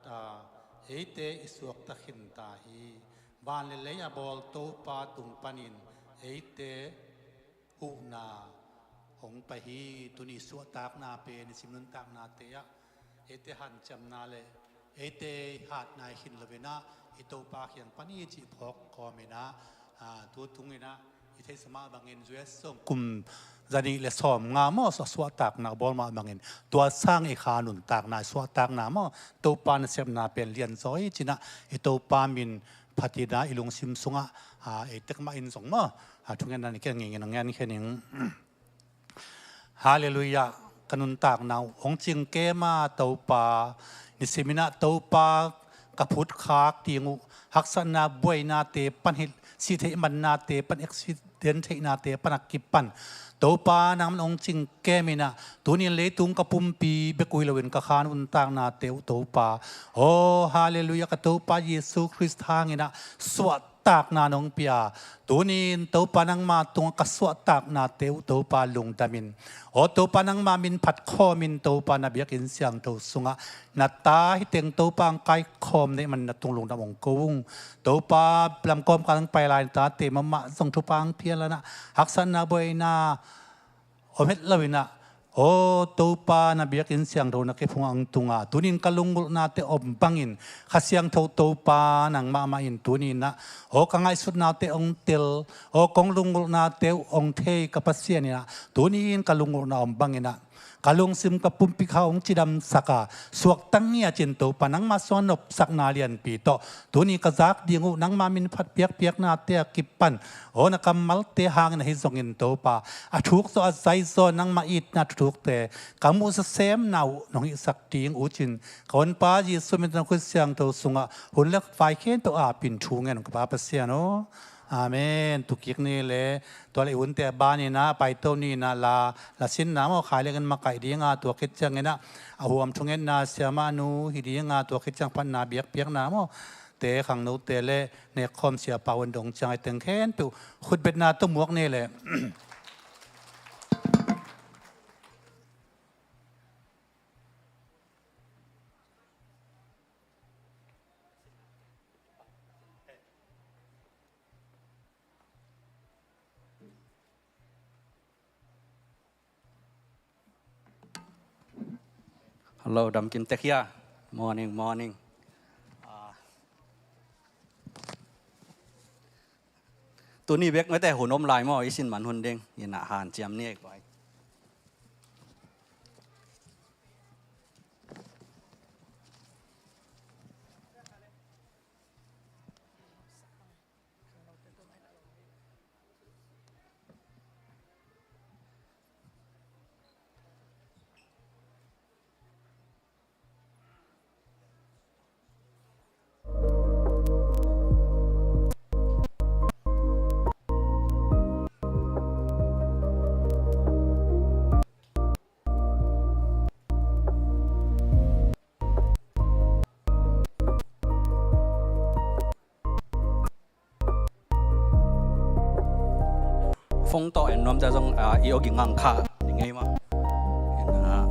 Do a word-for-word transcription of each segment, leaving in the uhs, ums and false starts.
ta, eite i suakta khin ta hi. Van le lei a bawl Topa tung panin eite huhna hong pai hi. Tuni suahtakna pen i sim nuntaknate ah eite hanciamna le eite hatna i khin loinah i Topa kiang pan hi cih phawk kawminah, aa, tu tunginah i theihsa mah bangin U S sung kum zanih le sawmnga maw, suah, suahtakna bawl mah bangin tua sang i kha nuntakna, suahtakna maw, Topa nasepna pen lianzaw hi cinah i Topa min phatinah i lungsim sungah, aa, ei tek mah in zong maw, aa, thungetna ni keng ngingin a ngen khening. Halleluiah. Ka nuntakna uh hong cingkem a Topa, nisiminah Topa ka phutkhak ding uh, haksatna buainate pan hilh, sihtheih mannate pan, accident theihnate pan a kipan Topa nangman hong cingkem inah, tunin leitung ka pumpi bek uh hi loin ka kha nuntaknate uh Topa, aw halleluiah, ka Topa Jesu Khrist hanginah suah takna nong pia. Tunin Topa nangma tungah ka suahtaknate uh Topa lungdamin, aw Topa nangma min phatkhawmin Topa na biakinn siangtho sungah na ta hi teng Topa ang kaikhawm neih man na tung lungdam hong ko ung. Topa lamkawm ka nang pai lai na tate mahmah zong thupha ang phial anah haksatna buaina om het loinah, aw Topa na biakinn siangtho na kiphung ang tunga tunin ka lunggulhnate om bangin Kha Siangtho Topa nang mahmah in tuninah, aw ka ngaihsutnate ong tel, aw kong lunggulhnate uh ong thei ka Pasian inah tunin ka lunggulhna om banginah ka lungsim ka pumpi kha ong cidamsak a, suakta ngiat in Topa nangma sungah nopsakna lianpi tawh tuni ka zak ding uh nangma min phat piakpiaknate a kipan, aw na kammalte hangin ahi zongin Topa, a thukzaw a zaizaw nangma itna thuthukte ka muhsa semna uh nong hihsak ding uh cin ka Honpa Jesu min tawh na khut siangtho sungah hun le vai khempeuh apin thu ngen ka Pa Pasian aw. Amen. Tukik ni le tua le i hunte a baninah paito ninah la, la sinna maw khai lengin makaih dinga tua khit cianginah a huam thungetna siamahnu hi dinga tua khit ciang phatna biakpiakna maw te khangnote le nekkhawm siapa hun dong ciang i teng khempeuh khutbetna tawh muak ni le. Hello, damkim tek hia. Morning, morning. Ah. Tuni bek mete hun om lai maw, i sin man hun ding, inah hanciam ni ei koi. Phone tawh en nuam cia zong, ah, i awging ang kha ni ngei ma. En, ah.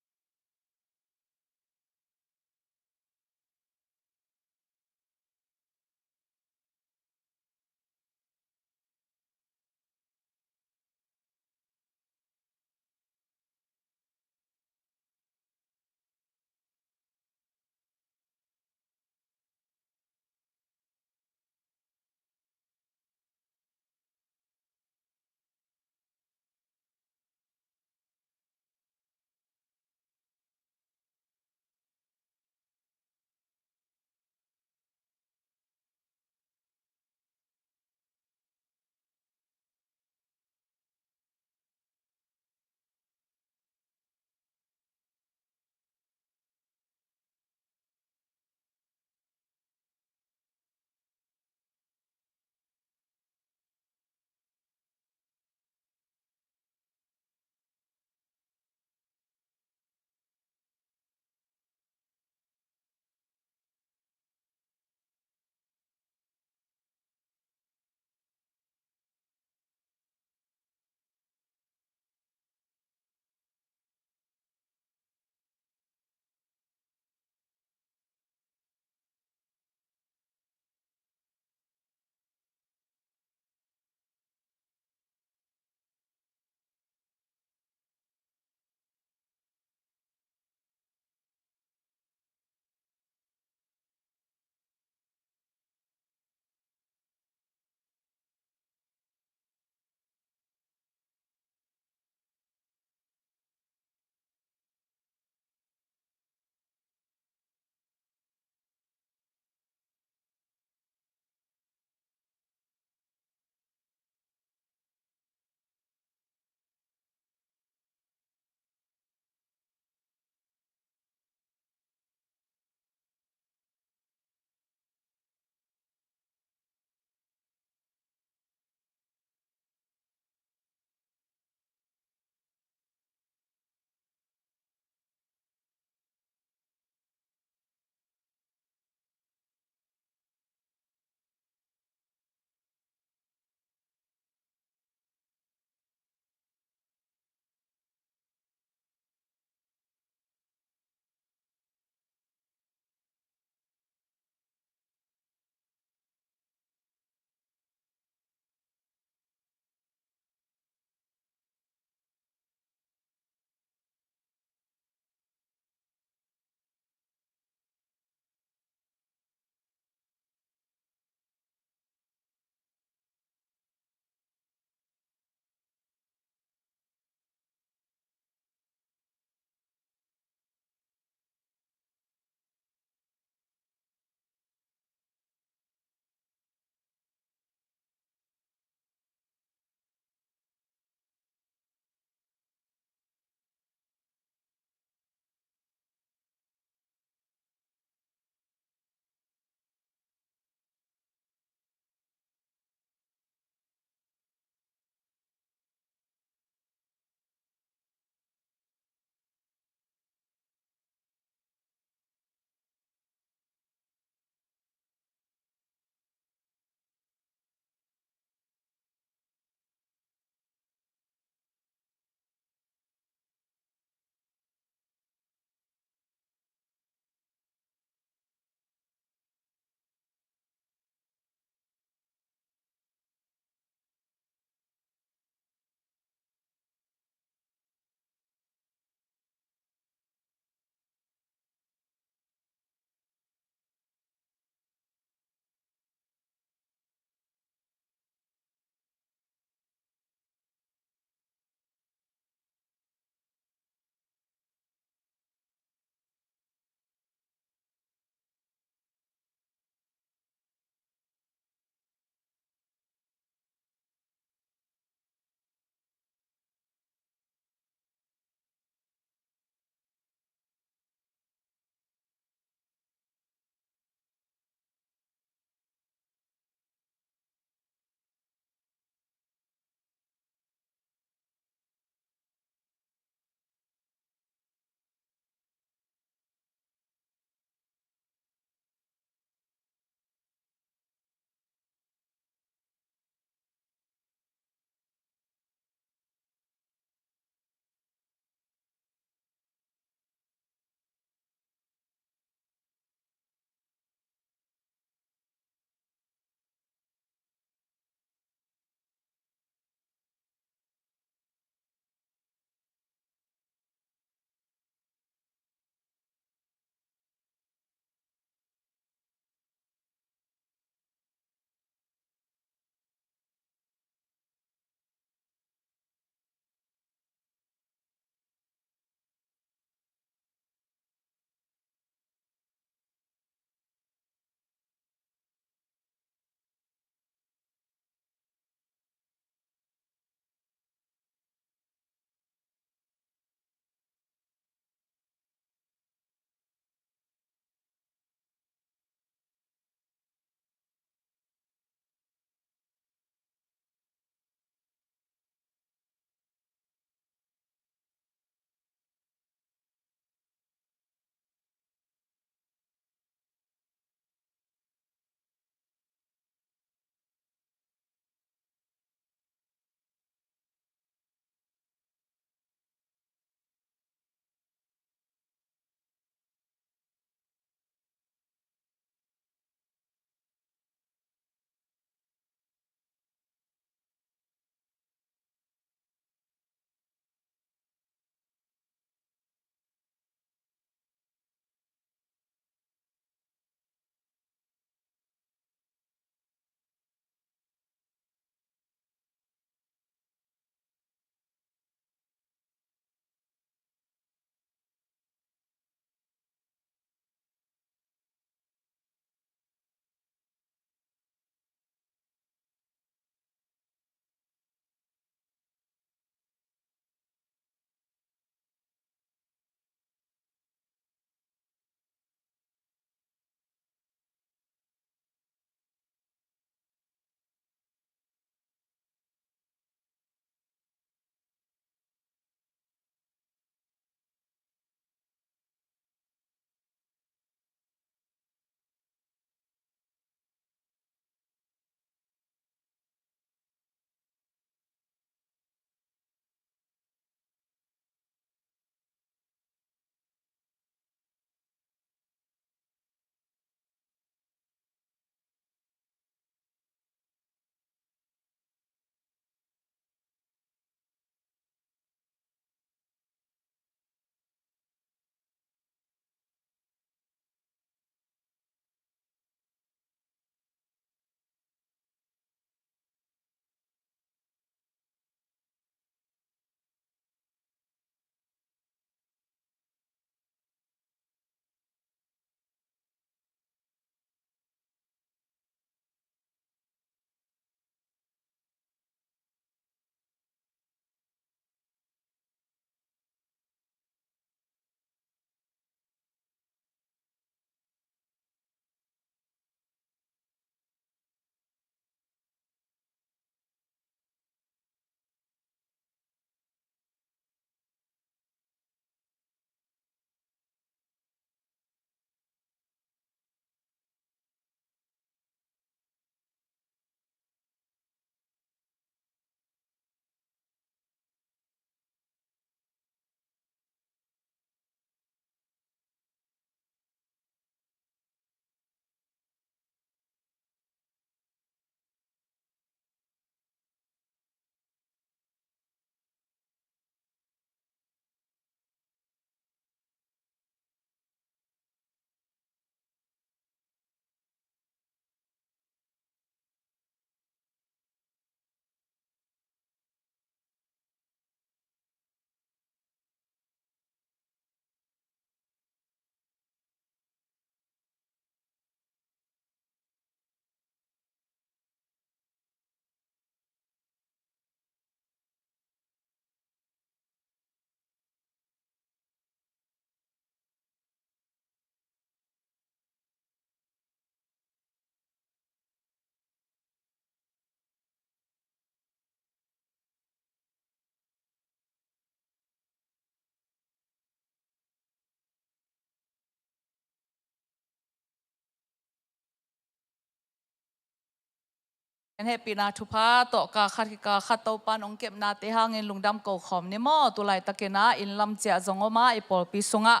Hehpihna thupha tawh kal khat hi kal khat Topa nong kepnate hangin lungdam ko khawm ni maw? Tulaitakin ah inn lam ciah zong om a, i pawlpi sungah,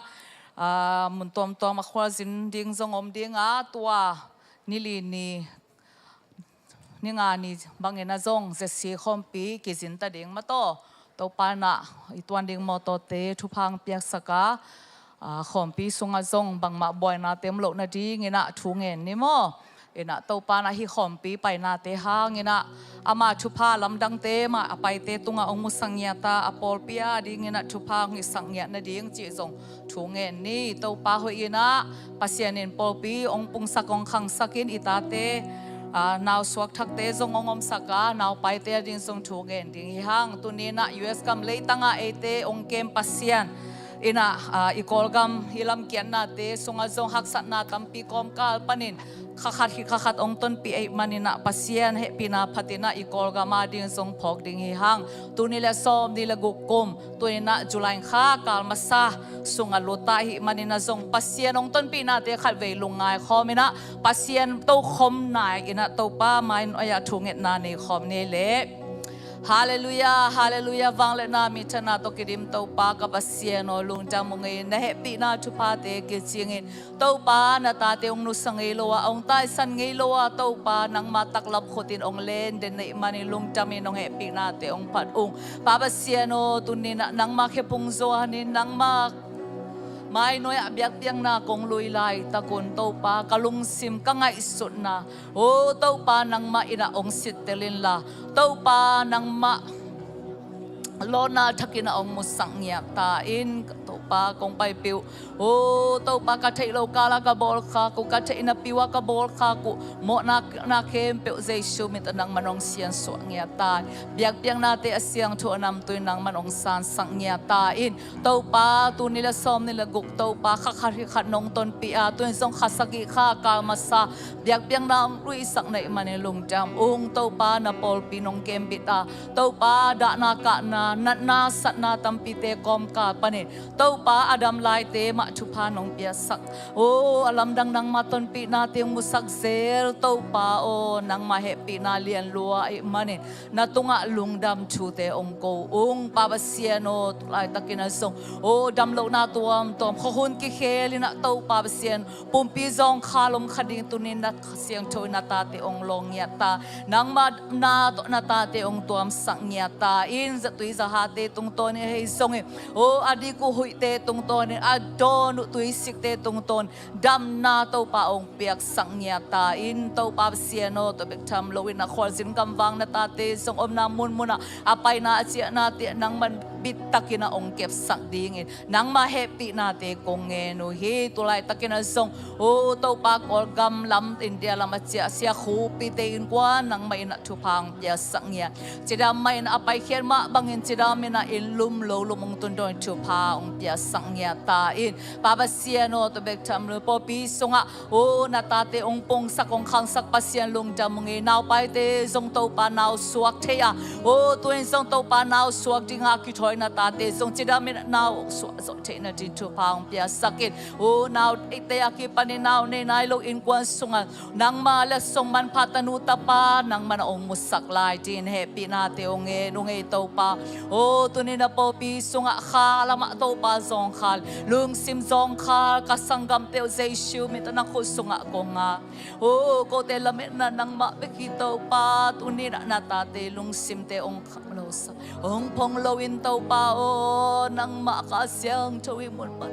aa, mun tuamtuam a khualzin ding zong om ding a, tua nili ni, ni nga ni bangin ah zong Z C khawmpi kizinta ding mataw. Topa in ah i tuan ding mawtawte thupha hong piaksak a, aa, khawmpi sungah zong bangmah buainate om loh nadingin ah thu ngen ni maw? In ah Topa in ah hih khawmpi painate hangin ah ama thupha lamdangte mah a paite tungah hong musak ngiat a, a pawlpi a dingin ah thupha hong hisak ngiat nading cih zong thu ngen ni. Topa hoih in ah Pasian in pawlpi hong pungsak hong khangsak in i tate, aa, nausuak thakte zong hong omsak a, naupaite a ding zong thu ngen ding hi hang. Tuni in ah U S gam leitangah eite hong kem Pasian in ah, aa, i Kawlgam i lamkiatnate sungah zong haksatna tampi kawmkal panin kha khat hi kha khat hong tonpih ahih manin ah Pasian hehpihna phatin ah i Kawlgam a ding zong phawk ding hi hang. Tul nih le sawmnih le guk kum, tuni in ah July kha kal masa sungah lut ta ahih manin ah zong Pasian hong tonpihnate khatvei lungngai khawm in ah Pasian tokhom nai in ah Topa mai-in ah thu ngetna nei khawm ni leh. Halleluiah, halleluiah, vangliatna minthanna tawh kidim Topa ka Pasian aw, lungdam ung ei. Na hehpihna thuphate kicingin Topa na tate hong nusia ngei lo a, hong taisan ngei lo a, Topa nangmah taklam khutin hong len den na hih manin lungdamin hong hehpihnate hong phat ung. Pa Pasian aw, tuni in ah nangmah khephung zuanin nangmah mainoi ah biakpiakna kong lui laitakun Topa ka lungsim ka ngaihsutna, o Topa nangmah in ah hong sittel inla, Topa nangmah lawna thakin ah hong musak ngiat ta in, Topa kong paipih uh. O Topa ka theih loh kala ka bawlkhak uh, ka theih napi ua ka bawlkhak uh, mawhna na khempeuh Jesu min tawh nangman hong siansuah ngiat ta in. Biakpiaknate a siangtho a namtui nangman hong sansak ngiat ta in. Topa, tul nih le sawmnih le guk Topa, kha khat hi khat nong tonpih a, tu in zong kha sagih kha kal masa biakpiakna hong luisak na hih manin lungdam ung. Topa na pawlpi nong kembit a, Topa dahna kahna, natna satna tampite kawmkal panin Topa a dam laite mah thupha nong piaksak. O a lamdang nangmah tonpihnate hong musak zel Topa aw, nangmah hehpihna lianlua ahih manin na tungah lungdam thute hong ko ung. Pa Pasian aw, tulaitakin ah zong, o damlohna tuamtuam, khuahun kikhel in ah Topa Pasian, pumpi zawngkhal om kha ding tuni in na Kha Siangtho in na tate hong lawng ngiat ta, nangmah na tawh na tate hong tuamsak ngiat ta in, zatui zahate tungtawnin ahi zongin, o a dik uh huihte tungtawnin, a dawn uh tuisikte tungtawn damna Topa hong piaksak ngiat ta in. Topa Pasian aw, tua bek tham loin a khualzin gamvang na tate zong omna munmunah a paina a ciahnate nangman bittakin ah hong kepsak dingin nangmah hehpihnate kong ngen uh hi. Tulaitakin ah zong, o Topa, Kawlgam lam, India lam a ciah Sia Khupite innkuan nangmah in ah thupha hong piaksak ngiat, cidam mah in a paikhiat mah bangin cidam in ah inn lum lo lum hong tun dawnin thupha hong piaksak ngiat ta in. Pa Pasian aw, tua bek tham lo pawlpi sungah, o na tate hong pungsak hong khangsak Pasian lungdam ung ei. Naupaite zong Topa nausuak thei a, o tu in zong Topa nausuak dinga kithawi na tate zong cidam in ah nausuak zawh theih nading thupha hong piaksak in. O naute a kipanin nau nei nai lo innkuan sungah nangmah letsong manpha tanu tapa nangman a hong musak lai dingin hehpihnate hong ngen ung ei Topa. O tuni in a pawlpi sungah kha lamah Topa zawngkhal, lungsim zawngkhal ka sanggamte uh Jesu min tawh na khut sungah kong ngak. O kote lametna nangmah bek hi Topa, tuni in ah na tate lungsimte hong kham lo sa, hong phong loin Topa aw, nangmah Kha Siangtho i mun pan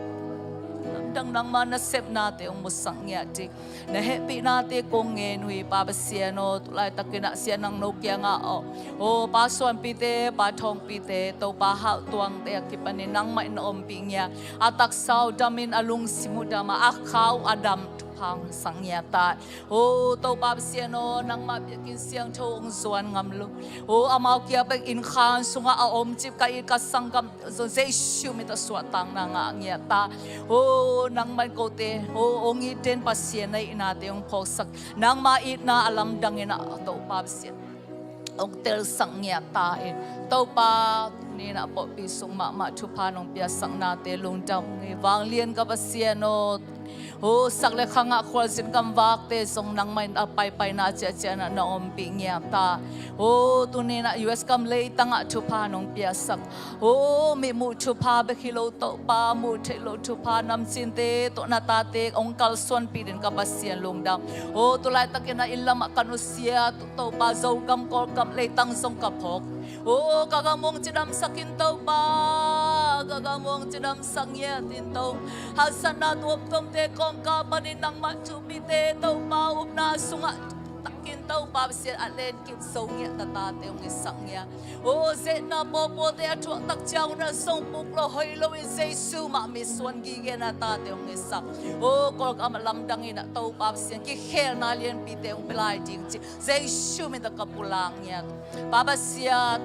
lamdang nangmah nasepnate hong musak ngiat ding na hehpihnate kong ngen uh hi. Pa Pasian aw, tulaitakin ah Sia Nang No kiangah aw, o Pa Suanpite, Pa Thawngpite, Topa Hauhtuangte a kipanin nangmah in na ompih ngiat, a taksa uh damin a lungsim uh dam a, a kha uh a dam thupha hong sak ngiat ta. O Topa Pasian aw, nangmah biakinn siangtho hong zuan ngam lo, o amau kia bek innkhan sungah a omcip ka it ka sanggam zong Jesu min tawh suahtakna ngah ngiat ta. O nangmah in kote, o hong it den Pasian na hihnate hong phawksak, nangmah itna a lamdang in ah Topa Pasian hong telsak ngiat ta in. Topa, Inah pawlpi sung mahmah thupha nong piaksak nate lungdam ung hi. Vanglian ka Pasian aw, sak le khangah khualzin gamvakte zong nangmah in a paipaina ciahciah na na ompih ngiat ta. Aw tuninah U S gam leitangah thupha nong piaksak, aw mi muh thupha bek hi lo Topa, muh theih loh thupha, namcinte tawh na tate hong kalsuanpih dingin ka Pasian lungdam. Aw tulaitakin a inn lamah ka nusia Topa, Zogam Kawlgam leitang zong ka phawk. Aw ka gam hong cidamsak in Topa, ka gam hong cidamsak ngiat in Topa. Haksatna tuamtuamte kongkap panin nangmah thupite Topa, upna sungah takin Topa Pasian a lenkip zo ngiat na tate hong hisak ngiat. Aw zeetna pawpawte a thuak tak ciang un a zong puk lo hoih loin Jesu mah mitsuan gige na tate hong hisak. Aw Kawlgam a lamdang inah Topa Pasian kikhelna lianpite hong pia lai ding ci Jesu min tawh ka pulak ngiat. Pa Pasian,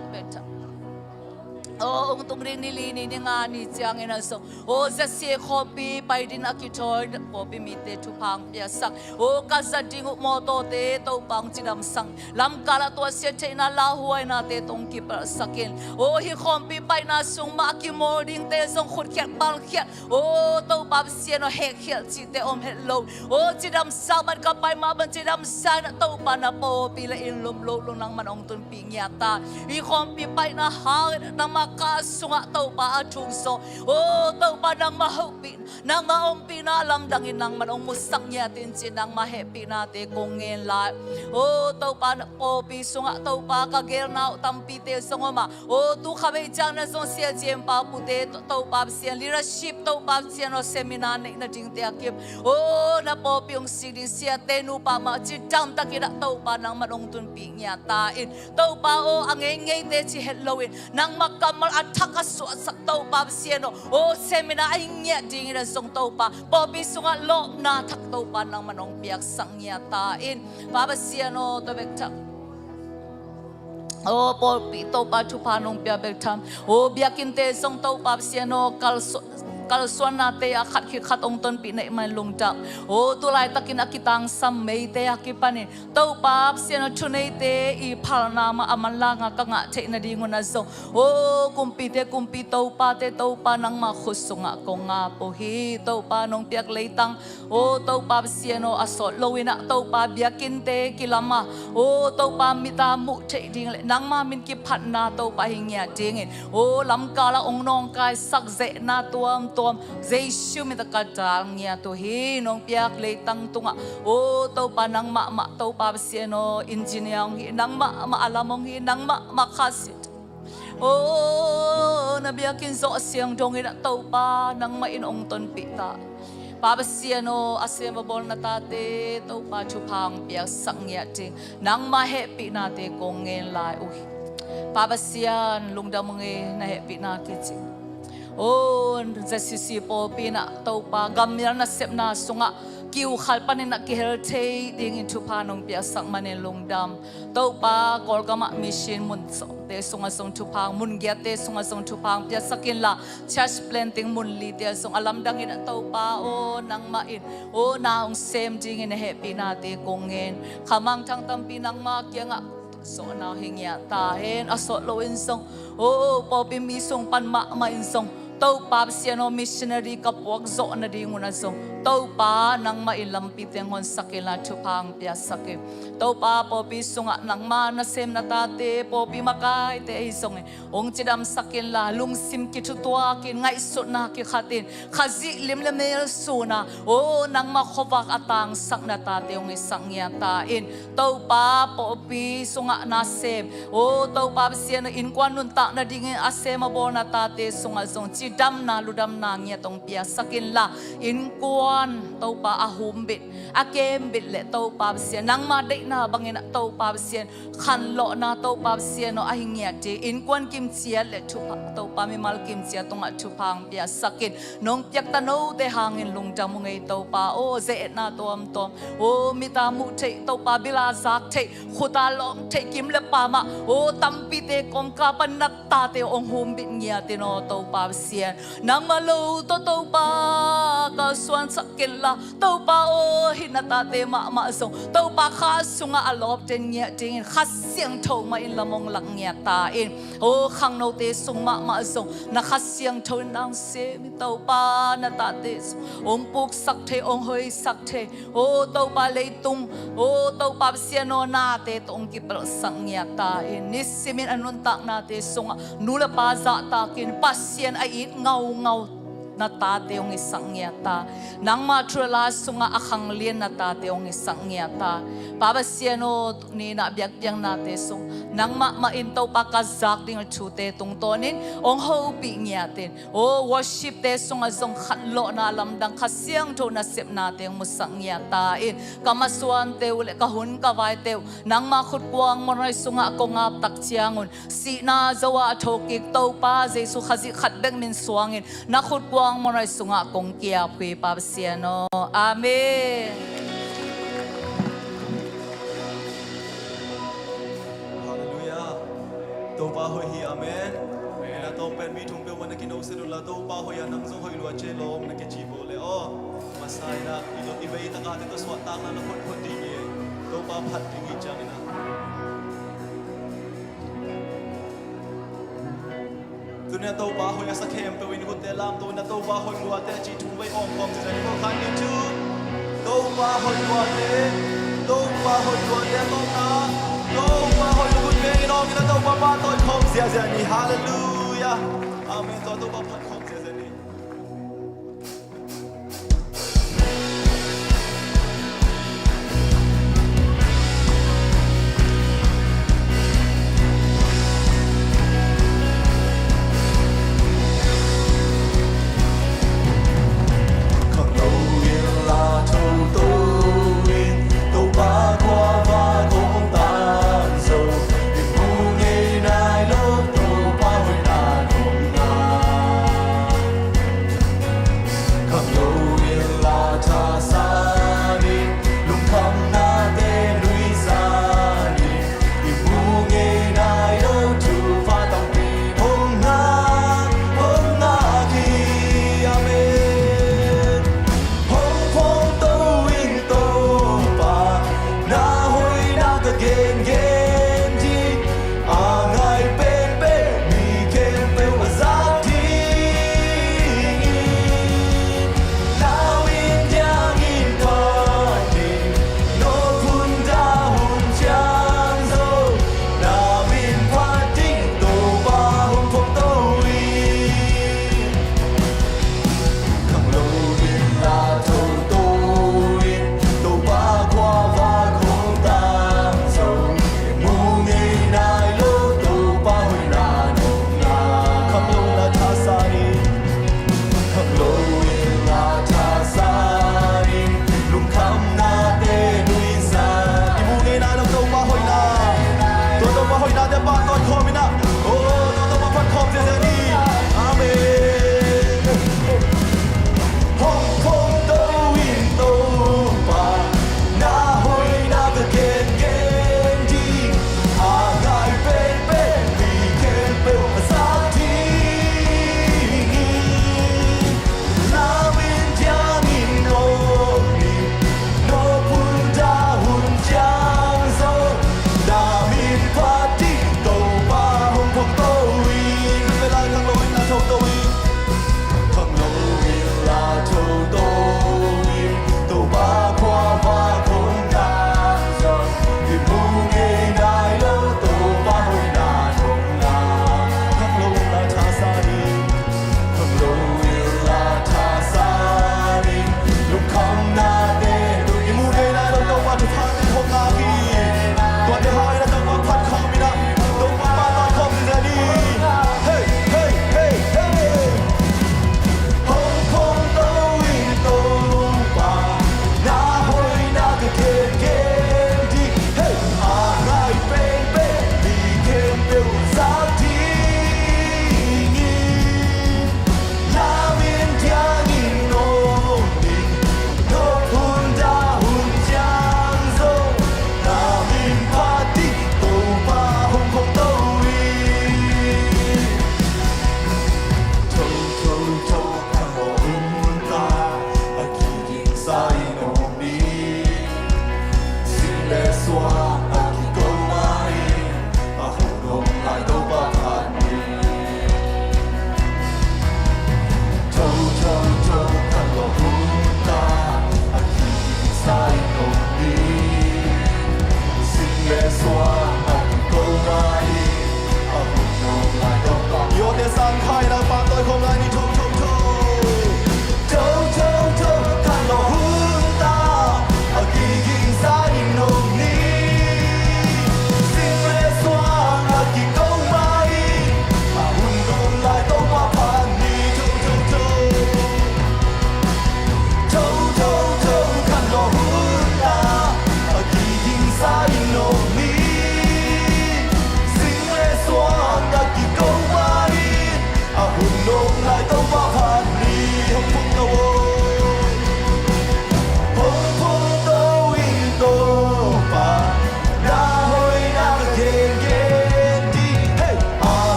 aw hong tung ding ni li ni, ni nga ni ciangin a zong, aw Z C A khawmpi pai dingin a kithawi pawlpi mite thupha hong piaksak. Aw ka zat ding uh mawtawte Topa hong cidamsak, lamkalah tuahsia theihna lauhuainate tawh hong kipelhsak in. Aw hih khawmpi paina sung mah a kimawl dingte zong khutkhiat palkhiat, aw Topa Pasian aw, hekkhialh cihte om het lo. Aw cidamsak bang, ka pai mah bang cidamsak inah Topa na pawlpi le inn lum lo lo nangman hong tunpih ngiat ta. Hih khawmpi paina hangin nangmah ka sungah Topa a thuk zaw, aw Topa nangmah hopih, nangmah ompihna lamdangin nangman hong musak ngiat in ci nangmah hehpihnate kong ngen lai. Aw Topa na pawlpi sungah Topa ka gelna uh tampite zong om a, aw tu kha vei ciang na zong sia ciam pa pute Topa Pasian, leadership Topa Pasian aw seminar neih nadingte a kim, aw na pawlpi hong sik ding siate nupa mah cidamtakin ah Topa nangman hong tunpih ngiat ta in. Topa aw a ngeingei te ci het loin nangmah kammal a thak a suahsak Topa Pasian aw, aw seminar a hi ngiat dingin a zong Topa pawlpi sungah lawpna thak Topa nangman hong piaksak ngiat ta in. Pa Pasian aw tua bek tham, aw pawlpi Topa thupha nong pia bek tham, aw biakinnte zong Topa Pasian aw kalsuan, kalsuannate ah khat khit khat hong tonpih neih man lungdam. Aw tulaitakin a kitangsam meite a kipanin Topa Pasian aw thuneite i phalna mah a manlanga ka ngah theih nadingun a zong, aw kumpite kumpi, topate Topa nangmah khut sungah kong ngap uh hi. Topa nong piak leitang, aw Topa Pasian aw a sawt loinah Topa biakinnte kilam a, aw Topa mita muh theih ding le nangmah min kiphatna Topa hi ngiat dingin, aw lamkalah hong nawngkaisak zeetna tuamtuam Jesu min tawh ka dal ngiat uh hi. Nong piak leitang tungah, aw Topa nangmah mah Topa Pasian aw engineer hong hi, nangmah mah a lam hong hi, nangmah mah khasit, aw na biakinn zawh siang dongin ah Topa nangmah in hong tonpih ta. Pa Pasian aw a sem a bawl na tate Topa thupha hong piaksak ngiat ding nangmah hehpihnate kong ngen lai uh hi. Pa Pasian lungdam ung ei, na hehpihna kici. Aw Z C C pawlpi inah Topa gammial nasepna sungah kiukhal panin ah kihel thei dingin thupha nong piaksak manin lungdam. Topa Kawlgamah mission mun sawmte sungah zong thupha, mun giatte sungah zong thupha hong piaksak inla, church planting mun lite ah zong a lamdangin ah Topa aw nangmah in aw na hong sem dingin na hehpihnate kong ngen. Khamangthang tampi nangmah kiangah zawhna hi ngiat ta hen. A sawt loin zong, aw pawlpi mi sung pan mahmah in zong Topa Pasian aw missionary ka puak zawh nadingun a zong Topa nangmah in lampi teng honsak inla thupha hong piaksak in. Topa pawlpi sungah nangmah nasem na tate pawlpi makaite ahi zongin hong cidamsak inla, lungsim kithutuakin, ngaihsutna kikhatin, Khazih lim le mel suna, aw nangmah khuavak a tangsak na tate hong hisak ngiat ta in. Topa pawlpi sungah nasem, aw Topa Pasian aw innkuan nuntak nadingin a sem a bawl na tate sungah zong cidamna ludamna ngiat hong piaksak inla, innkuan Topa a humbit a kembit le Topa Pasian nangmah deihna bangin ah Topa Pasian khanlawhna Topa Pasian aw a hi ngiat ding, innkuan kimciat le thupha Topa mimal kimciat tungah thupha hong piaksak in. Nong piakta note hangin lungdam ung ei Topa aw, zeetna tuamtuam, aw mita muh theih Topa bila zak theih, khuta lawng theih kim le pamah aw tampite kongkap a na tate hong humbit ngiat in aw Topa Pasian, nangmah lo tawh Topa kalsuan sak kenla. Topa aw, hih na tate mahmah zong Topa kha sungah a lawpte ngiat dingin Kha Siangtho mah in lam hong lak ngiat ta in. Aw, khangnote sung mahmah zong na Kha Siangtho in nang sem in Topa, na tate sung hong puksak thei, hong hoihsak thei. Aw Topa, leitung, aw Topa Pasian aw, nate tawh hong kipelhsak ngiat ta in. Nisimin a nuntaknate sungah nu le pa zahtakin Pasian a it ngaungau na tate hong hisak ngiat ta. Nangmah thu le la sungah a khanglian na tate hong hisak ngiat ta. Pa Pasian aw, tuni-in ah biakpiaknate sung nangmah mah in Topa ka zak ding thute tungtawnin hong hopih ngiat in. Aw, worship-te sungah zong khatlawhna lamdang Kha Siangtho nasepnate hong musak ngiat ta in. Ka masuante uh le ka hun ka vaite uh nangmah khutkuang muanhuai sungah kong ap tak ciangun, sihna zo-ah a thokik Topa Jesu Khazih khat bek min suangin na khutkuang muanhuai sungah kong ki-ap hi, Pa Pasian aw. Amen. Halleluiah. Topa hoih hi, amen. Amen. Ina tawng pen mi thum peuhmah na kinohset unla, Topa hoih a, nang zong hoih lua ci lawm na kici bo le aw. Masa ina i lo i vei taka te tawh suahtakna na photphot ding hi. Topa phat ding hi ciang ina. Tuni-in Topa hoih a sa khempeuh in hutte lamto in, Topa hoih luate a cih thu vei awng khawm ziazia ni. Kawlkhat ni thu. Topa hoih luate, Topa hoih luate a tawpna, Topa hoih lua hut vengin awng in, Topa pahtawi khawm ziazia ni. Halleluiah. Amen. Tua Topa phat khawm ziazia ni. Khangno in la thoto in, Topa khuavak hong tan zo. I mu ngei nai lo, Topa hoih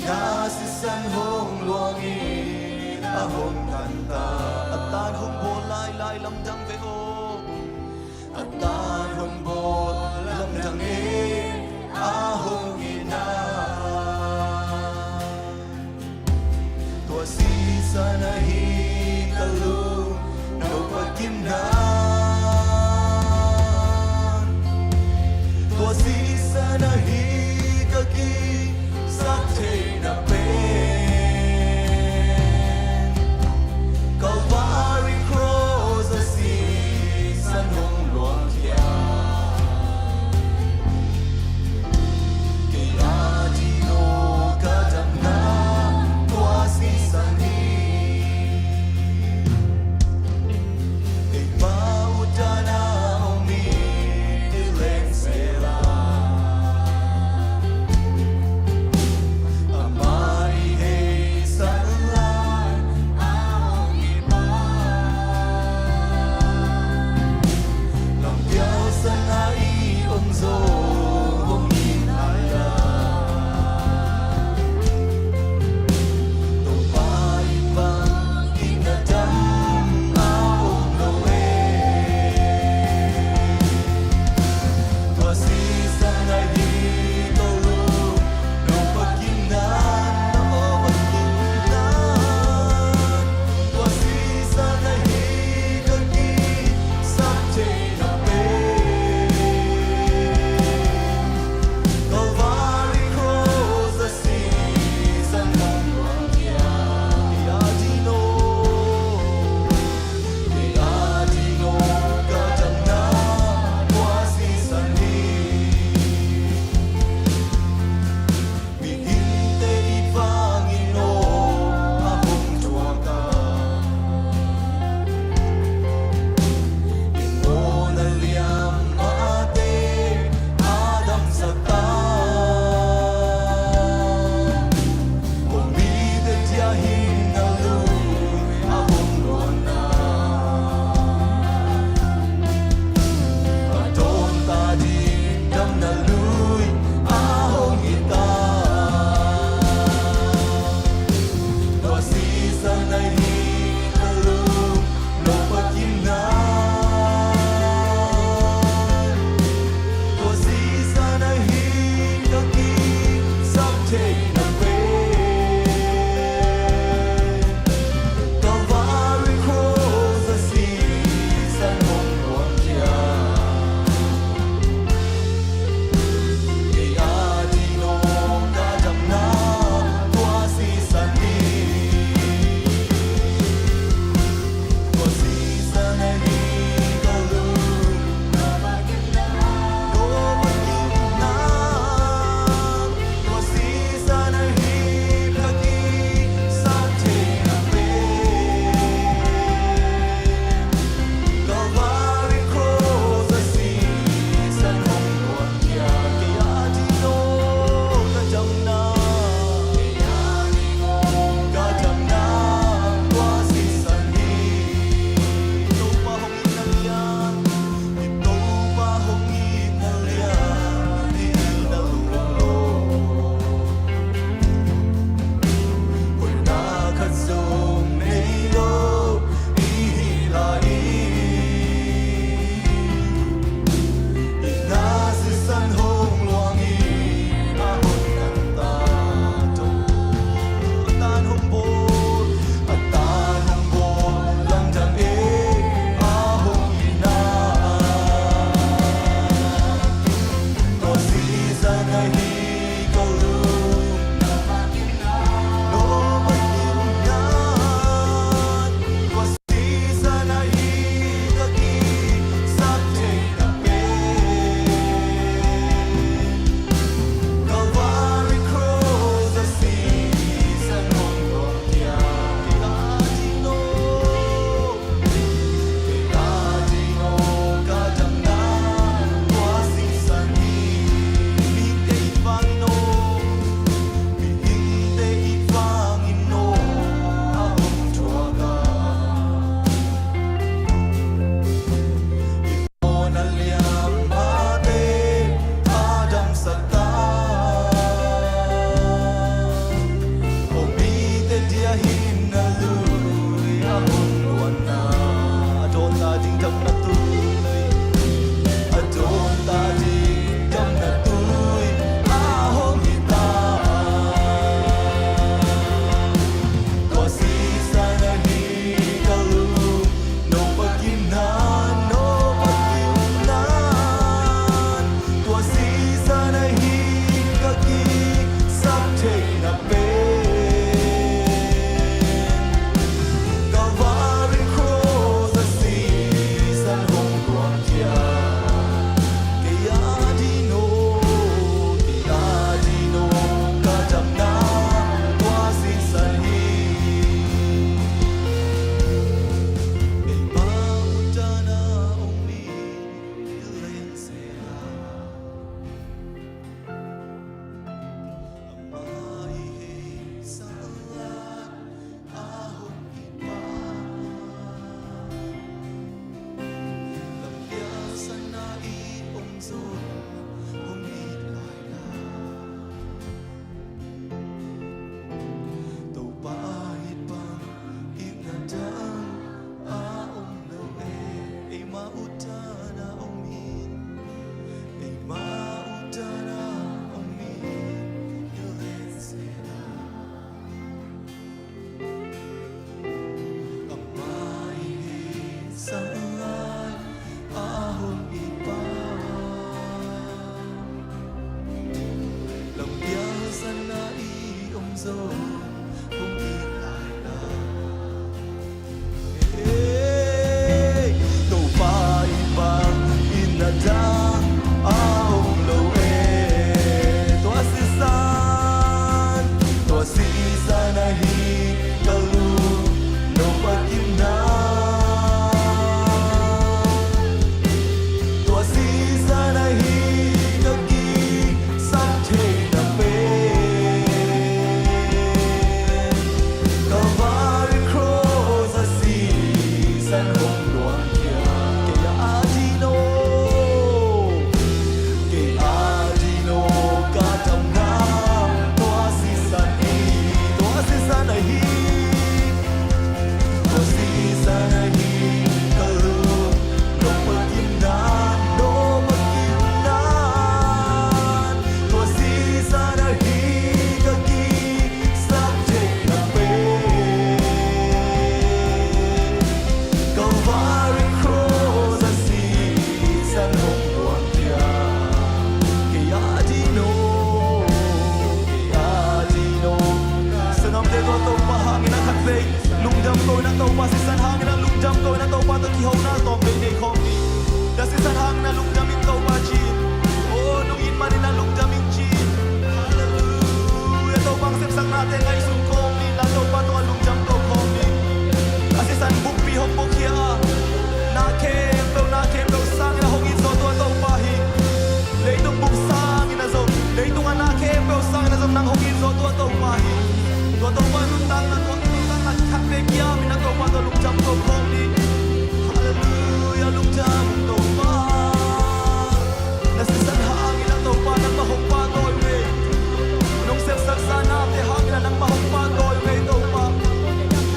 Na sisan hong luangin a hong kantak. A tat hong bawl lailai lamdang ve aw. A tat hong bawl lamdang in a hong itna. Tua sisan ahi ka lung no pat gimna. Tua sisan ahi ka kisaktheihna pen Calvary Cross a sisan hong luangkhia. Kei a ding uh ka damna tua sisan hi. Kei pa Zong hong it lai lo. Ei, Topa i bang in a dang a om lo e. Tua sisan, tua sisan ahi ka lung nong pakim na. Tua sisan ahi ka kisak theihna pen. Calvary cross a sisan hong luangkhia. Kei a ding lo, kei a ding lo ka dam ngam. Tua sisan hi, tua sisan ahi. Tua sisan ahi ka lung nong pakim nan, nong pakim nan. Tua sisan ahi ka kisak theihna pen. Calvary cross a sisan hong luangkhia. Kei a ding lo, kei a ding lo. Sangamte, tua Topa hangin a khatvei lungdam ko in a, Topa sisan hangin a lungdam ko in a, Topa tawh kihona tawm vei nei khawm ni. Tua sisan hangin a lungdam ing Topa ci. O, nong it manin a lungdam ing ci. Halleluiah. Topa hong sepsaknate ngaihsun khawm ni la, Topa tungah lungdam ko khawm ni. A sisan bukpi hong bukkhia a, na khempeuh, na khempeuh sangin a hong it zawh tua Topa hi. Leitung buk sangin a zong, leitung a na khempeuh sangin a zong nang hong it zawh tua Topa hi. Tua Topa nuntakna, tua nuntakna khatvei kiam in a, Topa tawh lungdam ko khawm ni. Halleluiah, lungdam Topa. Na sisan hangin a, Topa nangmah hong pahtawi ve. Nong sepsaksa nate hangin a nangmah hong pahtawi ve Topa.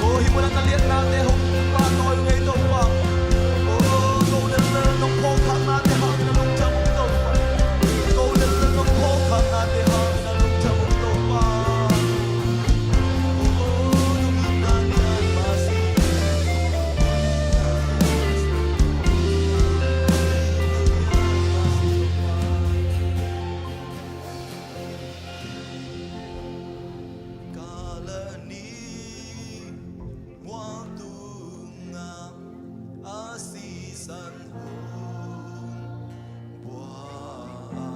O, hih munah na liatnate hong pahtawi ve Topa. O, ko lellel nong phawkkhaknate hangin a lungdam ung Topa. Ko lellel nong phawkkhaknate hangin a lungdam ung Topa. O, nong itna lian mah si. Kalvary mual tungah a sisan hong buak a,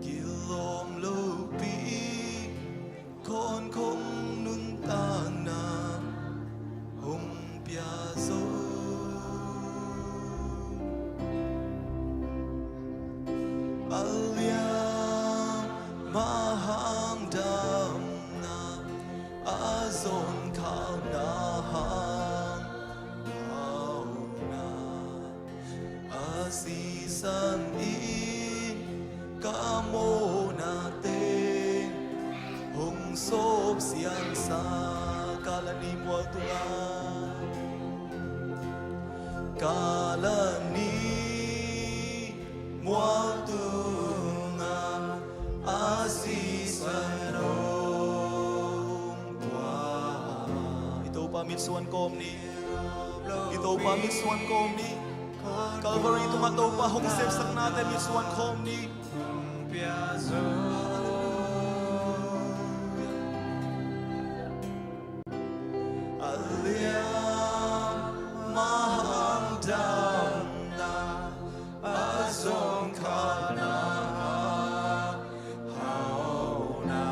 kilawm lopi khawnkhong nuntakna hong pia zo. A liam a hang damna, a zawn khalna hang hauna, a sisan in ka mawhnate hong sawp siangsa. Kalvary mual tungah, Kalvary mual tungah a sisan hong buak. I Topa mitsuan kawm ni. I Topa mitsuan kawm ni. Calvary tungah Topa hong sepsaknate mitsuan kawm ni. A liam a hang damna, a zawn khalna hang hauna,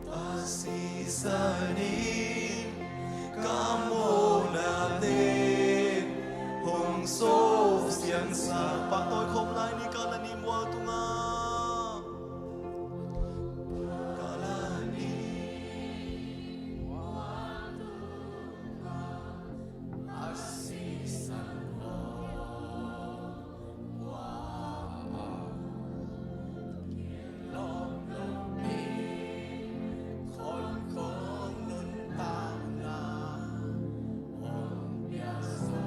a sisan in ka mawhnate hong sawp siangsa. Pahtawi khawm lai ni, Kalvary mual tungah. Kalvary mual tungah a sisan hong buak a, kilawm lopi khawnkhong nuntakna hong pia zo.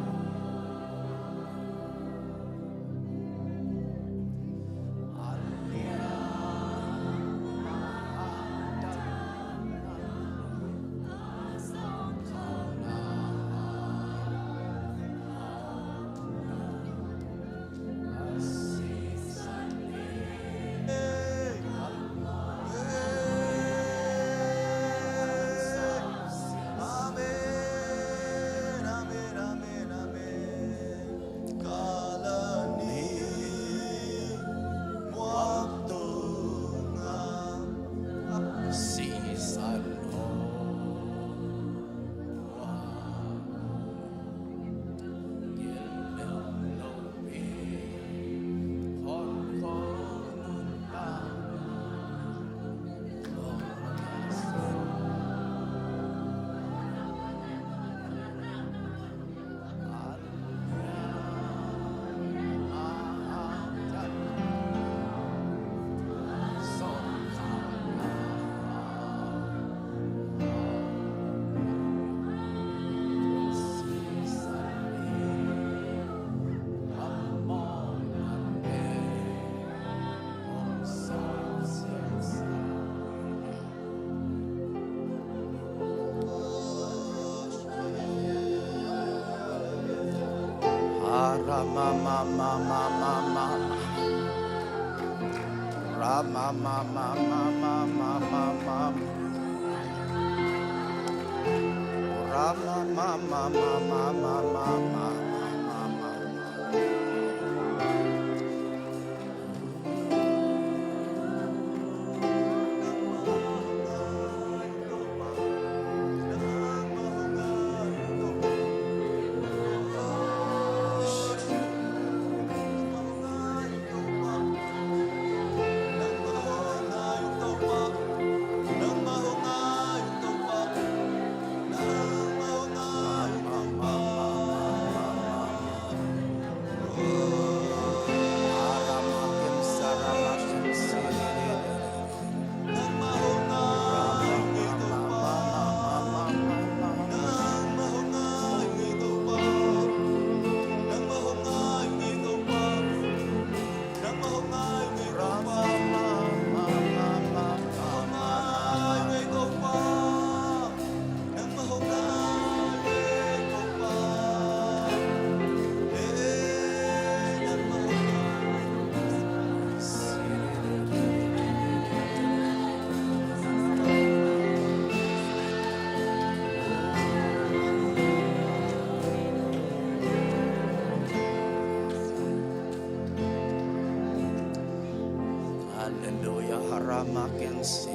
Halleluia. Harama ken si.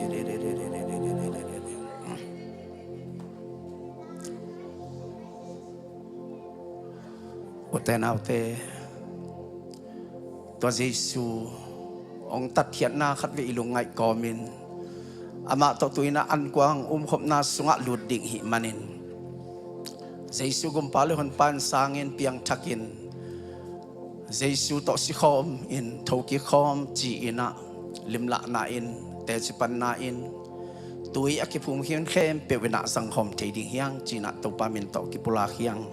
Ute naute, tua Jesu hong tatkhiatna khat vei i lungngaih kawmin, amah tawh tu-in ah ankuang umkhopna sungah lut ding hih manin, Jesu gumpa le honpa in sangin piangthakin, Jesu tawh sikhawm in thokik khawm ci-in ah limlahna in, tecipanna in, tui a kiphum khin khempeuh in ah zangkhawm thei ding hi hang ci-in ah Topa min tawh kipulak hi hang.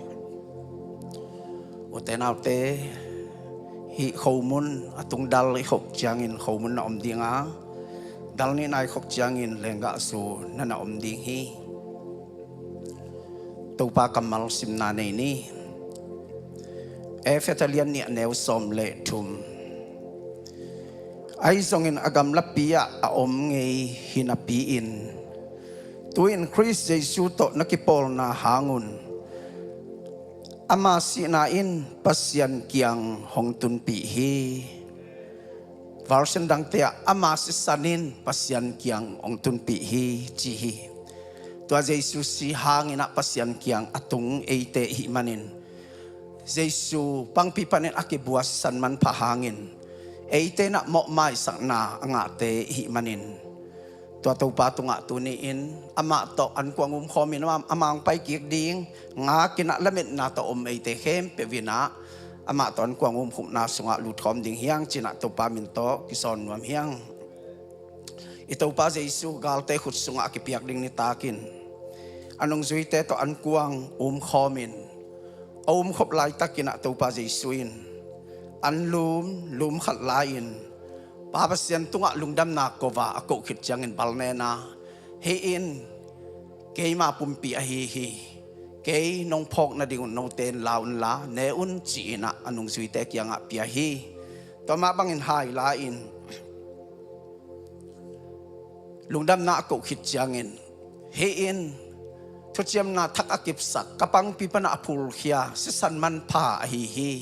Ute naute, hih khomun a tung dal i khop ciangin khomun na om ding a, dal nihna i khop ciangin lenggahzu na na om ding hi. Topa kammal simna nei ni. Efesa lian nih a neu sawm le thum. Ahi zongin a gamlapi ah a om ngei hi napi-in, tu-in Khrist Jesu tawh na kipawlna hangun ama sihna in Pasian kiang hong tunpih hi. Version dangte ah ama sisan in Pasian kiang hong tunpih hi ci hi. Tua Jesu si hangin ah Pasian kiang a tung eite i hih manin, Jesu pangpi panin a kibua sisan manpha hangin eite in ah mawh maisakna a ngahte i hih manin, tua Topa tungah tuni-in amah tawh ankuang umkhawmin amah hong paikik ding ngakin ah lametna tawh om eite khempeuh in ah amah tawh ankuang umkhopna sungah lutkhawm ding hi hang ci-in ah Topa min tawh kisawn nuam hi hang. I Topa Jesu galte khut sungah a kipiak ding nitakin a nungzuite tawh ankuang umkhawmin a umkhop laitakin ah Topa Jesu in anlum lum khat la-in Pa Pasian tungah lungdamna ko-a a koh khit ciangin balnena, hih in keima pumpi ahi hi. Kei nong phawk nadingun note in la unla ne un ci-in ah a nungzuite kiangah pia hi. Tua mah bangin hai la-in lungdamna a koh khit ciangin, hih in thuciamna thak a kipsak, ka pangpi panah a phulkhia sisan manpha ahi hi.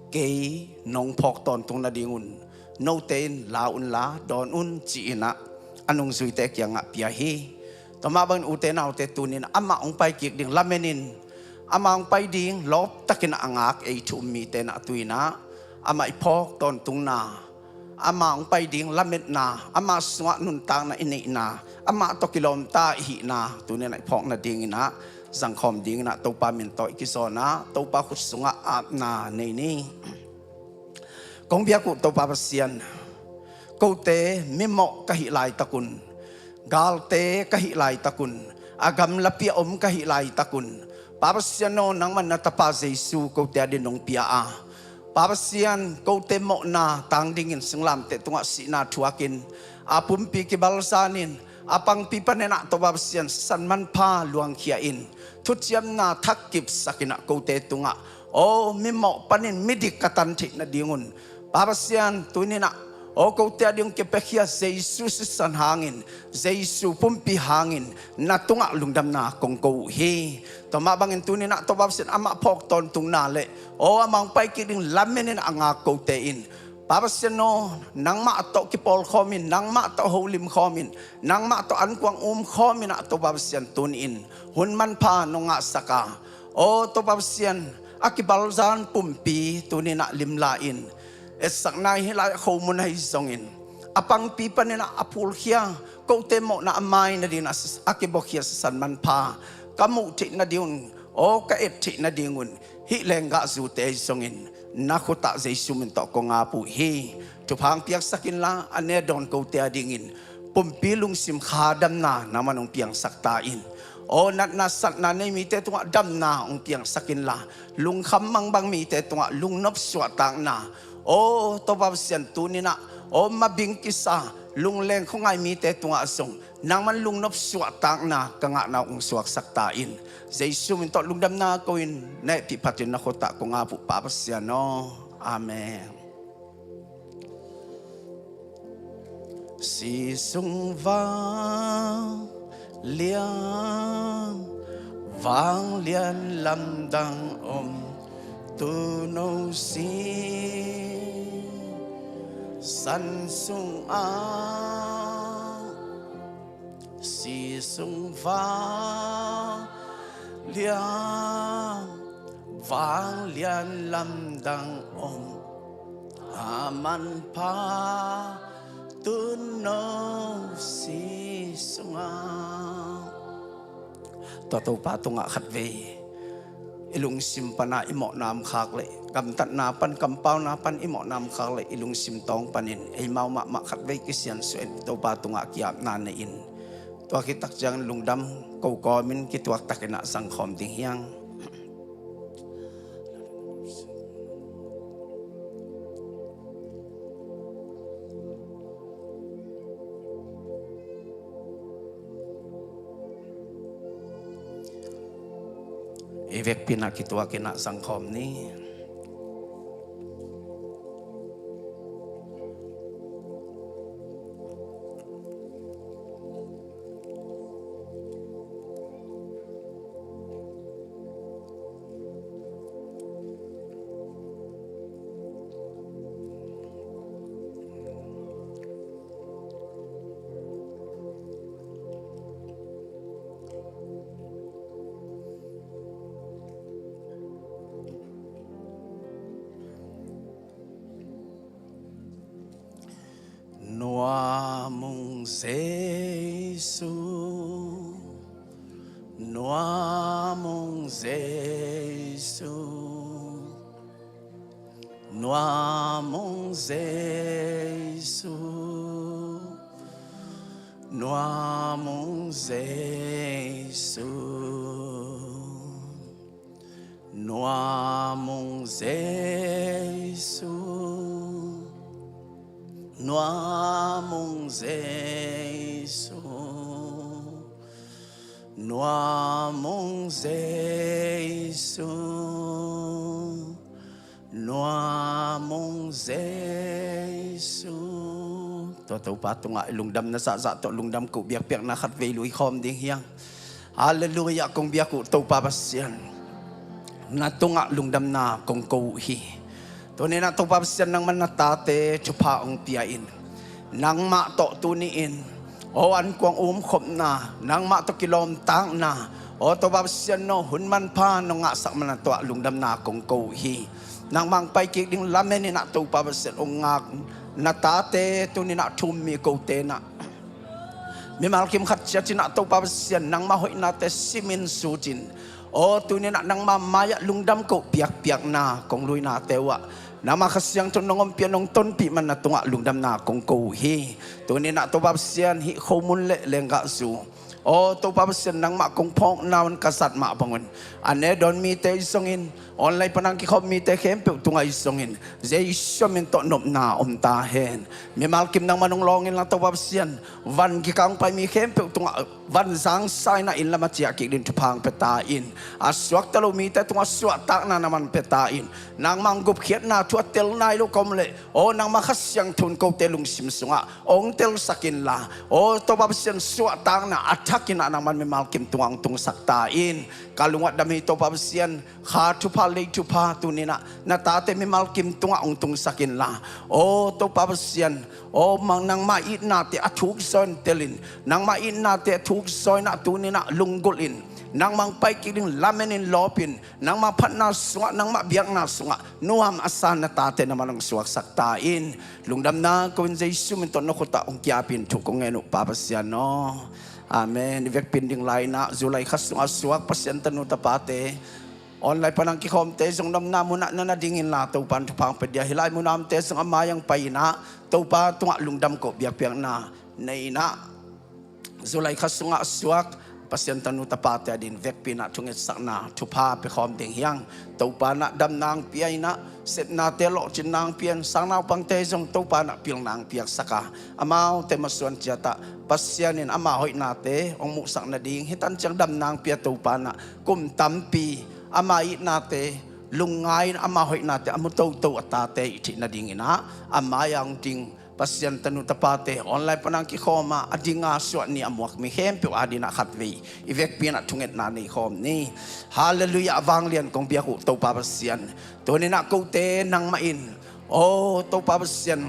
Kei nong phawk tawntung nadingun note in la unla dawn un ci-in ah a nungzuite kiangah pia hi. Tua mah bangin ute naute, tuni-in amah hong paikik ding lamenin, amah hong pai ding lawptakin a ngak ei thu um mite in ah tu-in ah amah i phawk tawntungna, amah hong pai ding lametna, amah sungah nuntakna i neihna, amah tawh kilawmta i hihna tuni-in ah i phawk nadingin ah zangkhawm dingin ah Topa min tawh i kizawn a, Topa khut sungah apna nei ni. Kong biak uh Topa Pasian, kote mimawh ka hih laitakun, galte ka hih laitakun, a gamlapi a om ka hih laitakun, Pa Pasian aw, nangman na Tapa Jesu kote adingin nong pia a, Pa Pasian, kote mawhna tang dingin singlamteh tungah sihna thuakin, a pumpi kibalzanin, a pangpi panin ah Topa Pasian sisan manpha luangkhia in, thuciamna thak kipsakin ah kote tungah aw mimawh panin midik ka tan theih nadingun, Pa Pasian, tuni-in ah aw kote a ding kipiakhia Jesu sisan hangin, Jesu pumpi hangin na tungah lungdamna kong ko uh hi. Tua mah bangin tuni-in ah Topa Pasian, amah phawk tawntungna le aw amah hong pai kik ding lamen in a ngak kote in, Pa Pasian aw, nangmah tawh kipawlkhawmin, nangmah tawh holim khawmin, nangmah tawh ankuang um khawmin ah Topa Pasian, tuni-in hun manpha nong ngahsak a, aw Topa Pasian, a kibalzan pumpi tuni-in ah limla in, etsakna hi lai a khomun ahi zongin, a pangpi panin ah a phulkhia kote mawhna a mai nadingin a kibuakhia sisan manpha ka muh theih nadingun, aw ka et theih nadingun, hih lenggahzute ahi zongin na khutah Jesu min tawh kong ap uh hi. Thupha hong piaksak inla, a ne dawn kote a dingin pumpi lungsim kha damna nangman hong piangsak ta in. Aw natna satna nei mite tungah damna hong piangsak inla, lungkham mangbang mite tungah lungnop suahtakna, aw Topa Pasian, tuni-in ah aw mabing kisa lungleng khuangai mite tungah zong nangman lungnop suahtakna ka ngahna uh hong suaksak ta in. Jesu min tawh lungdamna ko-in, na hehpih phatin na khutah kong ap uh, Pa Pasian aw. Amen. Si sung vanglian, vanglian lamdang om, tuuno sisan sungah. Si sung vanglian, vanglian lamdang om, a manpha tuuno si sungah. Tua Topa tungah khatvei i lungsim pana i mawhna om khak leh, gamtatna pan, kampauna pan i mawhna om khak leh, i lungsim tawng panin eimau mahmah khatvei kisiansuah in Topa tungah ki-apna nei in. Tua khit tak ciangin lungdam ko kawmin kituaktakin ah zangkhawm ding hi hang. I vekpi-in ah kituakin ah zangkhawm ni. Nuam ung Jesu, nuam ung Jesu, nuam ung Jesu, nuam ung Jesu. Nuam ung Jesu, nuam ung Jesu, nuam ung Jesu, nuam ung Jesu. Tua Topa tungah i lungdamna zahzah tawh lungdam ko biakpiakna khatvei lui khawm ding hi hang. Halleluiah, kong biak uh Topa Pasian, na tungah lungdamna kong ko uh hi. Tuni-in ah Topa Pasian, nangman na tate thupha hong pia in, nangmah tawh tuni-in aw ankuang umkhopna, nangmah tawh kilawmtatna, aw Topa Pasian aw, hun manpha nong ngahsak manin tua lungdamna kong ko uh hi. Nangmah hong pai kik ding lamen in ah Topa Pasian hong ngak na tate tuni-in ah thu-um mi kote in ah mimal kim khat ciat in ah Topa Pasian, nangmah hoihnate simin sutin, aw tuni-in ah nangmah mai-ah lungdam ko piakpiakna kong luinate uhah nangmah Kha Siangtho nong ompih a nong tonpih manin na tungah lungdamna kong ko uh hi. Tuni-in ah Topa Pasian, hih khomun le lenggahzu Aw Topa Pasian, nangmah kong phawkna un ka zat mah bangun a ne dawn mite i zongin, online panang kikhawm mite khempeuh tungah i zongin, Jesu min tawh nopna om ta hen. Mimal kim nangmah nong lawng inla Topa Pasian, van kikang pai mi khempeuh tungah van zangsa inah inn lamah ciah kik ding thupha hong pia ta in. A suakta lo mite tungah suahtakna nangman pia ta in. Nangmah hong gupkhiatna thu a tel nai lo ka om leh, aw nangmah Kha Siangtho in kote lungsim sungah hong telsak inla, aw Topa Pasian, suahtakna a thak inah nangman mimal kim tungah hong tungsak ta in. Ka lung a dam hi Topa Pasian, kha thupha lei thupha tuninah na tate mimal kim tungah hong tungsak inla, aw Topa Pasian, aw mang nangmah itnate a thuk zaw in tel in, nangmah itnate a thuk zaw inah tuninah lunggulh in, nangmah hong pai kik ding lamen in lawp in, nangmah phatna sungah, nangmah biakna sungah nuam a sa na tate nangman hong suaksak ta in. Lungdamna ko in Jesu min tawh na khutah hong kiapin thu kong ngen uh Pa Pasian aw. Amen. I vekpi in ding lai inah July kha sungah suak Pasian tanu tapate, online panang kikhawmte zong na omna munah na na ding inla Topa in thupha hong pia dia, hih lai munah omte zong a mai-ah hong pai inah Topa tungah lungdam koh biakpiakna nei inah July kha sungah suak Pasian tanu tapate a dingin vekpi inah thungetsakna thupha pia khawm ding hi hang. Topa inah damna hong pia inah, sepnate lawhcinna hong pia in, sangnaupangte zong Topa inah pilna hong piaksak a, amaute masuan ciatah Pasian in ama hoihnate hong muhsak nading, hih tan ciang damna hong pia Topa inah kum tampi ama itnate lungngai in ama hoihnate a mu toto a tate i theih nading inah a mai-ah hong ding Pasian tanu tapate, online panang kikhawm a a ding a suah ni a muak mi khempeuh a dingin ah khatvei i vekpi inah thungetna nei khawm ni. Halleluiah, a vanglian kong biak uh Topa Pasian, tuni inah kote nangmah in, aw Topa Pasian,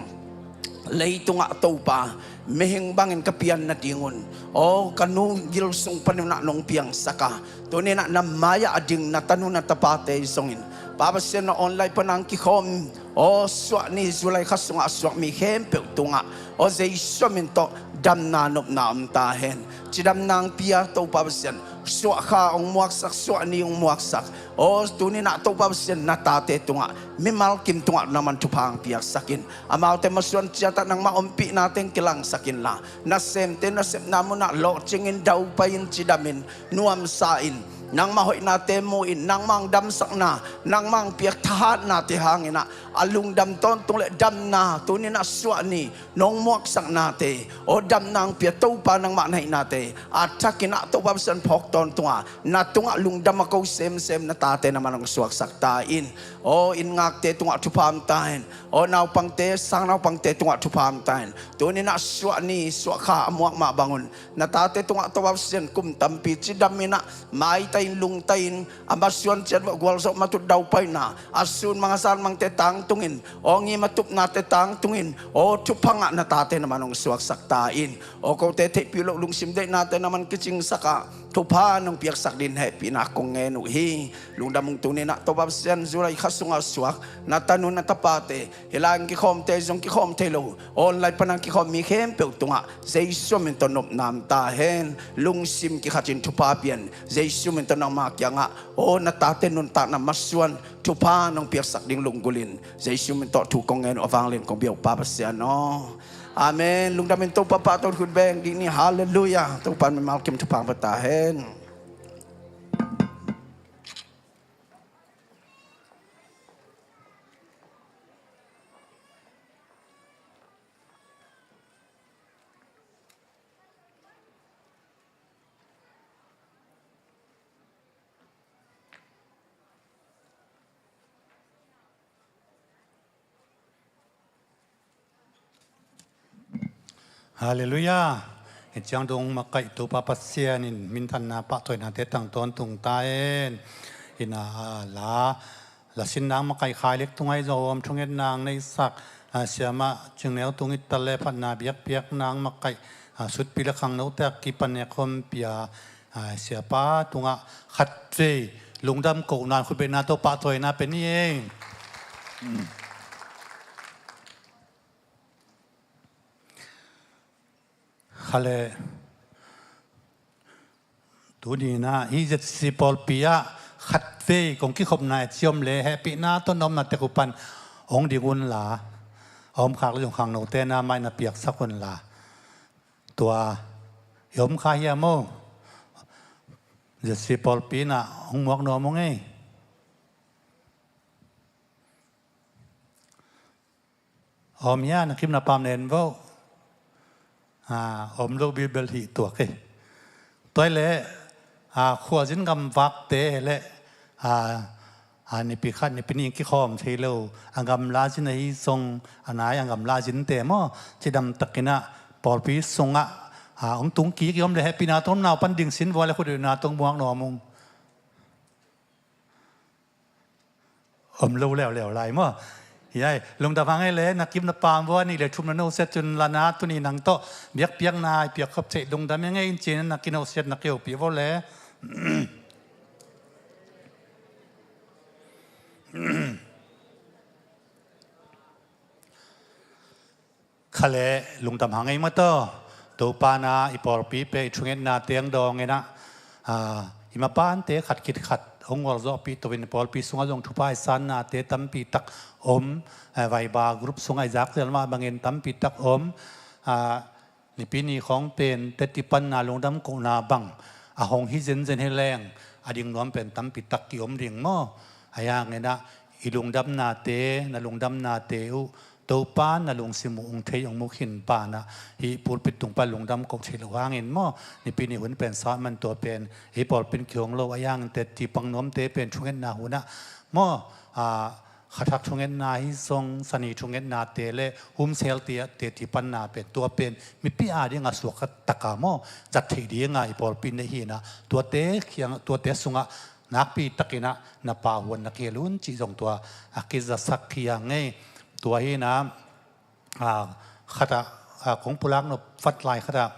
leitungah Topa mihing bangin ka pian nadingun, aw ka nu gil sung panin ah nong piangsak a, tuni inah na mai-ah a ding na tanu na tapate zongin, Pa Pasian, na online panang kikhawm, aw suah ni July kha sungah a suak mi khempeuh tungah, aw Jesu min tawh damna nopna om ta hen. Cidamna hong pia Topa Pasian, suah kha hong muaksak, suah ni hong muaksak, aw tuni inah Topa Pasian, na tate tungah mimal kim tungah nangman thupha hong piaksak in, amaute masuan ciatah nangmah ompihna teng kilangsak inla, nasemte nasepna munah lawhcing in, daupai in, cidam in, nuamsa in, nangmah hoihnate mu in, nangmah hong damsakna, nangmah hong piak thahatnate hang inah a lungdam tawntung le damna, tuni inah suah ni nong muaksaknate, aw damna hong pia Topa nangmah na hihnate a thak inah Topa Pasian phawk tawntung a, na tungah lungdam a ko semsem na tate nangman hong suaksak ta in. Aw inn ngakte tungah thupha om ta hen. Aw naupangte, sangnaupangte tungah thupha om ta hen. Tuni inah suah ni suah kha a muak mah bangun, na tate tungah Topa Pasian kum tampi cidam inah maitai in, lungtai in, a masuan ciat uah gualzawh matut daupaina, a sun mang a zan mangte tangtung in, aw ngim a tupnate tangtung in, aw thupha ngah na tate nangman hong suaksak ta in. Aw kote theihpih loh lungsim deihnate nangman kicingsak a, thupha nong piaksak dingin hehpihna kong ngen uh hi. Lungdam ung. Tuni inah Topa Pasian, July kha sungah suak na tanu na tapate, hih lai-ah kikhawmte zong, kikhawm thei lo online panang kikhawm mi khempeuh tungah Jesu min tawh nopna om ta hen. Lungsim kikhat in thupha pia in, Jesu min tawh nangma kiangah, aw na tate nuntakna masuan thupha nong piaksak ding lunggulh in, Jesu min tawh thu kong ngen uh, a vanglian kong biak uh Pa Pasian aw. Amen. Lungdam in Topa pahtawi khut beng dih ni. Halleluiah. Topa in mimal kim thupha hong pia ta hen. Halleluiah. Hih ciang dong makaih Topa Pasian in minthanna pahtawinate tang tawntung ta hen. Ina a la, la sin nang makaih Khai Lek Tung ahi zong om thunget nang neisak, a, Siamah Cing Neu Tung i tal le phatna biakpiak nang makaih, a, sutpi le khangnote a kipan nek khawm pia, a, Siapa tungah khatvei lungdam kohna, khutbetna tawh pahtawina pia ni ei. Khale, tuni inah hih Z C C pawlpi ah khatvei kong kikhopna i ci om le hehpihna tawh na omna tek uh pan hong ding unla, a om khak le zong khangnote na mai na piaksak unla. Tua i om kha hiam aw? Zia si pawlpi inah hong muak nuam ung ei. Om hia, na kim na pam nen vo. Om lo bilbel hi tuak ei. Tua hi leh khuazin gamvakte hi leh nipi khat nipi nih kikhawm thei lo, a gamla zin ahi zong, a nai a gamla zinte maw, cidam takinah pawlpi sungah hong tung kik i om leh hehpihna tawh om, nau pan ding sin vua leh khutdona tawh muak nuam ung. Om lo leuleu lai maw. Hiai, lungdam hang ei leh, na kim na pam vua, nih leh thum na no siat cun lana tuni nang tawh biakpiakna i piak khop theih lungdam hang ei, in cin na kino siat na kio pi vua leh. Kha leh lungdam hang ei maw taw. Topa na i pawlpi pen i thungetna teng dawng inah i mapante khat khit khat hong gualzawhpih to in, pawlpi sungah zong thupha i sannate tampi tak om. Viber group sungah i zakzel mah bangin tampi tak om. Nipi ni khawng pen teci panna lungdam kohna bang a hong hi zenzen hi leng a ding nuam pen tampi tak ki om ding maw. Ahi hang inah i lungdamnate, na lungdamnate uh Topa na lungsim uh hong thei hong mu khin banah hih pulpit tung pan lungdam koh theih loh hangin maw, nipi ni hun pen sawt man tua pen hih pawlpi in kihong lo. Ahi hangin teci pang nuamte pen thungetna hunah maw, khathak thungetna hi zong, sani thungetnate leh humselte ah teci panna pen tua pen mipi a dingah suak taka maw, zat theih dingah i pawlpi in nei hi inah tuate khiang, tuate sungah nakpi takinah na pahuan na kihel un cih zong tua a kizasak hi hang ei. Tua hi inah khatah kong pulak nop fat lai khatah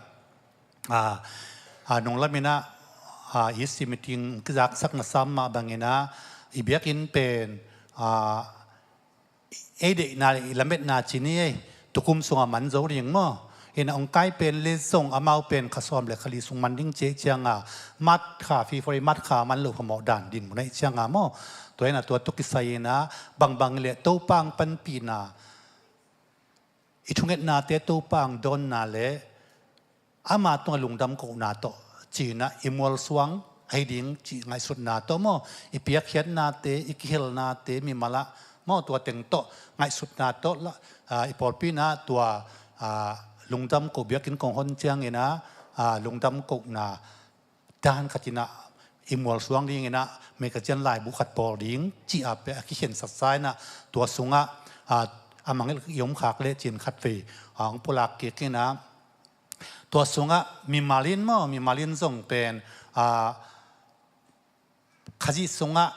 nunglam inah i si meeting kizaksak na sam mah bang inah i biakinn pen ei deihna leh i lametna ci ni ei, tukum sungah man zo ding maw. Inah hong kai pen leh zong amau pen kha sawm leh kha li sung man ding ci ei cianga, March kha, February, March kha man loh phamawh dan dinmun ahi cianga maw. Tua inah tua tawh kisai inah bangbang leh Topa hong panpihna, i thungetnate Topa hong dawnna leh ama tungah lungdam kohna tawh ci inah i mualsuang ahi ding cih ngaihsutna tawh maw, i piakkhiatnate, i kihelnate mimal ah maw, tua teng tawh ngaihsutna tawh i pawlpi inah tua lungdam koh biakinn kong hon ciang inah lungdam kohna dan khat inah i mualsuang ding inah magazine laibu khat bawl ding cih a pen a kikhensatsa inah tua sungah a mangngilh i om khak leh cin khatvei hong pulak kik inah tua sungah mimal in maw, mimal in zong pen Khazih sungah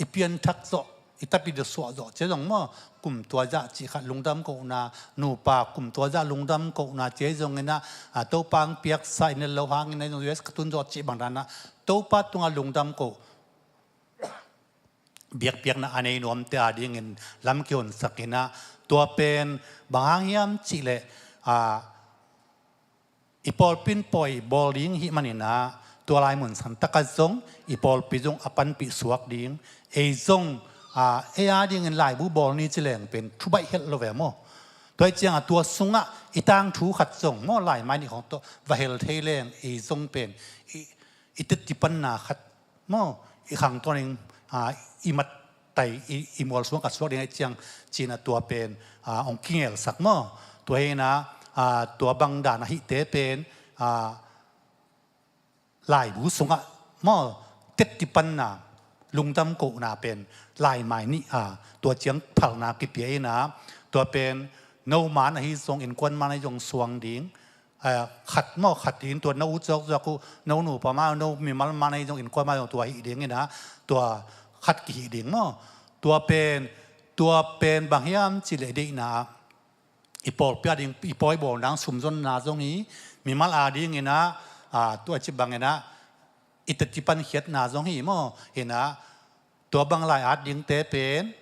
i pianthak zawh, i tapi dasuah zawh ci zong maw, kum tua zah cih khat lungdam kohna, nupa kum tua zah lungdam kohna ci zong inah Topa hong piaksa in lo hang inah zong U S ka tun zawh cih bang danah Topa tungah lungdam koh biakpiakna a nei nuamte a dingin lam kihonsak inah tua pen bang hang hiam cih leh i pawlpi in pawi bawl ding hih man inah tua lai mun san takah zong i pawlpi zong a panpih suak ding, ei zong ei a dingin laibu bawl ni ci leng pen thubaih helh lo ve maw. Tua hi ciangah tua sungah i tangthu khat zong maw, laimai nih khawng tawh va hel thei leng ei zong pen i teci panna khat maw, i khang tuanin i mat tai i mualsuang ka suak ding ahi ciang ci inah tua pen hong kingelsak maw. Tua hi inah tua bang dan ahihte pen laibu sungah maw, teci panna lungdam kohna pen laimai nih a tua ciang phalna kipia inah tua pen no man ahi zong, innkuan man ahi zong suang ding khat maw, khat in tua no u cawk zuak uh, no nupa man, no mimal man ahi zong, innkuan man ahi zong tua hih ding inah tua khat kihih ding maw. Tua pen, tua pen bang hiam cih leh deihna i pawlpi a ding i pawi bawl nang sumzonna zong hi, mimal a ding inah tua ci bang inah i teci pankhiatna zong hi maw. Inah tua bang lai at dingte pen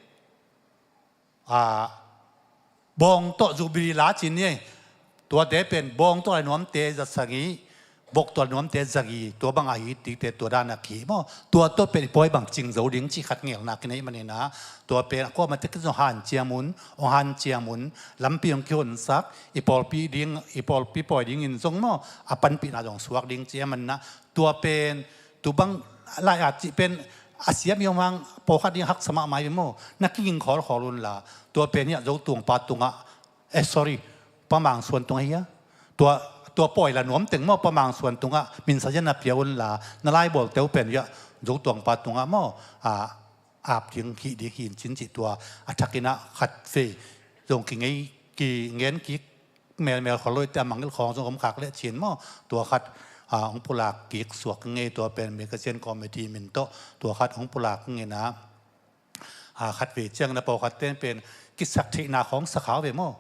bawng tawh zubili la ci ni ei. Tuate pen bawng tawh lai nuamte za sagih, bok tawh lai nuamte za gi, tua bang ahi tikte tua dan a kihi maw. Tua tawh pen i pawi bang cing zo ding cih khat ngelna kinei man inah tua pen a kuamah tek zong hanciam un, hong hanciam un, lampi hong kihonsak, i pawlpi ding, i pawlpi pawi dingin zong maw a panpihna zong suak ding ci a man inah tua pen Tu bang lai-at cih pen a siam i om hang pawlkhat ding haksa mahmah hi ve maw. Na kinging khawlkhawl unla, tua pen hiah Zotuangpa tungah, eh, sorry, Pa Mang Suan tungah hi a. Tua, tua pawi la nuam teng maw, Pa Mang Suan tungah minsa zia na pia unla, na laibawlte uh pen hiah Zotuangpa tungah maw, a, ap ding, hih ding hi in cin cih tua a thakin ah khat vei zong kingei, kingen kik melmel khol lo i te, a mangngilh khawng zong om khak leh cin maw. Tua khat, a, hong pulak kik suak ngei, tua pen magazine committee min tawh tua khat hong pulak ngei na, a, khat vei ciang na pawlkhat ten pen kisak theihna khawng sa kha uh ve maw.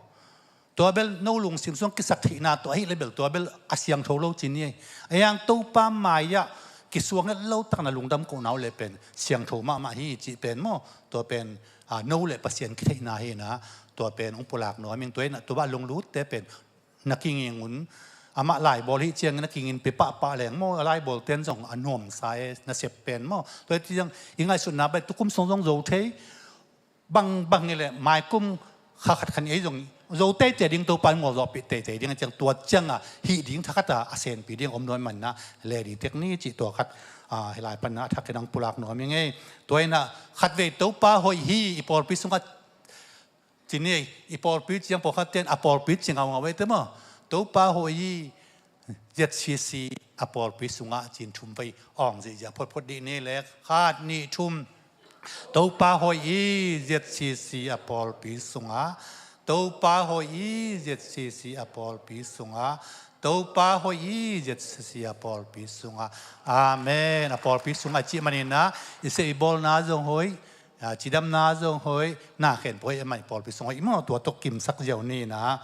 Tua bel no lungsim sung kisak theihna tua ahih leh bel tua bel a siangtho lo cin hi. A yang Topa mai-ah kisuang het lo tak na lungdam kohna uh leh pen siangtho mahmah hi cih pen maw. Tua pen, a, no le Pasian kitheihna hi na, tua pen hong pulak nuam ing. Tua hi na tua bah lunglutte pen na kinging un. Amah laibawl hi ciangin na kingin pe pahpah leng maw, a laibawl ten zong a nuamsa e, nasep pen maw. Tua hi ciang i ngaihsutna bai tukum sung zong zo thei. Bangbang hi leh maikum kha khat khan ei zong zo teitei ding, Topa in ngawlzawhpih teitei ding a ciang, tua ciangah hih ding thakhat a, a senpi ding om nuam manna le ding tek ni cih tua khat, a, hi lai panna a thakin hong pulak nuam ing ei. Tua hi na khat vei Topa hoih hi, i pawlpi sungah cin ei, i pawlpi ciang pawlkhat ten a pawlpi ci ngaungau ei te maw. Topa hoih hi, Z C C a pawlpi sungah cin thum vei awng zihziah photphot dih ni le, khat, nih, thum. Topa hoih hi, Z C C a pawlpi sungah. Topa hoih hi, Z C C a pawlpi sungah. Topa hoih hi, Z C C a pawlpi sungah. Amen. A pawlpi sungah cih manin ah i seh i bawlna zong hoih, a, cidamna zong hoih, na khen pawh hoih, a mai pawlpi sung hoih maw, tua tawh kimsak ziau ni na.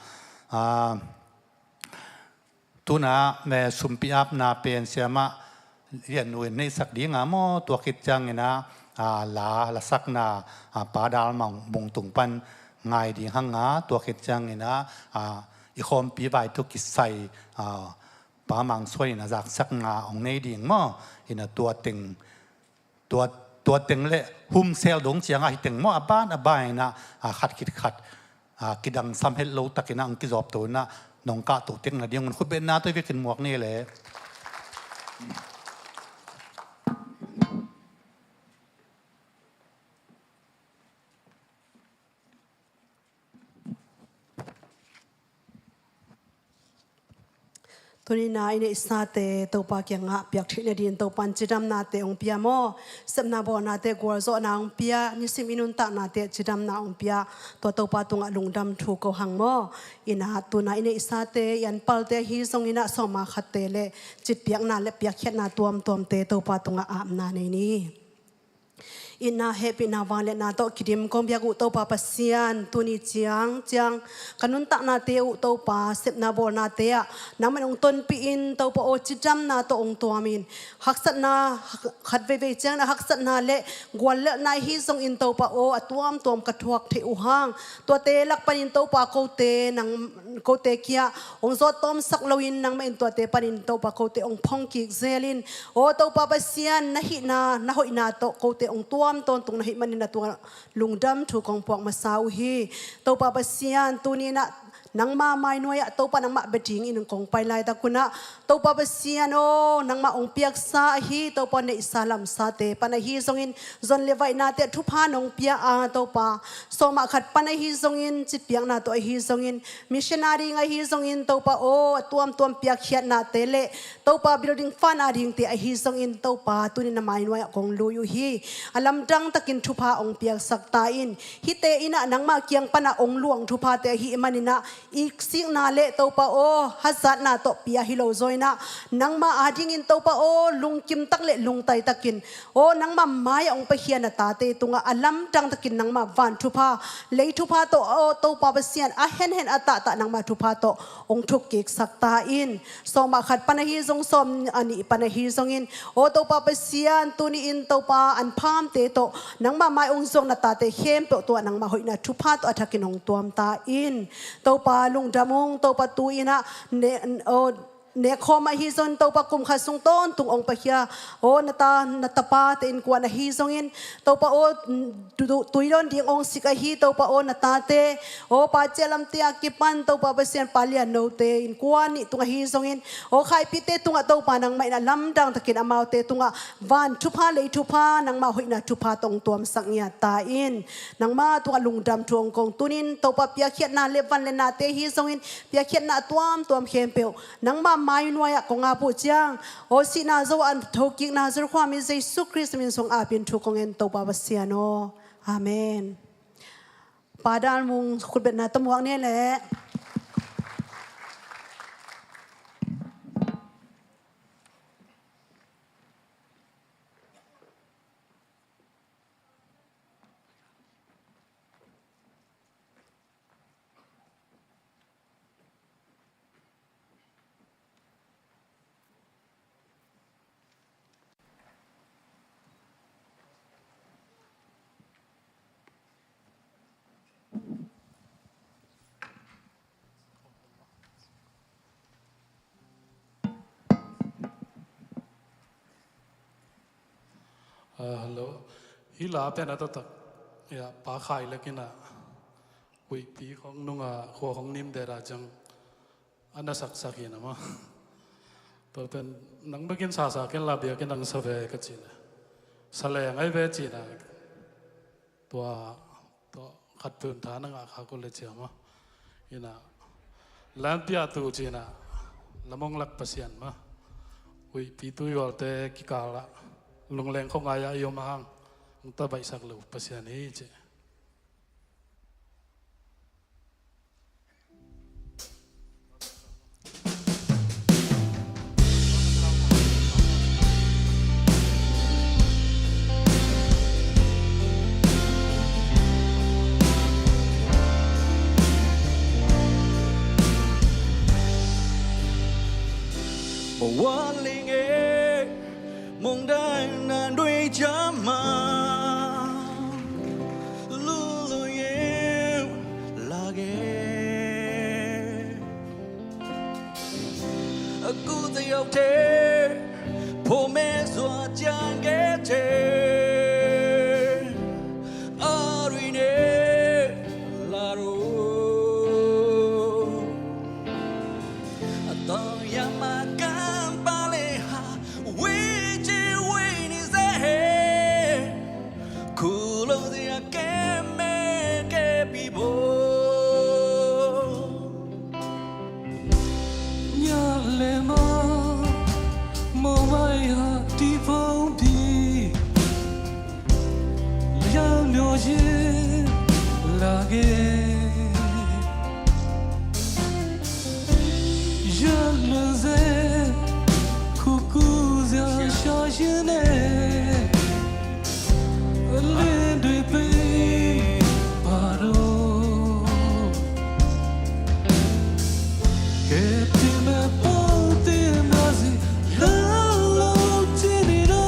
A, tuna, eh, sumpi apna pen siamah Lian Nu in neihsak ding a maw, tua khit ciangin ah, a, la, lasakna, a, Pa Dal Mang Bung tung pan ngai ding hang a, tua khit ciangin ah, a, i khawmpi vai tu kisai, a, Pa Mang Suan in a zaksakna hong nei ding maw, in a tua teng, tua, tua teng le humsel dong ciangah hi teng maw, a ban a ban in ah, a, khat khit khat, a, kidangsam het lo takin ah hong kizawpto in ah nong kahto tek nadingun khutbetna tawh i vekin muak ni le. Tuni-in ah i neihsate Topa kiangah piak theih nadingin Topa in cidamnate hong pia maw? Sepna bawlnate gualzawhna hong pia, nisim i nuntaknate cidamna hong pia, tua Topa tungah lungdam thu ko hang maw? In ah tuna i neihsate, i anpalte ahi zongin ah sawma khatte le citpiakna le piakkhiatna tuamtuamte Topa tungah apna nei ni. Itna, hehpihna, vangliatna tawh kidim kong biak uh Topa Pasian, tuni ciang ciang ka nuntaknate uh Topa, sepna bawlnate ah nangman hong tonpih in Topa aw, cidamna tawh hong tuamin, haksatna, khat veivei ciangin ah haksatna le guallelhna ahi zongin Topa aw, a tuamtuam ka thuak theih uh hang, tuate lak panin Topa kote nang, kote kia hong zawt tawmsak loin nangmah in tuate panin Topa kote hong phong kik zelin, aw Topa Pasian, na hihna na hoihna tawh kote hong tuam tawntung na hih manin na tungah lungdam thu kong puak masa uh hi. Topa Pasian, tuni-in ah nangma mainuai-ah Topa nangmah bia dingin kong pai laitak un ah, Topa Pasian aw, nangmah hong piaksa ahi Topa neihsa lamsate pan ahi zongin, zon le vaihnate ah thupha nong pia a Topa, sawma khat pan ahi zongin, citpiakna tawh ahi zongin, missionary ahi zongin Topa aw, a tuamtuam piakkhiatnate le Topa building fund a dingte ahi zongin Topa tuni na mainuai ah kong lui uh hi. A lamdang takin thupha hong piaksak ta in. Hihte in ah nangmah kiang pan ah hong luang thuphate ahih manin ah i sikna le Topa aw, hazatna tawh pia hi lo zaw in ah, nangmah a dingin Topa aw, lungkim tak le lungtai takin, aw, nangmah mai-ah hong Pakhia na tate tungah a lamdang takin nangmah van thupha, lei thupha tawh aw Topa Pasian, a henhen a tahtah nangmah thupha tawh hong thuk kiksak ta in. Sawma khat pan ahi zong, sawm a nih pan ahi zongin, aw Topa Pasian, tuni-in Topa an phamte tawh nangmah mai hong zuak na tate khempeuh tungah nangmah hoihna thupha tawh a thakin hong tuam ta in. Topa lungdam ung, Topa tu-in ah ne, aw, nekkhawm ahi zongin Topa kum khat sung tawntung hong paikhia. Aw na ta na tapate innkuan ahi zongin Topa aw tu- tu- tuidawn ding hong sik ahi Topa aw na tate aw pa ciah lamte a kipan Topa Pasian pa lian note innkuan nih tung ahi zongin aw khaipite tungah Topa nangmah in a lamdang takin amaute tungah van thupha lei thupha nangmah hoihna thupha tong tuamsak ngiat ta in nangmah tungah lungdam thu hong kong tunin Topa piakkhiatna le van le nate hi zongin piakkhiatna a tuamtuam khempeuh nangmah mai nuai-ah kong ap uh ciang aw sihna zo an thokikna Zarkhuami Jesu Khrist min sung apin thu kong en Topa Pasian aw. Amen. Pa Dan Mung khutbetna tamuak ne leh. Ah, hello. Hi la pen a taktak ya pa khai lek ina huihpi khong nunga khua khong nim dera ciang ana saksak ina ma. Tua pen nang bekin sasa ken la biakin nang sa ve ka cina. Sa leng ai ve cina. Tua tua khat pun tha na ngah kha ko le cia ma. Ina lampi a tu cina lamong lak Pasian ma. Huihpi tuihualte kikala lungleng khong ngai a i om a hang. Nta baihsak lo Pasian hi ci. Mawalenge mongdaina doi jama luluye lage. Aku te yau te pome zua jange te arine laro. Atau yang makan paleha wiji wini zehe. Kulo dia keme ke bibo. Nya lema mawai ha ti phong pi. Yang nyo ye lage. Yalunze kuku zia shashine lendui pei paro. Kepime pau te mazi lalo tinino.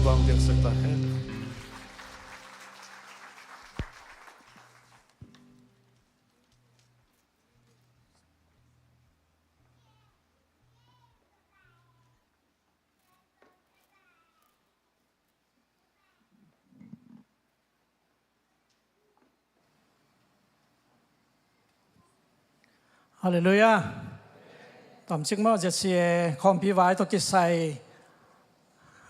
Bang biaksak ta hen. Halleluiah. Tawmcik maw, Z C A khawmpi vai tawh kisai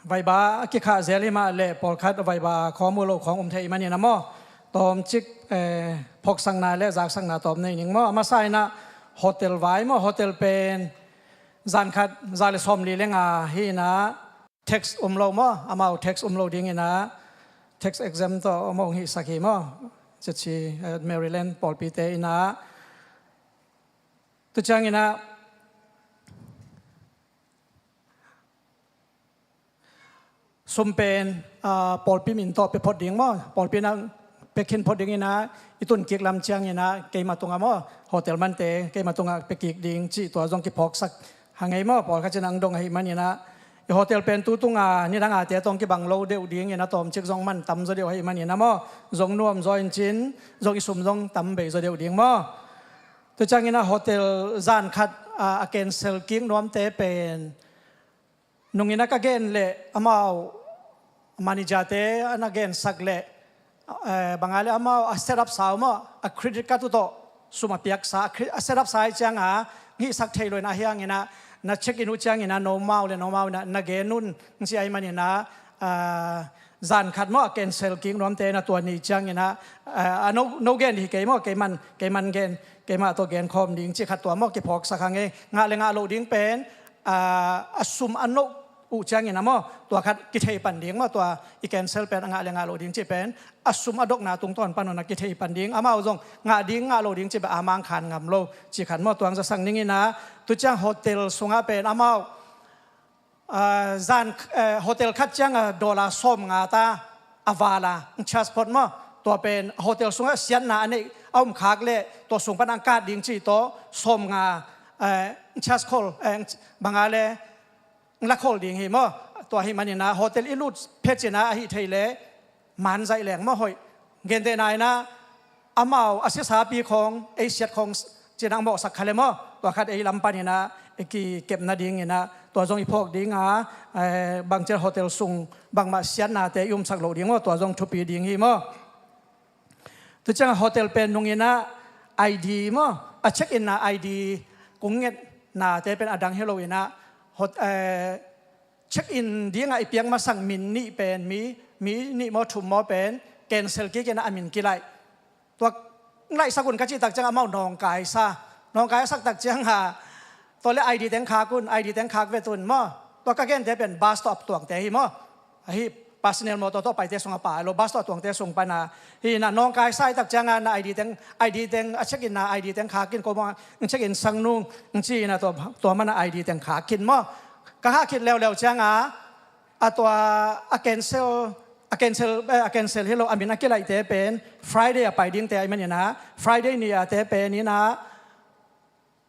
vaiba a kikhah zel hi mah leh pawlkhat vaiba khawm uh loh khawng um thei manin a maw, tawmcik, eh, phoksakna le zaksakna tawm nei ning maw. A masa in ah hotel vai maw, hotel pen zan khat za le sawmli le nga hi in ah, tax um lo maw, amau tax um lo ding in ah, tax exempt tawh amau hong hihsak hi maw. Z C, eh, Maryland pawlpite in ah, tu ciangin ah sum pen, ah, pawlpi min tawh pia phot ding maw, pawlpi in ah pia khin phot ding in ah, i tun kik lam ciangin ah keima tungah maw, hotel mante keima tungah pia kik ding cih tua zong kiphawksak ha ngei maw. Pawlkhat cin ang dong ahih manin ah, i hotel pen tu tunga nidang a te tawh kibang lo deuh ding in ah, tawmcik zong man tam zaw deuh ahih manin ah maw, zong nuam zaw in cin, zong i sum zong tam bei zaw deuh ding maw. Tu ciangin ah hotel zan khat, ah, a cancel kik nuamte pen nungin ah ka gen leh amau manager-te an a gensak leh, eh, bang a leh amau a set up sa uh maw, a credit card uh tawh sum a piaksa, a cre-, a set up sa ahih cianga hihsak thei lo in ah, ahi hangin ah na check in uh ciangin ah nomau le nomau in ah na gen un, ci ahih manin ah, ah, zan khat maw a cancel kik nuamte in ah tua ni ciangin ah, ah, a no, no gen hi kei maw, keiman, keiman gen, keimah tawh gen khawm ding cih khat tua maw kiphawksak ha ngei. Ngah le ngah loh ding pen, ah, a sum a noh uh ciangin ah maw, tua khat kithei pan ding maw, tua i cancel pen a ngah le ngah loh ding cih pen a sum a dokna tungtawn pan un ah kithei pan ding, amau zong ngah ding ngah loh ding cih pen a mang khan ngam lo cih khat maw, tua hong zasak ning in ah. Tu ciang hotel sungah pen amau, ah, zan, eh, hotel khat ciang a dollar sawmnga ta a val a hong charge phot maw. Tua pen hotel sungah siatna a neih a om khak leh tua sung pan a hong kat ding cih tawh sawmnga, eh, hong charge khol, eh, bang a leh hong la khol ding hi maw. Tua ahih manin ah hotel i lut phet cin ah ahih thei leh man zaih leng maw hoih. Gentehna in ah amau a sisapi khawng, ei siat khawng cin ah hong mawhsak kha le maw, tua khat ei lam panin ah i kikep nadingin ah tua zong i phawk ding a, eh, bangci hotel sung bangmah siatnate i umsak loh ding maw, tua zong thupi ding hi maw. Tu ciang hotel pen nungin ah I D maw, a check in na I D kung ngetnate pen a dang hi lo in ah, hot-, eh, check in dingah i piak masang min nih pen mi, mi nih maw thum maw pen cancel kik in ah a min kilaih. Tua hong laihsak un ka cih tak ciang amau nawngkaisa, nawngkaisak tak ciang a, tua le I D teng khak un, I D teng khak vet un maw. Tua ka gente pen bus tawh a tuangte hi maw. Ahi, personal motor tawh paite sung a pai lo, bus tawh a tuangte sung pan a. Hi na nawngkaisa i tak ciang a na I D teng, I D teng a check in na I D teng khak in ko maw, check in sang nung, ci in ah tua, tua man a I D teng khak khin maw. Ka khak khit leuleu ciang a, a tua a cancel, a cancel, eh, a cancel hi lo, a min a kilaihte pen Friday a pai dingte ahih manin ah, Friday ni a te pen in ah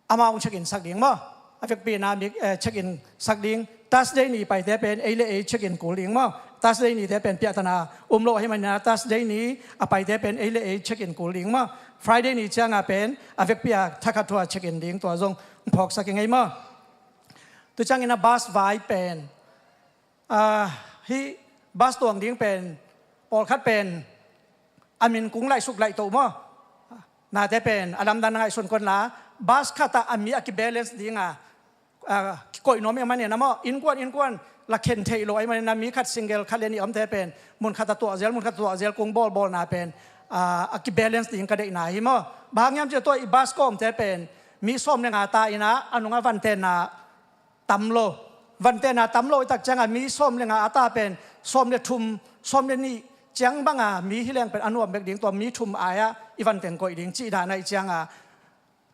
amau hong check in sak ding maw. A vekpi in ah mi, eh, check in sak ding. Thursday ni paite pen ei le ei check in kul ding maw. Thursday nite pen piahtana um lo ahih manin ah Thursday ni a paite pen ei le ei check in kul ding maw. Friday ni ciang a pen a vekpi a thakhat thu a check in ding, tua zong hong phawksak i ngei maw. Tu ciangin ah bus vai pen, ah, hih bus tuang ding pen pawlkhat pen a min kung laih suk laih to maw. Nate pen a lamdang na ngaihsun kei un la, bus khat ah a mi a kibalance ding a, ah, kikoih nuam ahih manin ah maw, innkuan innkuan la khen theih lo ahih manin ah mi khat single khat le nih a omte pen mun khat ah tuah zel, mun khat ah tuah zel kung bawlbawlna pen, ah, a kibalance ding ka deihna hi maw. Bang hang hiam cih leh tua i bus kawmte pen mi sawm le nga ta in ah a nungah vantenna tam lo. Vantenna tam lo i tak ciang a mi sawm le nga a ta pen sawm le thum, sawm le nih ciang bang a mi hi leng pen a nuam bek ding, tua mi thum ai-ah i vanten koih ding cih dan ahih ciang a,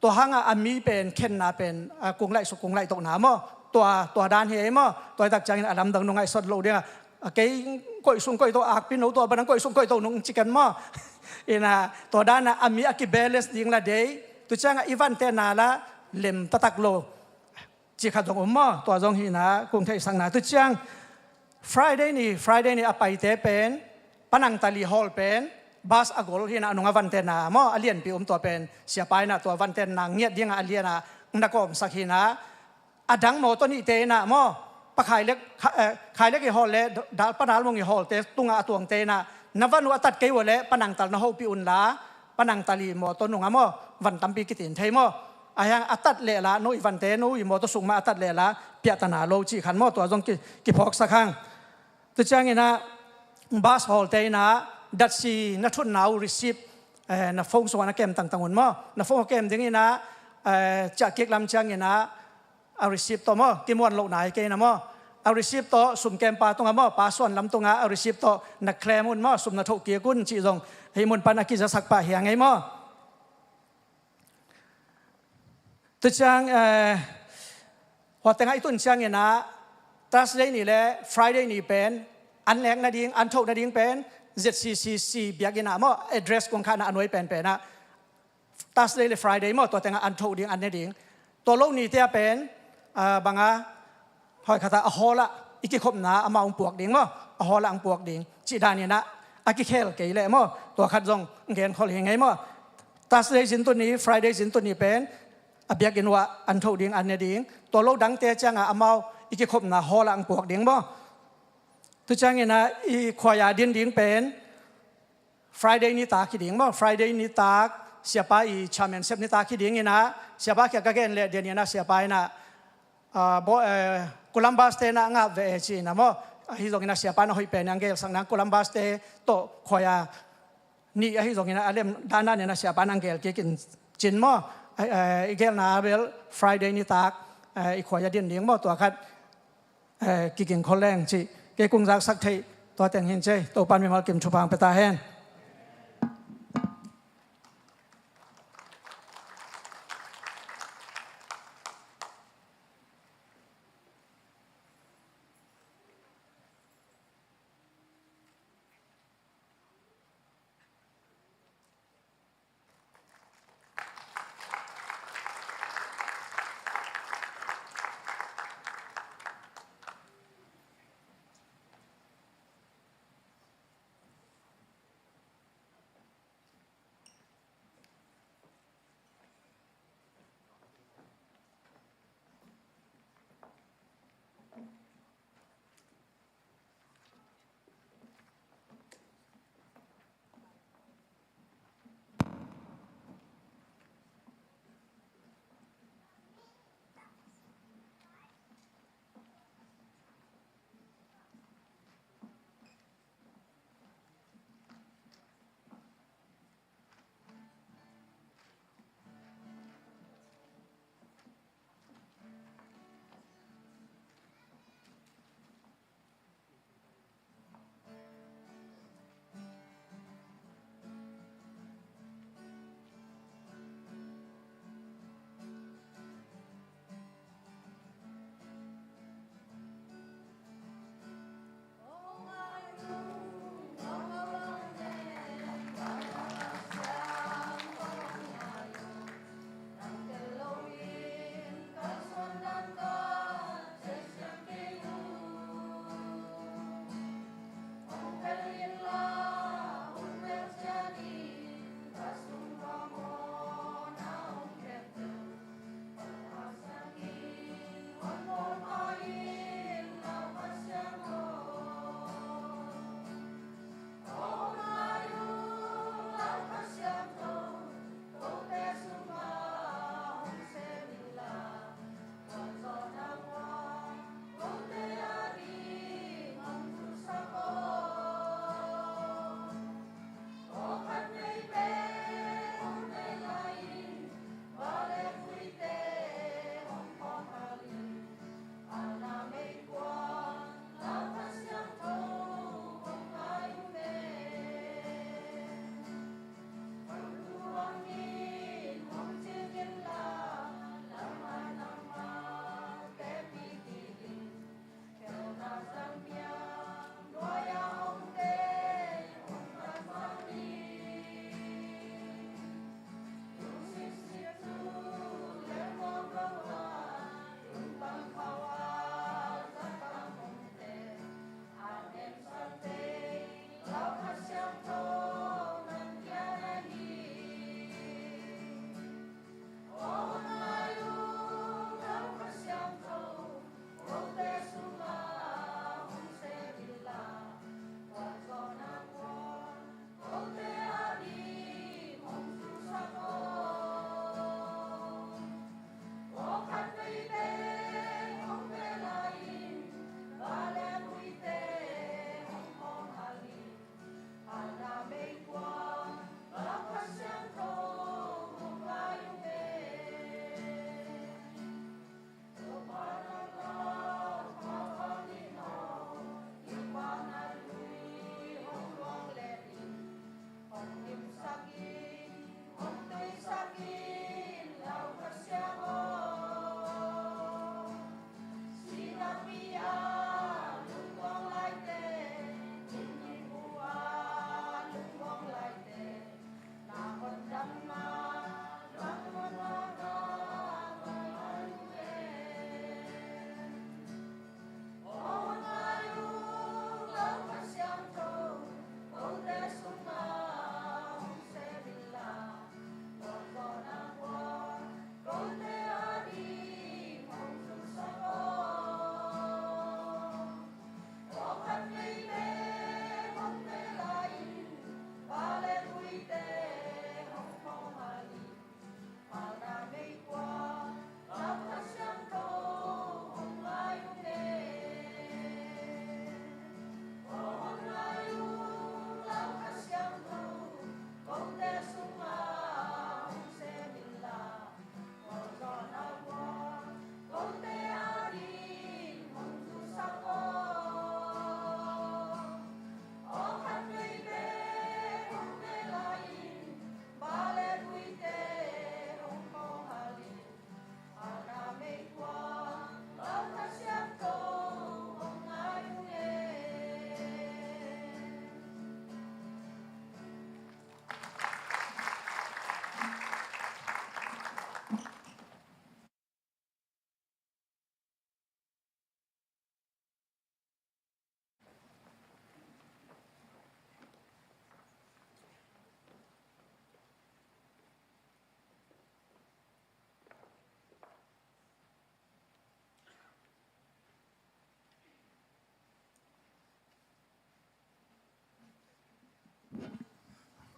tua hang a a mi pen khenna pen, ah, kung laih suk kung laih tohna maw. Tua, tua dan hi ei maw. Tua i tak ciangin a lamdang nung ngaihsut loh ding a, a kei koih sung koih to, akpi no tua bang koih sung koih to nung ci ken maw. In ah tua dan a a mi a kibalance ding la dei. Tu ciang a i vantenna la lem taktak lo cih khat zong om maw. Tua zong hi in ah kung theihsakna. Tu ciang Friday ni, Friday ni a paite pen, Panangtali Hall pen, bus a gol hi-in ah a nung a vantenna maw, a lianpi um tua pen, siapa in ah tua vantenna ngiat dingah a lian ah, na kawmsak hi-in ah, a dang mawtaw nihte in ah maw, Pa Khai Lek, Kha-, eh, Khai Lek i hall le, Dal, Pa Dal Mung i hallte tungah a tuangte in ah, na van uh a tat kei uh leh, Panangtal na hopih unla, Panangtali mawtaw nungah maw, van tampi kitin thei maw. Ahi hang a tat leh la, no i vante, no i mawtaw sung mah a tat leh la, piahtana lo cih khan maw, tua zong ki, kiphawksak hang. Tua ciangin ah, bus hawlte in ah, datsi na thutna uh receipt, eh, na phone sungah na kem tangtang un maw. Na phone a kem ding in ah, eh, ciahkik lam ciangin ah, a receipt tawh maw, kimuan lohna hi kei na maw. A receipt tawh sum kem pa tungah maw, pa suan lam tungah a receipt tawh na claim un maw, sum na thoh kik un cih zong, hih mun pan a kizasak pah hi hang ei maw. Tua ciang, eh, hua tengah i tun ciangin ah, Thursday ni le Friday ni pen, an nek nading, an thoh nading pen, Z C C C biakinn ah maw, address kong khahna a nuai penpen ah, Thursday le Friday maw, tua tengah an thoh ding, an ne ding. Tua lo nite ah pen, ah, bang a, hoi khat ah a hall ah i kikhopna amau hong puak ding maw, a hall ah hong puak ding. Cih dan in ah, a kikhel kei leh maw, tua khat zong gen khol hi ing ei maw. Thursday zintun ni, Friday zintun ni pen, a biakinn uah an thoh ding, an ne ding. Tua lo dangte ciangah amau i kikhopna hall ah hong puak ding maw. Tua ciangin ah i khuai a din ding pen, Friday nitak hi ding maw, Friday nitak, siapa i chairman sep nitak hi ding in ah, siapa kiang ka gen leh, dian in ah siapa in ah, ah, bo-, eh, Columbus te na ngap ve e ci-in ah maw, ahi zongin ah siapa na hoih pen in ah gelsak nang, Columbus te tawh khuai a nih ahi zongin ah a lem dan dan in ah siapa na gel kik in cin maw, eh, eh, i gelna bel Friday nitak, eh, i khuai a din ding maw, tua khat, eh, kiging khol leng cih, kei kong zaksak theih, tua teng hi ing ei, Topa'n mimal kim thupha hong pia ta hen.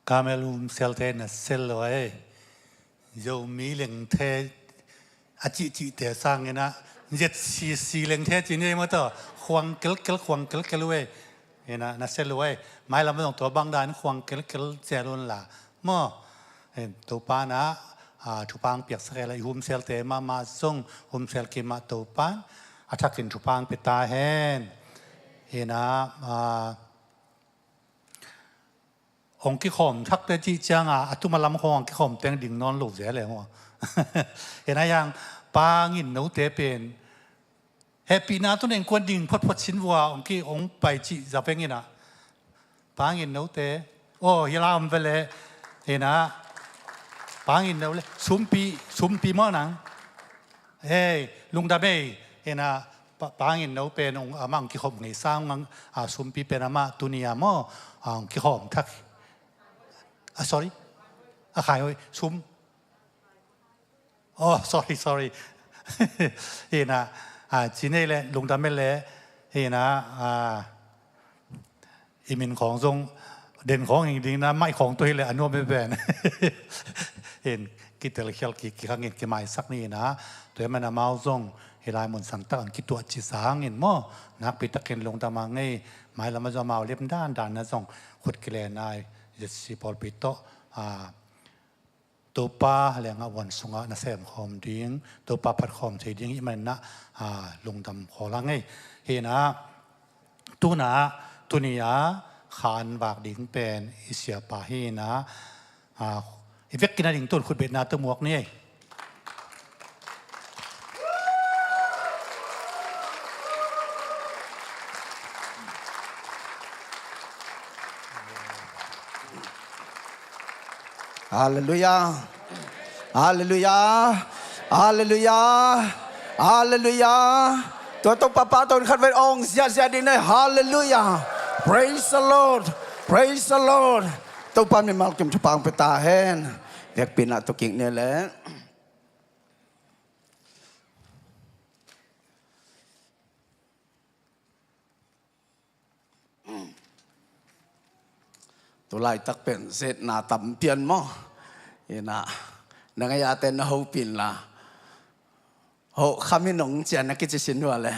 Kamel um sialte na sel lo ai. Zomi lengthe a cihcihte sangin ah Z C C lengthe ci ni ei maw taw. Khuang kelkel, khuang kelkel uh ei. Ina na sel uh ei. Mailam zong tua bang dan khuang kelkel cial un la maw. Topa na thupha piaksak ei la i um sialte mahmah zong um sial kim ah Topa a thakin thupha pia ta hen. Ina hong kikhawm thakte cih cianga a tuma lam khawng hong kikhawm teng ding nawn lo zel e maw. Ina yang Pa Ngin Note pen hehpihna tawh innkuan ding photphot sin vua hong ki hong pai cih za veng ina. Pa Ngin Note aw hi la om ve le. Ina Pa Ngin Note le sumpi, sumpi maw nang. Hei lungdam ei. Ina Pa Ngin Note pen amah hong kikhawm ngei sang a sumpi pen amah tuni a maw hong kikhawm thak. A sorry. A khai hoi sum. Oh sorry, sorry. Ina ci nei le lungdam ei le. Ina i min khawng zong den khawng hing ding na mai khawng tua hi le a nuam ei pen. Hin kitel khial ki, kikhangin kimaisak ni ina. Tua hi man amau zong hi lai mun sang tak an kituah ci sangin maw nakpi takin lungdam a ngei. Mailam a zong amau lem dandan na zong khut kile nai Z C C pawlpi tawh Topa lengah vuan sungah na semkhawm ding, Topa phatkhawm thei ding i manna lungdam khawl a ngei. Hina tuna tuni a khan vak ding pen i siapa hina i vekkin a ding tun khutbetna tawh muak ni ei. Halleluia. Halleluia. Halleluia. Halleluia. Tua Topa pahtawi in khat vei awng ziahziah ding nei. Halleluia. Praise the Lord. Praise the Lord. Topa mimal kim thupha pia ta hen. Vekpi-in ah tua kik ni le. Tu laitak pen zetna tam pian maw? Ina na ngaihte na hopih inla. Ho khamin ong cia na kici sin uh a le.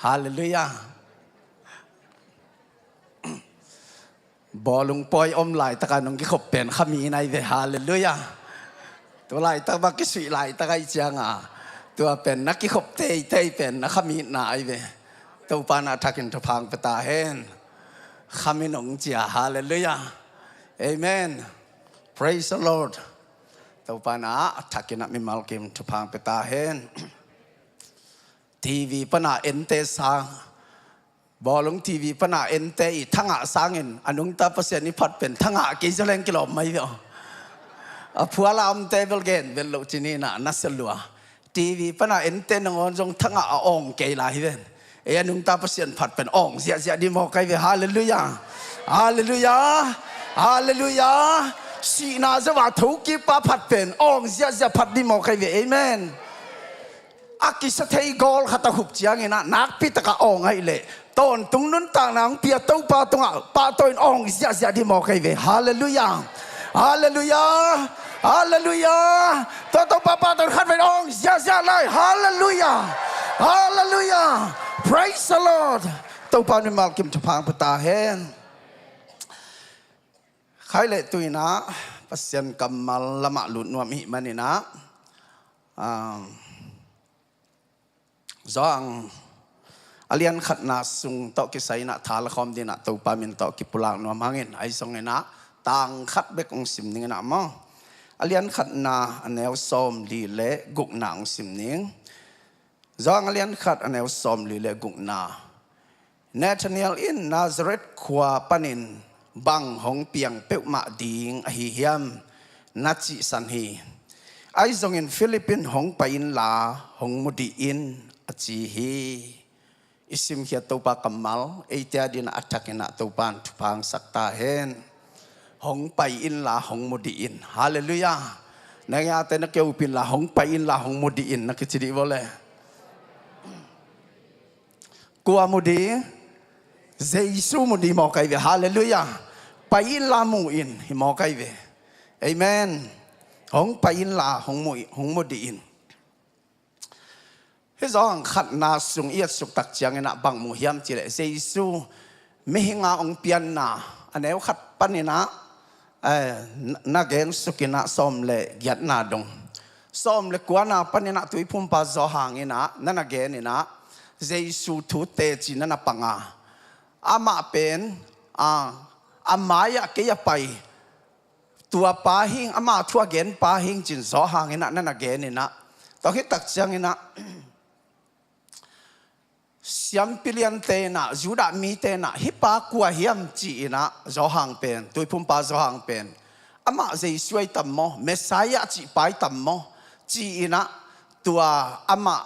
Halleluia. Bawlung pawi om laitaka nong kikhop pen khami nai ve. Halleluia. Tu laitak bang kisuih laitak ahi cianga tua pen na kikhop teitei pen na khamitna ahi ve. Topa na thakin thupha pia ta hen. Khamin ong cia. Halleluia. Amen. Praise the Lord. Topa na thakin ah mimal kim thupha pia ta hen. TV pana ente sang Bawlung TV pana ente i thangah sangin a nungta Pasian i phat pen thangah kei zaleng kilawm mai ve aw. A phuala omte bel gen bel loh cini na na selua. TV pana ente nangawn zong thangah a awng kei lai hi ven. Ei a nungta Pasian phat pen awng ziahziah di maw kai ve. Halleluia. Halleluia. Halleluia. Sihna zova thokipa phat pen awng ziahziah phat di maw kai ve. Amen. A kisa thei gawl khat a hup ciangin ah nakpi taka awng ahi leh tawntung nuntakna hong pia Topa tungah pahtawi in awng ziahziah di maw kai ve. Halleluia. Halleluia. Halleluia. Tua Topa pahtawi in khat vei awng ziahziah lai. Halleluia. Halleluia. Praise the Lord. Topa mimal kim thupha pia ta hen. Khai leh tu inah Pasian kammal lamah lut nuam ihih maninah Johan a lian khatna sung tawh kisai inah tha la khawm dinah Topa min tawh kipulak nuam hangin ahi zonginah tang khat bek hong sim ninginah maw? A lian khatna a neu sawm li le gukna hong sim ning. Johan a lian khat a neu sawm li le gukna. Nathanael in Nazareth khua panin bang hong piang peuhmah ding ahi hiam na cihsan hi. Ahi zongin Philip in hong pai inla hong mu dih in a ci hi. I simkhiat Topa kammal eite a dinah a thakinah Topa in thupha hong sak ta hen. Hong pai inla hong mu dih in. Halleluia. Na ngiate na keup inla hong pai inla hong mu dih in na kici dih vawle. Kua mu dih? Jesu mu dih maw kai ve. Halleluia. Pai inla mu in, hi mawk ai ve. Amen. Hong pai inla hong mu, hong mu dih in. Hih Johan khatna sung i etsuk tak ciangin ah bang mu hiam cih leh Jesu mihinga hong pianna a neu khat panin ah, eh, na, na gen suk in ah sawm le giatna dong. Sawm le kuana panin ah Tuiphumpa Johan in ah na na gen in ah Jesu thu teci na na pang a, amah pen, a, a mai-ah kei a pai, tua pa hing, ama thu a gen pa hing ci-in Johan in ah na na gen in ah. Tua khit tak ciangin ah siampi liante in ah, Judah mite in ah, hih pa kua hiam ci-in ah Johan pen, Tuiphumpa Johan pen, amah Jesu ai tam maw, Messiah cih pa ai tam maw ci-in ah, tua amah,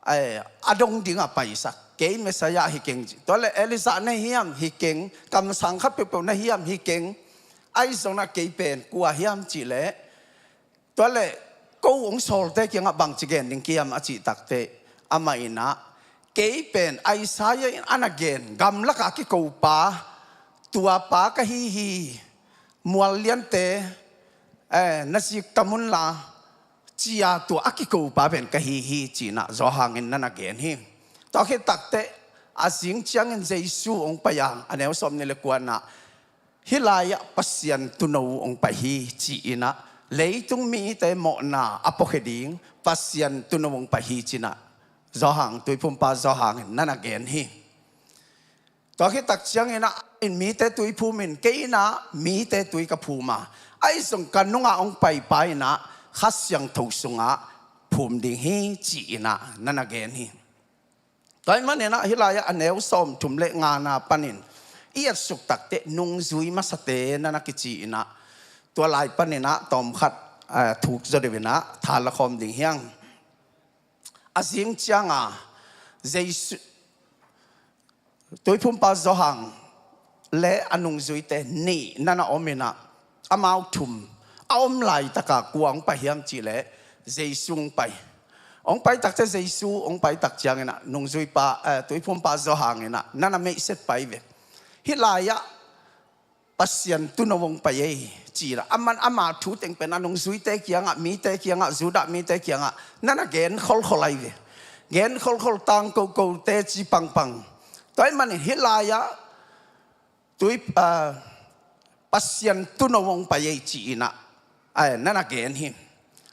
eh, a dong dingah paisak. Kei Messiah hi keng ci. Tua leh Elijah na hiam? Hi keng. Kamsang khat peuhpeuh na hiam? Hi keng. Ahi zongin ah kei pen kua hiam cih leh, tua leh ko hong sawlte kiangah bangci gen ding ka hiam a cih takteh, amah in ah kei pen Isaiah in a na gen, gamlakah a kiko pa, tua pa ka hi hi, mual liante, eh, na zik tam unla, ci-a tua a kiko pa pen ka hi hi ci-in ah Johan in na na gen hi. Tua khit takteh a zing ciangin Jesu hong pai a, a neu sawmnih le kuana, hih lai-ah Pasian Tuuno hong pai hi ci-in ah, leitung mite mawhna a puakhia ding Pasian Tuuno hong pai hi ci-in ah Johan, Tuiphumpa Johan in na na gen hi. Tua khit tak ciangin ah, in mite tui phum in, kei in ah mite tui ka phum a, ahi zong ka nungah hong pai pa in ah Kha Siangtho sungah phum ding hi ci-in ah na na gen hi. Tua ahih manin ah hih lai-ah a neu sawmthum le ngana panin i etsuk takteh nungzui masate na na kici in ah, tua lai panin ah tawmkhat, eh, thuk zaw deuh in ah tha la khawm ding hi hang. A zing cianga Jesu, Tuiphumpa Johan le a nungzuite nih na na om in ah, amau thum a om laitaka kua hong pai hiam cih leh Jesu hong pai. Hong pai takteh Jesu hong pai tak ciangin ah nungzuipa, eh, Tuiphumpa Johan in ah na na meihset pai ve. Hih lai-ah Pasian Tuuno hong pai ei ci-in ah, aman ama thu teng pen a nungzuite kiangah, mite kiangah, Judah mite kiangah na na gen kholkhol ai ve. Gen kholkhol, tang koko, teci pangpang. Tua ahih manin hih lai-ah tui, ah, Pasian Tuuno hong pai ei ci-in ah, ai, na na gen hi.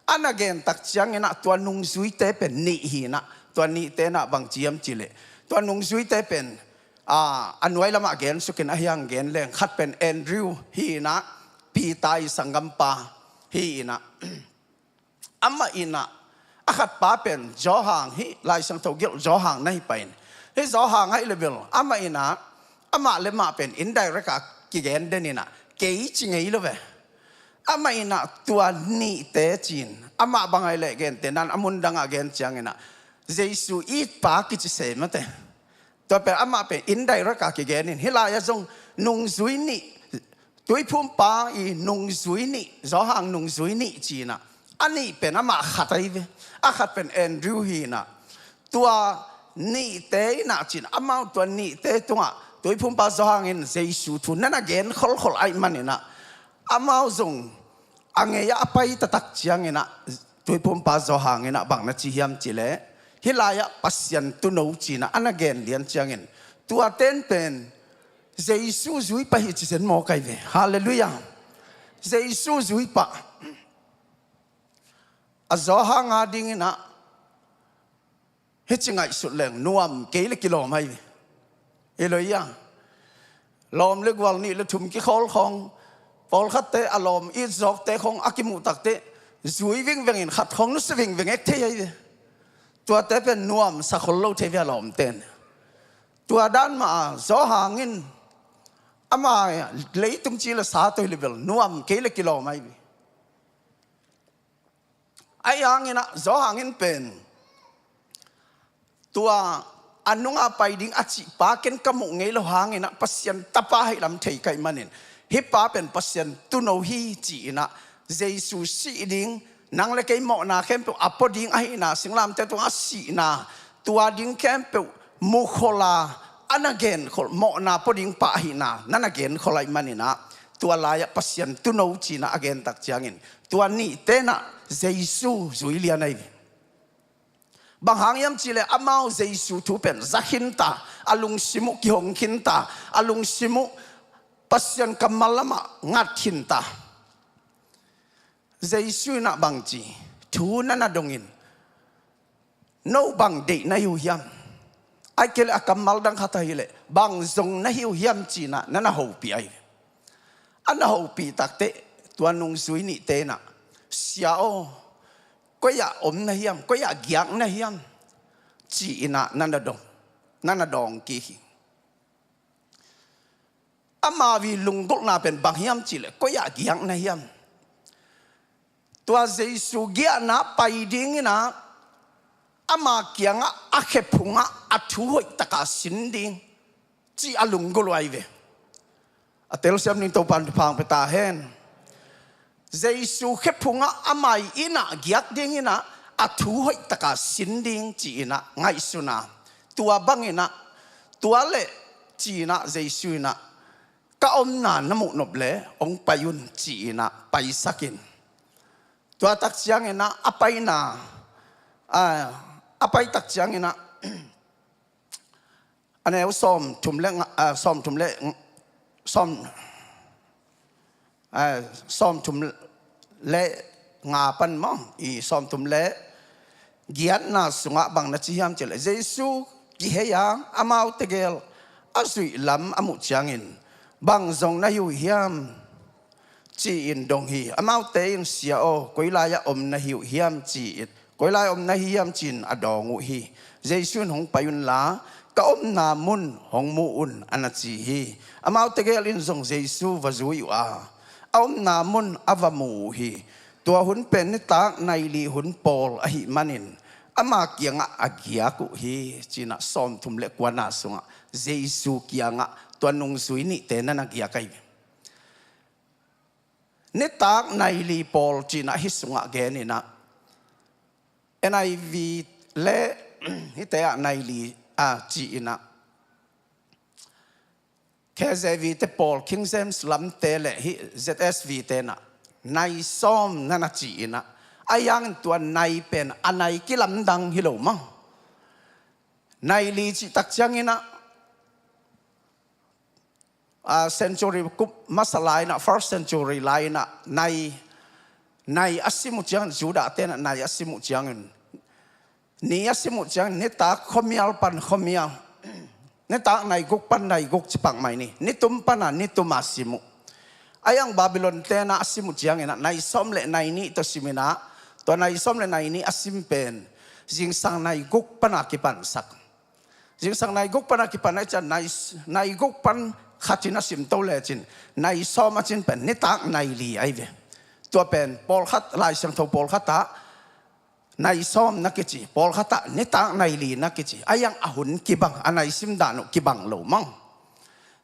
A na gen tak ciangin ah tua nungzuite pen nih hi in ah, tua nihte in ah bangci hiam cih leh, tua nungzuite pen, ah, a nuai lamah gen suk in, ahi hang gen leng, khat pen Andrew hi in ah, Peter i sanggampa hi in ah. Amah in ah, a khat pa pen Johan hi, Lai Siangtho gelh Johan na hi pai in. Hih Johan ahih leh bel, amah in ah, amah le mah pen indirect a kigen den in ah, kei ci ngei lo ve. Amah in ah tua nihte ci-in, amah bang ahih leh gente nan a mun dangah gen ciangin ah, Jesu it pa kici se mate. Tua pen amah pen indirect a kigen in, hih lai-ah zong nungzui nih, Tuiphumpa i nungzui nih, Johan nungzui nih ci-in ah, a nih pen amah khat ai ve, a khat pen Andrew hi in ah, tua nihte in ah ci-in, amau tua nihte tungah Tuiphumpa Johan in Jesu thu na na gen kholkhol ahih manin ah, amau zong a ngei-ah a pai taktak ciangin ah, Tuiphumpa Johan in ah bang na ci hiam cih leh, hih lai-ah Pasian Tuuno ci-in ah a na gen lian ciangin, tua ten pen Jesu zuipa hi ci zen mawk ai ve. Halleluiah. Jesu zuipa. A Johan a dingin ah, hih ci ngaihsut leng nuam kei leh kilawm ai ve. I lo ia, lawm le gual nih le thum kikhawl khawng, pawlkhatte a lawm it zawkte khawng a kimuh takteh, zui vingveng in khat khawng nusia vingveng ek thei ai ve. Tuate pen nuamsa khol lo thei ve a lawmte in. Tua dan mah a Johan in ama leitung ci le sa tawh hi leh bel nuam kei leh kilawm ai ve. Ahi hangin ah Johan in pen tua a nunga pai ding a cih pa ken ka muh ngei lo hangin ah Pasian Tapa ahih lam thei ka hih manin, hih pa pen Pasian Tuuno hi ci-in ah, Jesu sih ding, nang le kei mawhna khempeuh a pua ding ahihna, singlamteh tungah a sihna, tua ding khempeuh mukhol a, a na genkhol, mawhna pua ding pa ahihna na na genkhol ahih manin ah, tua lai-ah Pasian tuuno ci-in ah a gen tak ciangin, tua nihte in ah Jesu zui lian ahi ve. Bang hang hiam cih leh amau Jesu thu pen za khinta, a lungsim uh kihong khinta, a lungsim uh Pasian kammal lamah ngat khinta. Jesu in ah bang ci, thu na na dong in, no bang deih na hi uh hiam? Ahih kei leh a kammal dang khat ahih leh, bang zong na hi uh hiam ci-in ah na na hopih ahi. A na hopih takteh tua nungzui nihte in ah, Sia aw, koi-ah om na hiam, koi-ah giak na hiam? Ci-in ah na na dong, na na dawng kik hi. Amau ii lunggulhna pen bang hiam cih leh, koi-ah giak na hiam? Tua Jesu giahna pai ding in ah ama kiangah a khe phungah a thu hoih takin sin ding, cih a lunggulh uh ahi ve. A telsiam ding Topa'n thupha hong pia ta hen. Jesu khe phungah amah ii inn ah giak ding in ah a thu hoih takin sin ding ci-in ah ngaihsun a, tua bang in ah, tua leh ci-in ah Jesu in ah, Ka omna na muh nop leh hong pai un, ci-in ah paisak in. Tua tak ciangin ah a paina, a, a pai tak ciangin ah, a neu sawmthum le nga, a, sawmthum le, sawm, a, sawmthum le nga pan maw, i sawmthum le giatna sungah bang na ci hiam cih leh, Jesu kihei a, amaute gel a zuih lam a muh ciangin, bang zong na hi uh hiam, ci-in dong hi. Amaute in, Sia aw, koi lai-ah om na hi uh hiam, ci-in, koi lai om na hi hiam, ci-in a dawng uh hi. Jesu in, Hong pai unla, ka omna mun hong mu un, a na ci hi. Amaute gel in zong Jesu va zui uh a, a omna mun a va mu uh hi. Tua hun pen nitak nai li hun pawl ahih manin ama kiangah a giak uh hi, ci-in ah sawmthum le kuana sungah Jesu kiangah tua nungzui nihte na na giak ahi. Nitak nai li pawl ci-in ah hih sungah gen in ah, N I V le hihte ah nai li, a, ci-in ah, K J V te pawl, King James lamte le hih Z S V te in ah nai sawm na na ci-in ah, a hi hangin tua nai pen a nai kilamdang hi lo maw. Nai li cih tak ciangin ah, a, century kup masa lai-in ah, first century lai-in ah nai, nai a sim uh ciangin, Judah te in ah nai a sim uh ciangin, ni a sim uh ciangin nitak khuamial pan khuamial, nitak nai guk pan nai guk ci pak mai ni, nitum pan a nitum a sim uh. A hi hang Babylon te in ah a sim uh ciangin ah nai sawm le nai nih tawh sim in ah, tua nai sawm le nai nih a sim pen zingsang nai guk pan a kipansak. Zingsang nai guk pan a kipan ahih ciang nai, nai guk pan khat in a sim to lecin, nai sawm a cin pen nitak nai li ahi ve. Tua pen pawlkhat, Lai Siangtho pawlkhat ah nai sawm na kici, pawlkhat ah nitak nai li na kici. A hi hang a hun kibang, a nai sim dan uh kibang lo maw.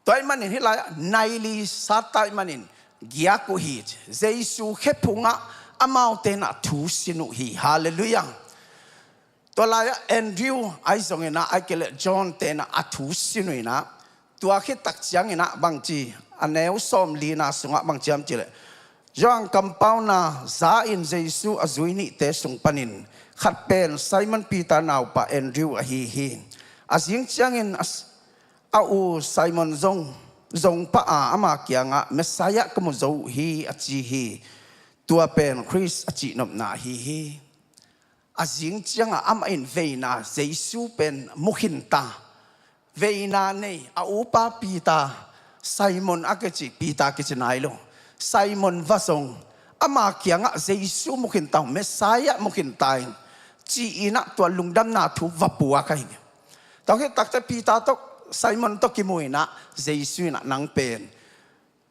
Tua ahih manin hih lai-ah nai li sat ahih manin giak uh hi ci. Jesu khe phungah amaute in ah thu sin uh hi. Halleluiah. Tua lai-ah Andrew ahi zongin ah, ahih kei leh John te in ah a thu sin uh in ah, tua khit tak ciangin ah bang ci, a neu sawmlina sungah bang ci hiam cih leh, Johan kampauna za-in Jesu a zui nihte sung panin khat pen Simon Peter naupa Andrew ahi hi. A zing ciangin a, a u Simon zong, zong pah a, ama kiangah, Messiah ka mu zo uh hi, a ci hi. Tua pen Khrist a cihnopna ahi hi. A zing ciangah amah in veina Jesu pen mu khinta. Veina nei a upa Peter, Simon a kici, Peter kici nai lo, Simon va zong, ama kiangah Jesu mu khinta, Messiah mu khinta in, ci-in ah tua lungdamna thu va puak ahi. Tua khit takteh Peter tawh Simon tawh kimu in ah Jesu in ah, nang pen,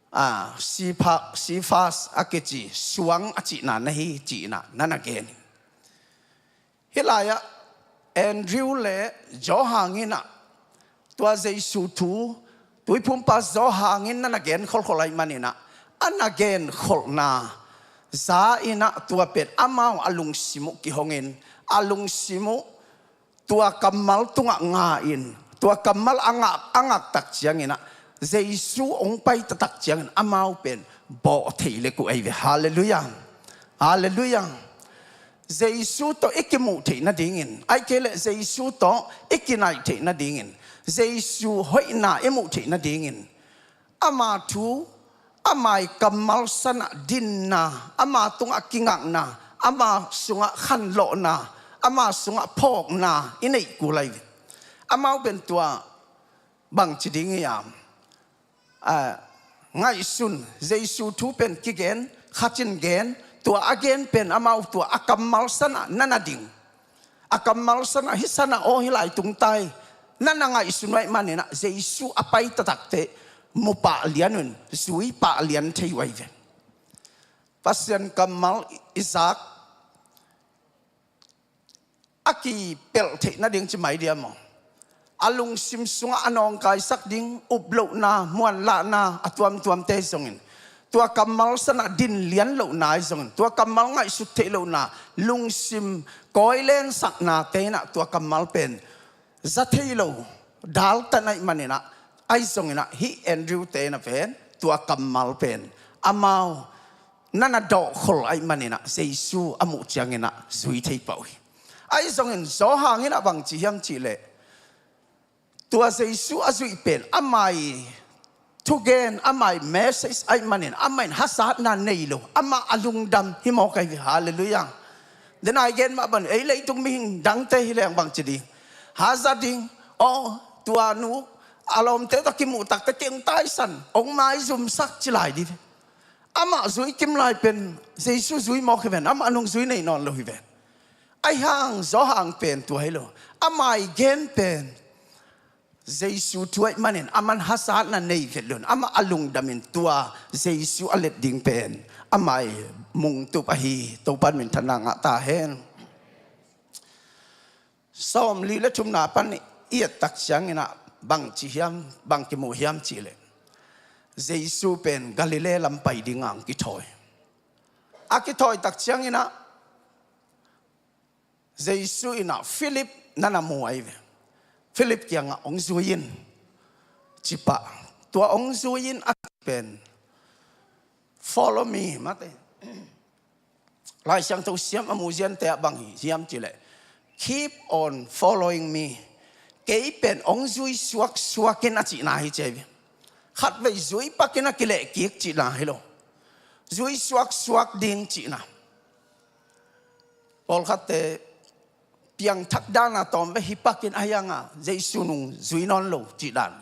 a, Cephas, Cephas a kici, suang a cihna na hi, ci-in ah na na gen hi. Hih lai-ah Andrew le Johan in ah tua Jesu thu Tuiphumpa Johan in na na gen kholhkholh ahih manin ah, a na gen kholhna za-in ah tua pen amau a lungsim uh kihongin, a lungsim uh tua kammal tungah nga-in, tua kammal a ngak, a ngak tak ciangin ah, Jesu hong pai taktak ciangin amau pen bawh thei lek uh ahi ve. Halleluiah. Halleluiah. Jesu tawh i kimuh theih nadingin, ahih kei leh Jesu tawh i kinaih theih nadingin, Jesu hoihna i muh theih nadingin, ama thu, ama kammal sanah dinna, ama tungah kingakna, ama sungah khanlawhna, ama sungah phawkna i neih kul ahi ve. Amau pen tua bangci ding hiam? A, ngaihsun, Jesu thu pen kigen, khat in gen, tua a gen pen amau tua a kammal sanah na na ding. A kammal sanah hih sanah aw hih lai tung tai, na na ngaihsun uh ahih maninah Jesu a pai taktakte mu pah lian un, zui pah lian thei uh ahi ve. Pasian kammal i zak a kipelh theih nading ci mai dia maw? A lungsim sungah a nawngkaisak ding uplohna, muanlahna a tuamtuamte zongin, tua kammal sanah din lian lohna ahi zongin, tua kammal ngaihsut theih lohna, lungsim kawi lensaknate inah tua kammal pen za thei lo, daltan ahih maninah, ahi zonginah hih Andrew-te na pen tua kammal pen amau na na dawhkhol ahih maninah Jesu a muh cianginah zui thei pah uh hi. Ahi zongin Johan inah bangci hiam cihleh, tua Jesu a zuih pen amah i thugen, amah i message ahih manin amah in hazatna nei lo, amah a lungdam hi mawk ahi ve. Halleluiah. Denai gen mah bang ei leitung mihing dangte hi leng bangci ding? Hazat ding. Aw, tua nu a lawmte tawh kimuh takte kei hong taisan, hong maizumsak ci lai ding ve. Amah zui kim lai pen Jesu zui mawk hi ven, amah nungzui nei nawn lo hi ven. Ahi hang Johan pen tua hi lo. Amah i gen pen Jesu thu ahih manin aman hazatna nei vet lo in, amah a lungdamin tua Jesu a let ding pen amah i mungtup ahi. Topan minthanna ngah ta hen. Sawmli le thumna pan i et tak cianginah bangci hiam, bang kimu hiam cihleh, Jesu pen Galilee lam pai dinga hong kithawi. A kithawi tak cianginah Jesu inah Philip na na mu ahi ve. Philip kiangah hong zui in ci pah. Tua hong zui in a pen, "Follow me," mate. Lai Siangtho siam a muziante ah bang hi hiam cihleh, "Keep on following me." Kei pen hong zui suaksuak in a cihna hi ci ahi ve. Khatvei zui pakin a kilehkik cihna hi lo. Zui suaksuak ding cihna. Pawlkhatte piangthak dana tawm ve hi pakin a hianga Jesu nungzui nawn lo cih dan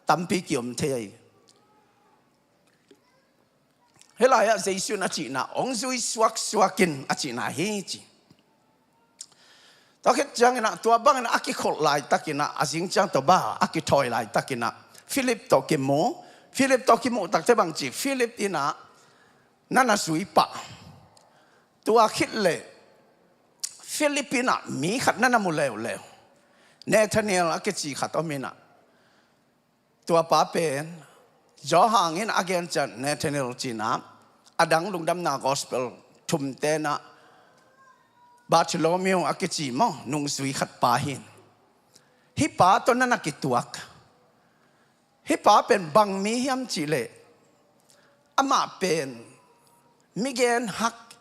tampi kiom thei ahi. Hih lai-ah Jesu in a cihna, hong zui suaksuak in a cihna hi ci. Tua khit cianginah tua bangin a kikholh laitakinah, a zing ciang tua bang a kithawi laitakinah Philip tawh kimu. Philip tawh kimuh takte bangci, Philip inah na na zui pah. Tua khit leh Philip inah mi khat na na mu leuleu. Nathanael a kici khat om inah, tua pa pen Johan in a gen ciang Nathanael cinah, a dang Lungdamna Gospel thumte inah Bartholomew a kici maw, nungzui khat pa hi. Hih pa tawh na na kituak. Hih pa pen bang mi hiam cihleh, amah pen mi genhak,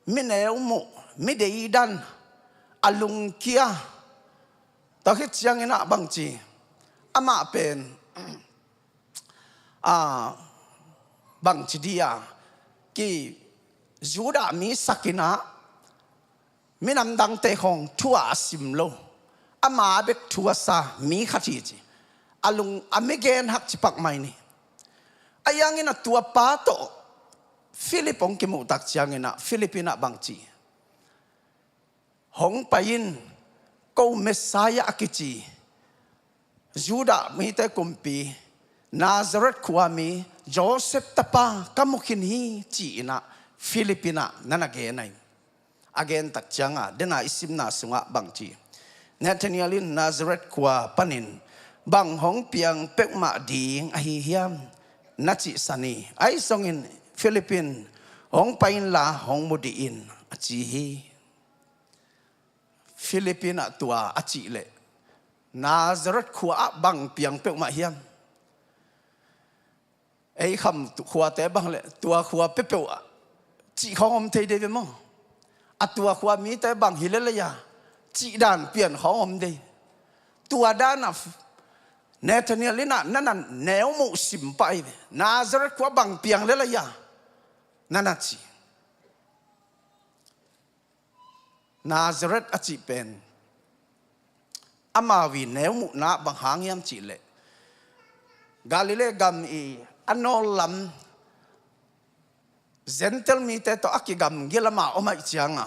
mi neumuh, mi deidan, a lungkia. Tua khit cianginah bangci, amah pen, a, bangci dia, ki Judah mi sakinah, minam dangte khawng thu a sim lo, ama bek thu a sa mi khat hi ci. A lung a mi genhak ci pak mai ni. A hiangin a tua pa tawh Philip hong kimuh tak cianginah Philip inah bangci, "Hong pai in, ko Messiah a kici, Judah mite kumpi, Nazareth khuami Joseph tapa ka mu khin hi," ci-inah Philip inah na na gen ahi. A gen tak cianga dena i simna sungah bangci, Nathanael in Nazareth khua panin bang hong piang peuhmah ding ahi hiam na cihsan hi. Ahi zongin Philip in, "Hong pai inla hong mu dih in," a ci hi. Philip inah tua a cih leh, Nazareth khua ah bang piang peuhmah hiam? Ei kham khuate bang le tua khua peuhpeuh ah cih khawng om thei dei ve maw? A tua khua mite bang hi le lei a cih dan pian khawng om dei. Tua dan a Nathaniel in ah nana neu muh sim pah hi ve. Nazareth khua bang piang le lei a nana ci. Nazareth a cih pen amau i neu muhna bang hang hiam cih leh Galilee gam i a nawl lam Gentile mite tawh a kigamgil amah om ahih cianga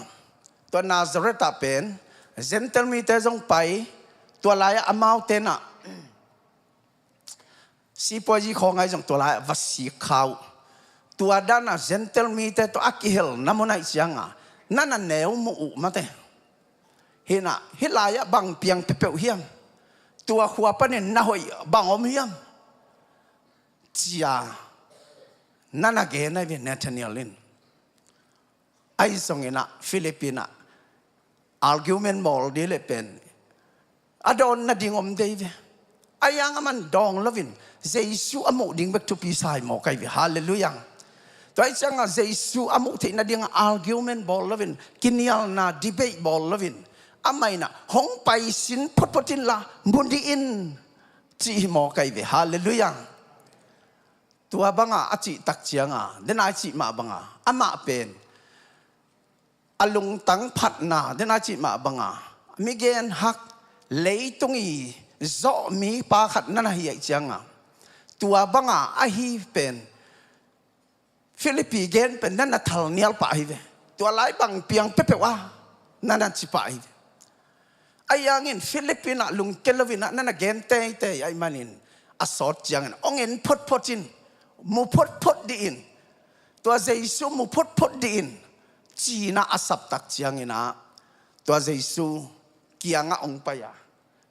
tua Nazareth ah pen Gentile mite zong pai, tua lai-ah amaute in ah sipuazi khawng ahi zong tua lai-ah va sik kha uh. Tua dan a Gentile mite tawh a kihelna mun ahih cianga nana neu muh uh mate. Hi in ah hih lai-ah bang piang peuhpeuh hiam? Tua khua panin na hoih bang om hiam? Cia nana gen ahi ve Nathaniel in. Ahi zongin ah Philip in ah argument bawl ding leh pen a dawn nading om dei ve. Ahi hang aman dawng loin Jesu a muh ding bek thupi sa hi mawk ahi ve. Halleluiah. Tua ahih cianga Jesu a muh theih nadinga argument bawl loin, kinialna debate bawl loin, amah in ah hong pai sin photphot inla mu dih in cih hi mawk ahi ve. Halleluiah. Tua banga a cih tak cianga dena i cih mah banga amah pen a lungtang phatna dena i cih mah banga mi genhak leitung i zawh mipa khat nana hi ahih cianga tua banga ahi pen Philip i gen pen nana thalnial pah hi ve. Tua lai bang piang peuhpeuh a nana ci pah hi ve. Ahi hangin Philip in ah lungkia loin ah nana gen teitei ahih manin a sawt ciangin hong en photphot in, mu photphot dih in, tua Jesu mu photphot dih in ci-in ah a sap tak ciangin ah tua Jesu kiangah hong pai a,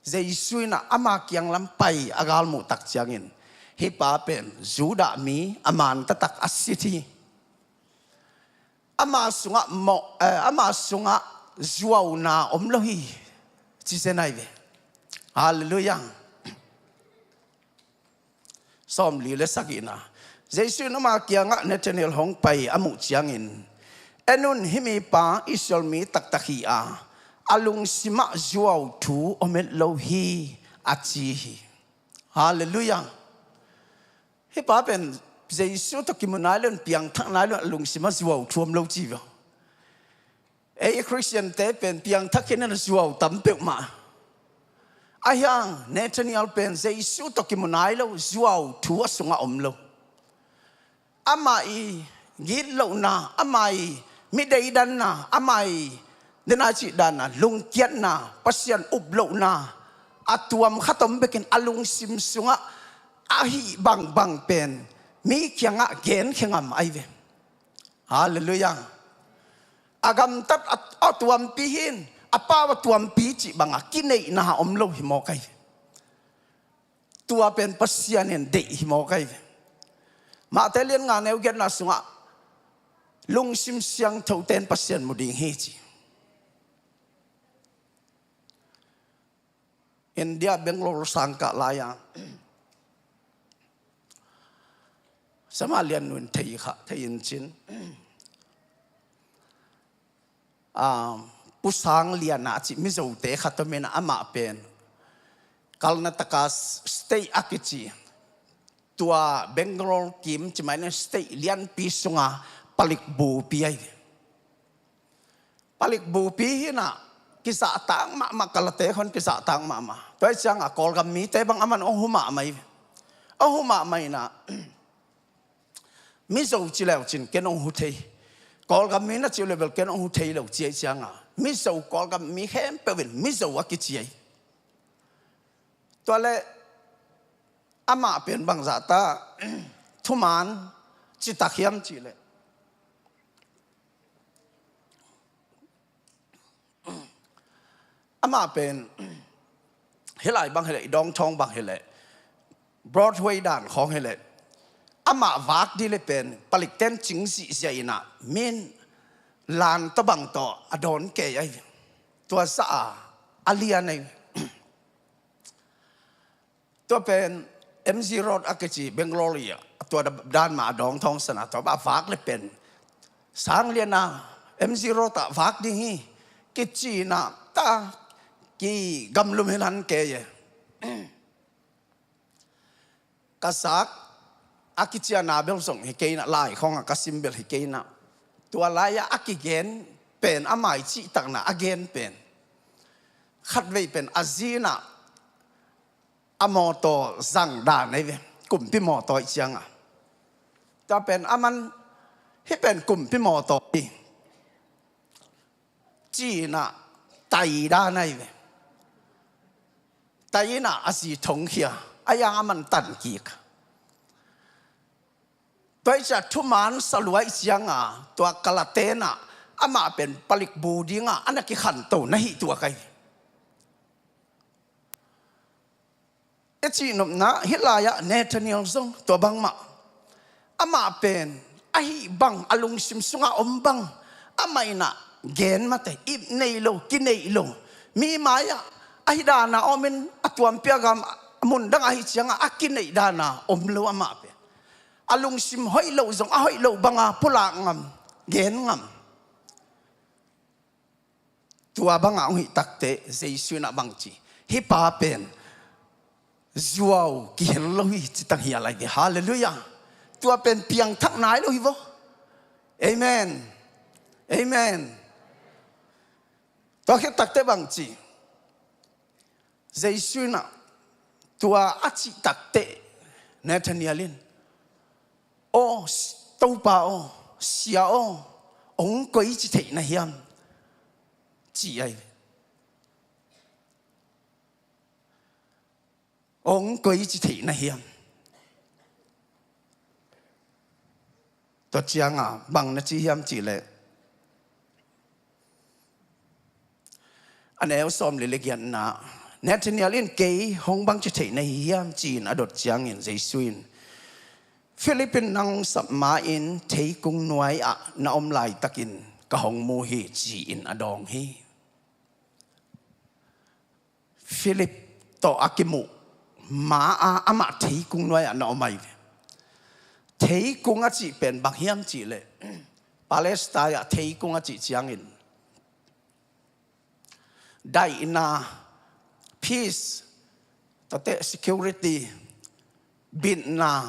Jesu in ah ama kiang lam pai a galmuh tak ciangin hih pa pen Judah mi a man taktak a sit hi. Ama sungah mawh, eh, ama sungah zuauna om lo hi ci zen ahi ve. Halleluiah. Sawmli le sagihna. Jesu in ama kiangah Nathaniel hong pai a muh ciangin, "En un, hih mipa Israel mi taktak hi a, a lungsimah zuau thu om het lo hi," a ci hi. Halleluiah. Hih pa pen Jesu tawh kimu nai lo in, piangthak nai lo in, a lungsimah zuau thu om lo ci ve. Ei Khristiante pen piangthak khin in a zuau tam peuhmah. Ahi hang Nathaniel pen Jesu tawh kimu nai lo, zuau thu a sungah om lo. Amah i gitlohna, amah i mi deidanna, amah i dena i cih dan a lungkiatna, Pasian uplohna a tuam khat om bekin a lungsim sungah a hih bangbang pen mi kiangah genkhia ngam ahi ve. Halleluiah. A gamtat a, a tuampi hi in, a pau a tuampi cih banga kineihna om lo hi mawk ahi ve. Tua pen Pasian in deih hi mawk ahi ve. Matthai lian nga neu giatna sungah lungsim siangthote in Pasian mu ding hi ci. India Bangalore sangkah lai-a Sama Lian Nu in thei kha, thei in cin. Ah, Pu Sang Lian a cih Mizote khat om in, amah pen Karnataka state a kici tua Bangalore kim ci mai na state lianpi sunga palik bupi ahi. Palik bupi hi in ah kizahtak mahmah, Karnataka khawng kizahtak mahmah. Tua hi ciangah Kawlgam mite bang aman hong hu mahmah hi. Hong hu mahmah in ah Mizo ci leu cin ken hong hu thei. Kawlgam mi na ci uh leh bel ken hong hu thei lo ci ahi ciangah Mizo, Kawlgam mi khempeuh in Mizo a kici ahi. Tua leh amah pen bangzah ta thuman citak hiam cih leh, amah pen hih lai bang hi leh, i dawngthawng bang hi leh, Broadway dan khawng hi leh, amah vak dih leh pen palikten cing zihziah in ah min lan tawh bang tawh a dawn kei ahi. Tua zah a a lian ahi. Tua pen M G Road a kici Bangalore ah tua dan mah a dawng thawng sana tua bah vak le pen sang liana M zero tah vak ding hi kici na ta ki gamlum hi lan ke ye. Ka sak a kiciana bel zong hi kei na, lai khong a ka sim bel hi kei na, tua lai-ah a kigen pen a mai cihtakna a gen pen khatvei pen a zina a mawtaw zang dan ei ve, kumpi mawtaw i cianga. Tua pen a man hi pen kumpi mawtaw hi. Cina tai dan ei ve. Taina a zi thongkhia a yang a man tan kik. Tua i cia thuman saluai cianga tua kalatena amah pen palik bu dinga ana kikhanto na hi tua kai. I cihnopna hih lai-ah Nathaniel zong tua bangmah amah pen ahi bang a lungsim sunga om bang amah inah gen mate ip nei lo kineih lo mi mai-ah ahi dana omin a tuampia gam mun dang ahi cianga a kineih dana om lo amah pen a lungsim hoih lo zong a hoih lo banga pulak ngam gen ngam. Tua banga hong hih takte Jesu inah bangci hih pa pen zuau kihel lo hi citang hi a lai ve. Halleluiah. Tua pen piangthak nai lo hi vo. Amen. Amen. Tua khit takte bangci Jesu inah tua a cih takte Nathaniel in aw Topa aw sia aw ong koi ci theih na hiam? Ci ai ve. Ong koi ci theih na hiam? Tua cianga bang na ci hiam cihleh a neu sawm le le giatna Nathaniel in kei hong bang ci theih na hi hiam ci-in a dot ciangin Jesu in Philip in nang sap ma-in theikung nuai-ah na om laitakin ka hong mu hi ci-in a dawng hi. Philip tawh a kimuh ma-a amah theikung nuai-ah na om ai ve. Theikung a cih pen bang hiam cihleh Palestine-ah theikung a cih ciangin daihna, peace, tate security, bitna,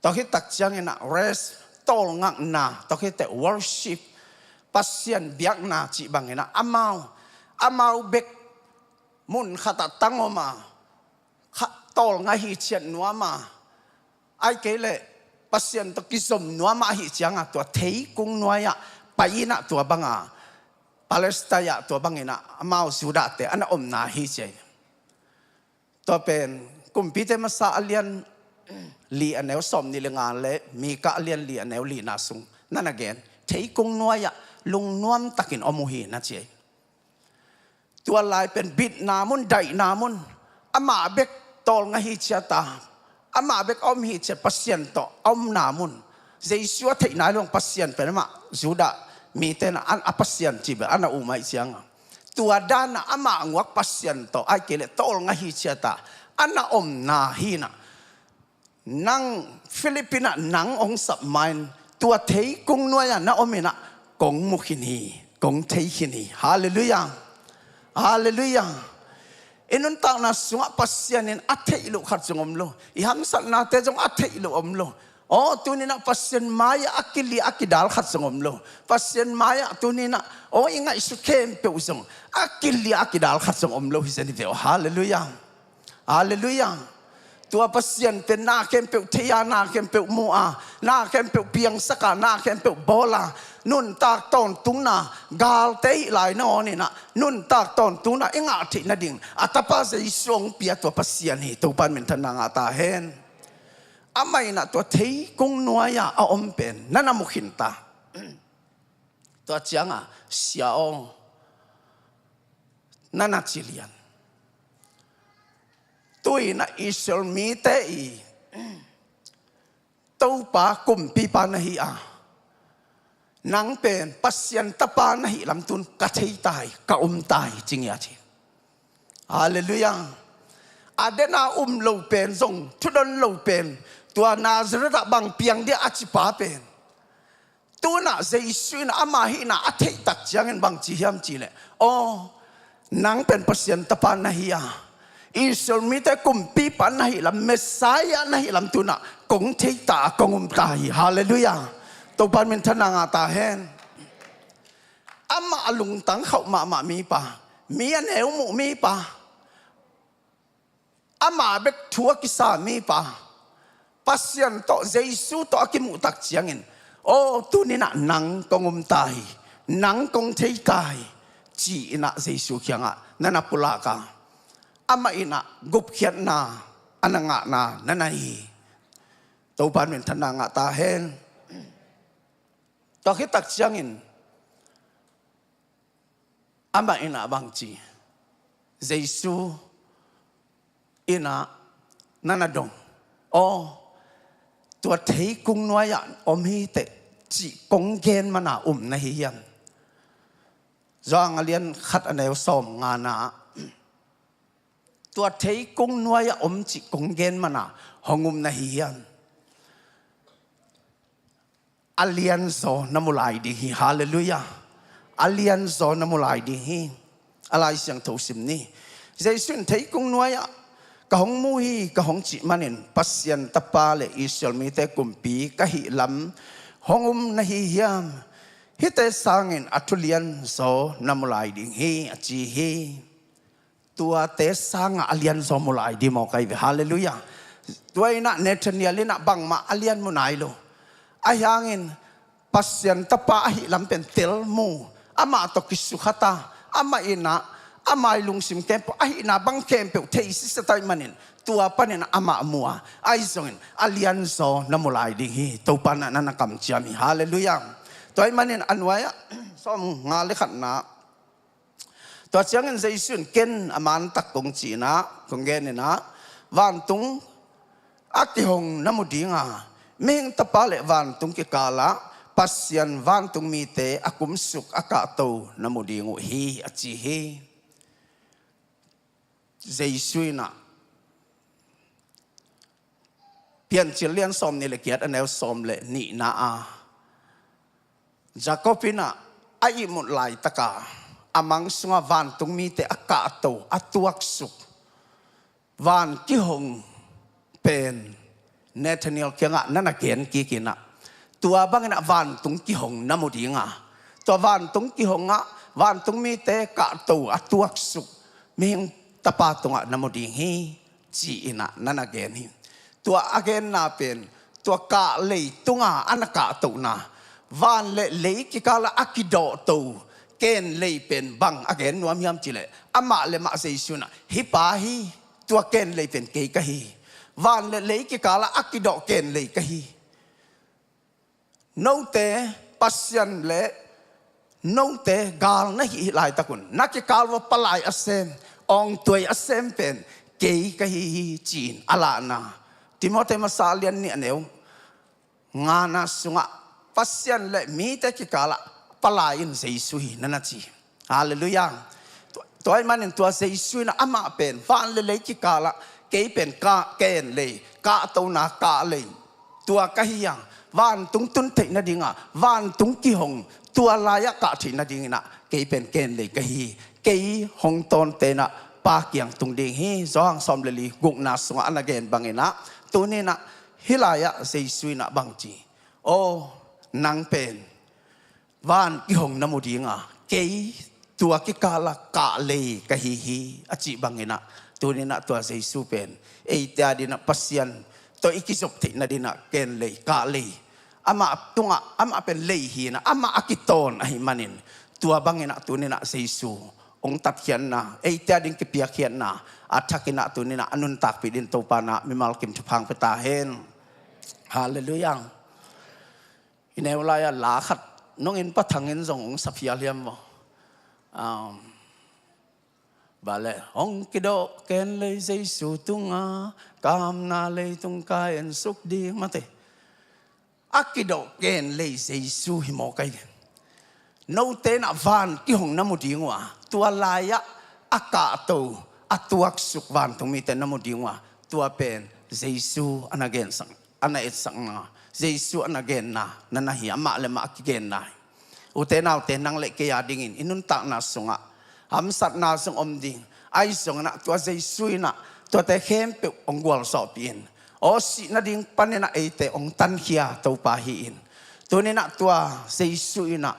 tua khit tak ciangin ah rest, tawlngakna, tua khit teh worship, Pasian biakna cih bangin ah amau amau bek mun khatah tang om a kha tawlnga hi ciat nuam a ai kei leh Pasian tawh kizom nuam a ahi cianga tua theikung nuai-ah pai inah tua banga Palestine-ah tua bangin ah amau Judah-te ana omna hi ci ai. Tua pen Kumpite masa a lian li a neu sawm nih le nga le Mika a lian li a neu lina sung na na gen theikung nuai-ah lungnuam takin om uh hi na ci ai. Tua lai pen bitna mun daihna mun amah bek tawlnga hi ciat a amah bek a om hi ciat Pasian tawh a omna mun Jesu a theih nai lo Pasian pen amah Judah mite na a Pasian ci bel ana um ai cianga tua dana amah nguak Pasian tawh ai kei leh tawlnga hi ciat a ana omna hi na. Nang Philip inah nang hong sap ma-in tua theikung nuai-ah na om inah kong mu khin hi, kong thei khin hi. Halleluiah. Halleluiah. I nuntakna sungah Pasian in a theih loh khat zong om lo. I hamsatnate zong a theih loh om lo. Aw tuninah Pasian mai-ah a kilia a kidal khat zong om lo. Pasian mai-ah tuninah aw i ngaihsut khempeuh zong a kilia a kidal khat zong om lo hi zen hi ve aw. Halleluiah. Halleluiah. Tua Pasian pen na khempeuh thei a na khempeuh mu a na khempeuh piangsak a na khempeuh bawl a nuntak tawntungna galte hih lai nangawn inah nuntak tawntungna i ngah theih nading a tapa Jesu hong pia tua Pasian hi. Topa in minthanna ngah ta hen. Amah inah tua theikung nuai-ah a om pen na na mu khin ta. Tua cianga sia aw na na ci lian. Tu-in ah Israel mite i Topa kumpipa na hi a nang pen Pasian tapa na hih lam tun ka thei tai ka um tai ci ngia ci. Halleluiah. A dena um lo pen zong thudon lo pen Tua Nazareth ah bang piang dia a cipa pen, tu-in ah Jesu in ama hihna a theihtak ciangin bang ci hiam cih leh, aw, nang pen Pasian Tapa na hi a, Israel mite kumpipa na hih lam, Messiah na hih lam tu-in ah kong thei ta, kong um ta hi. Halleluiah. Topa minthanna ngah ta hen. Amah a lungtang khauh mahmah mipa, mi a neu muh mipa, ama bek thu a kisa mipa, Pasian tawh, Jesu tawh a kimuhtak ciangin, aw, tuni-in ah nang kong um ta hi, nang kong thei ta hi, ci-in ah Jesu kiangah na na pulak a, amah in ah gupkhiatna a na ngahna na na hi. Topa minthanna ngah ta hen. Tua khit tak ciangin amah in ah bang ci, Jesu in ah na na dong, aw, tua theikung nuai-ah om hi teh, cih kong gen man a um na hi hiam? Johan a lian khat a neu sawmnga-na, tua theikung nuai-ah om cih kong gen man a hong um na hi hiam? A lianzaw na mu lai ding hi. Halleluiah. A lianzaw na mu lai ding hi. A Lai Siangtho sim ni. Jesu in, theikung nuai-ah ka hong mu hi, ka hong cih manin Pasian Tapa le Israel mite kumpi ka hih lam hong um na hi hiam? Hihte sangin a thu lianzaw na mu lai ding hi, a ci hi. Tuate sangah a lianzaw mu lai ding mawk ahi ve. Halleluiah. Tua in ah Nathanael in ah bangmah a lian mu nai lo. Ahi hangin Pasian Tapa ahih lam pen tel mu, amah tawh kisukha ta, amah in ah, ama lungsim khempeuh, ahihna bang khempeuh thei sisa ta ahih manin, tua panin ah amah mu a, ahi zongin a lianzaw na mu lai ding hi. Topa in ah na na kamciam hi. Halleluiah. Tua ahih manin a nuai-ah sawmnga le khatna, tua ciangin Jesu in, ken a mantak kong ci-in ah, kong gen in ah, vantung a kihong na mu ding a, Mihing Tapa le vantung kikalah Pasian vantung mite a kumsuk, a kahto na mu ding uh hi, a ci hi. Jesu in ah Piancil lian sawmnih le giat a neu sawm le nihna-ah, Jacob in ah a ihmut laitaka a mang sungah vantung mite a kahto, a tuaksuk van kihong pen Nathanael kiangah na na gen kik in ah, tua bangin ah vantung kihong na mu ding a, tua vantung kihong ah vantung mite kahto, a tuaksuk Mihing Tapa tungah na mu ding hi, ci-in ah na na gen hi. Tua a genna pen, tua kah lei tunga a na kahtohna, van le lei kikalah a kidawhto ken lei pen bang a gen nuam hiam cih leh, amah le mah Jesu in ah, hih pa hi, tua ken lei pen kei ka hi. Van le lei kikalah a kidawh ken lei ka hi. Note Pasian le note gal na hih laitak un, na kikal uah palai a sem, awngtuai a sem pen kei ka hi hi, ci-in a lahna, Timothy masa lian nih a neu ngana sungah, Pasian le mite kikalah palai in Jesu hi, na na ci. Halleluiah. Tua, tua ahih manin tua Jesu in ah amah pen van le lei kikalah kei pen kah, ken lei, kahtona kah lei, tua ka hi a, vantung tun theih nadinga vantung kihong, tua lai-ah kah theih nadingin ah kei pen ken lei ka hi. Kei hong tawnte in ah Pa kiang tung ding hi. Johan sawm le li, gukna sungah a na gen bangin ah, tuni in ah hih lai-ah Jesu in ah bang ci, aw, nang pen van kihong na mu ding a, kei tua kikalah kah lei ka hi hi, a cih bangin ah, tuni in ah tua Jesu pen eite adingin ah Pasian tawh i kizop theih nadingin ah ken lei, kah lei, amah tungah, amah pen lei hi in ah, amah a kitawn ahih manin, tua bangin ah tuni in ah Jesu hong tatkhiatna, eite ading kipiakkhiatna, a thakin ah tuni in ah a nuntakpih dingin Topa in ah mimal kim thupha hong pia ta hen. Halleluiah. I neu lai-ah la khat, nong in, Pa Thang in zong hong sa phial hiam maw? Um, bale, hong kidawh ken lei Jesu tunga, kamna leitung ka ensuk ding, mate. A kidawh ken lei Jesu hi mawk ahi ve. Note in ah van kihong na mu ding uh a, tua lai-ah a kahto, a tuaksuk vantung mite na mu ding uh a, tua pen Jesu a na gensak. a na etsakna, Jesu a na genna na na hi, amah le amah a kigenna hi. Ute naute, nang le kei a dingin i nuntakna sungah hamsatna zong om ding. Ahi zongin ah tua Jesu in ah tuate khempeuh hong gualzawhpih in, aw, sih nading panin ah eite hong tankhia Topa hi-in, tuni-in ah tua Jesu in ah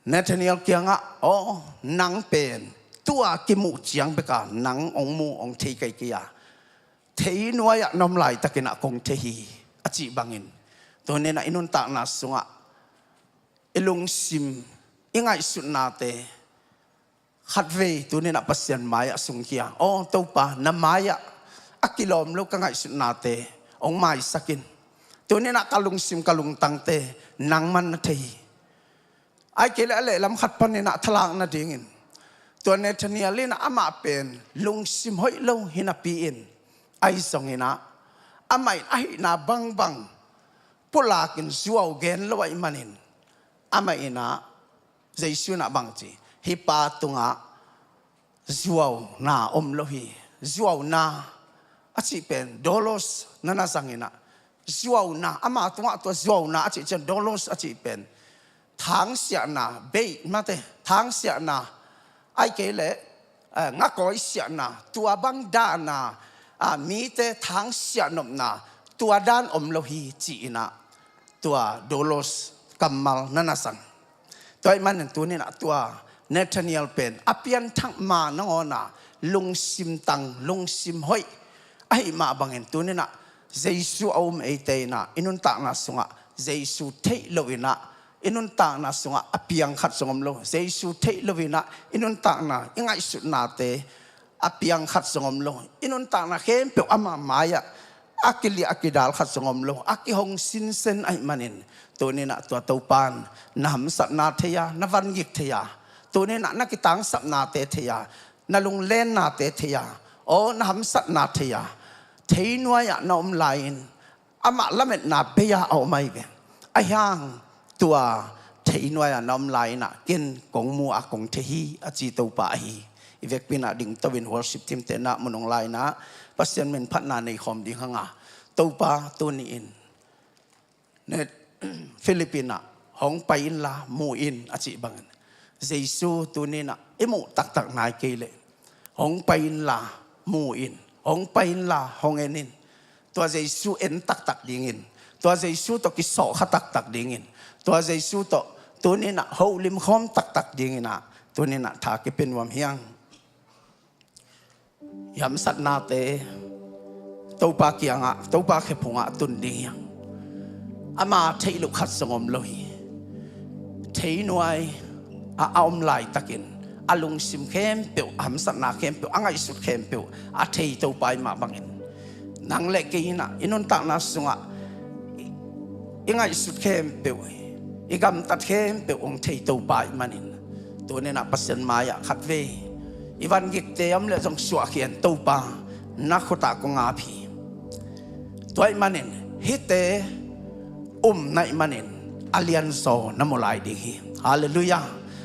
Nathanael kiangah, aw, nang pen tua kimuh ciang beka nang hong mu, hong thei kei kei a, thei nuai-ah na om laitakin ah kong thei hi, a cih bangin, tuni-in ah i nuntakna sungah i lungsim, i ngaihsutnate khatvei tuni-in ah Pasian mai-ah sungkhia. Aw Topa, na mai-ah a kilawm lo ka ngaihsutnate hong maisak in. Tuni-in ah ka lungsim, ka lungtangte nangman na thei hi. Ahih kei leh a lehlam khat panin ah thalak nadingin, tua Nathanael in ah amah pen lungsim hoih lo hi napi-in, ahi zongin ah amah in ahihna bangbang pulakin zuau gen lo ahih manin, amah in ah, Jesu in ah bang ci, hih pa tungah zuauna om lo hi. Zuauna a cih pen dolos na na zangin ah, zuauna, ama tungah tua zuauna a cih ciang dolos a cih pen thangsiahna, beih mate, thangsiahna, ahih kei leh, eh, ngakawi siahna, tua bang dahna, ah, mite thangsiah nopna, tua dan om lo hi, ci-in ah tua dolos kammal na na zang. Tua ahih manin tuni-in ah tua Nathanael pen a pianthak ma nangawna lungsim tang, lungsim hoih ahih mah bangin tuni-in ah Jesu a um eite in ah i nuntakna sungah Jesu theih loin ah, i nuntakna sungah a piang khat zong om lo. Jesu theih loin ah i nuntakna, i ngaihsutnate a piang khat zong om lo. I nuntakna khempeuh ama mai-ah a kiliah a kidal khat zong om lo. A kihong sinsen ahih manin tuni-in ah tua Topa in na hamsatna thei a, na vangik thei a, tuni-in ah na kitangsapnate thei a, na lunglennate thei a, aw, na hamsatna thei a, thei nuai-ah na om lai-in amah lametna bei-a a om ahi ve. Ahi hang tua thei nuai-ah na om lai-in ah ken kong mu a kong thei hi, a ci Topa ahi hi. I vekpi-in ah dingto-in worship team-te na mun hong la-in ah Pasian min phatna nei khawm ding hang a, Topa tuni-in Philip in ah hong pai inla mu in a cih bangin, Jesu tuni-in ah i muh taktak nai kei leh hong pai inla mu in, hong pai inla hong en in. Tua Jesu en taktak dingin, tua Jesu tawh kisawhkha taktak dingin, tua Jesu tawh tuni-in ah holim khawm taktak dingin ah tuni-in ah tha kipia nuam hi hang. I hamsatnate Topa kiangah, Topa khephungah tun ding hi hang. Ama theih loh khat zong om lo hi. Thei nuai-ah a om laitakin a lungsim khempeuh, a hamsatna khempeuh, a ngaihsut khempeuh a thei Topa ahih mah bangin, nang le kei in ah i nuntakna sungah i, i ngaihsut khempeuh, i gamtat khempeuh hong thei Topa ahih manin, tuni-in ah Pasian mai-ah khatvei i vangikte a om leh zong suahkhia in, Topa, na khut ah kong ap hi. Tua ahih manin hihte um na hih manin a lianzaw na mu lai ding hi. Halleluiah.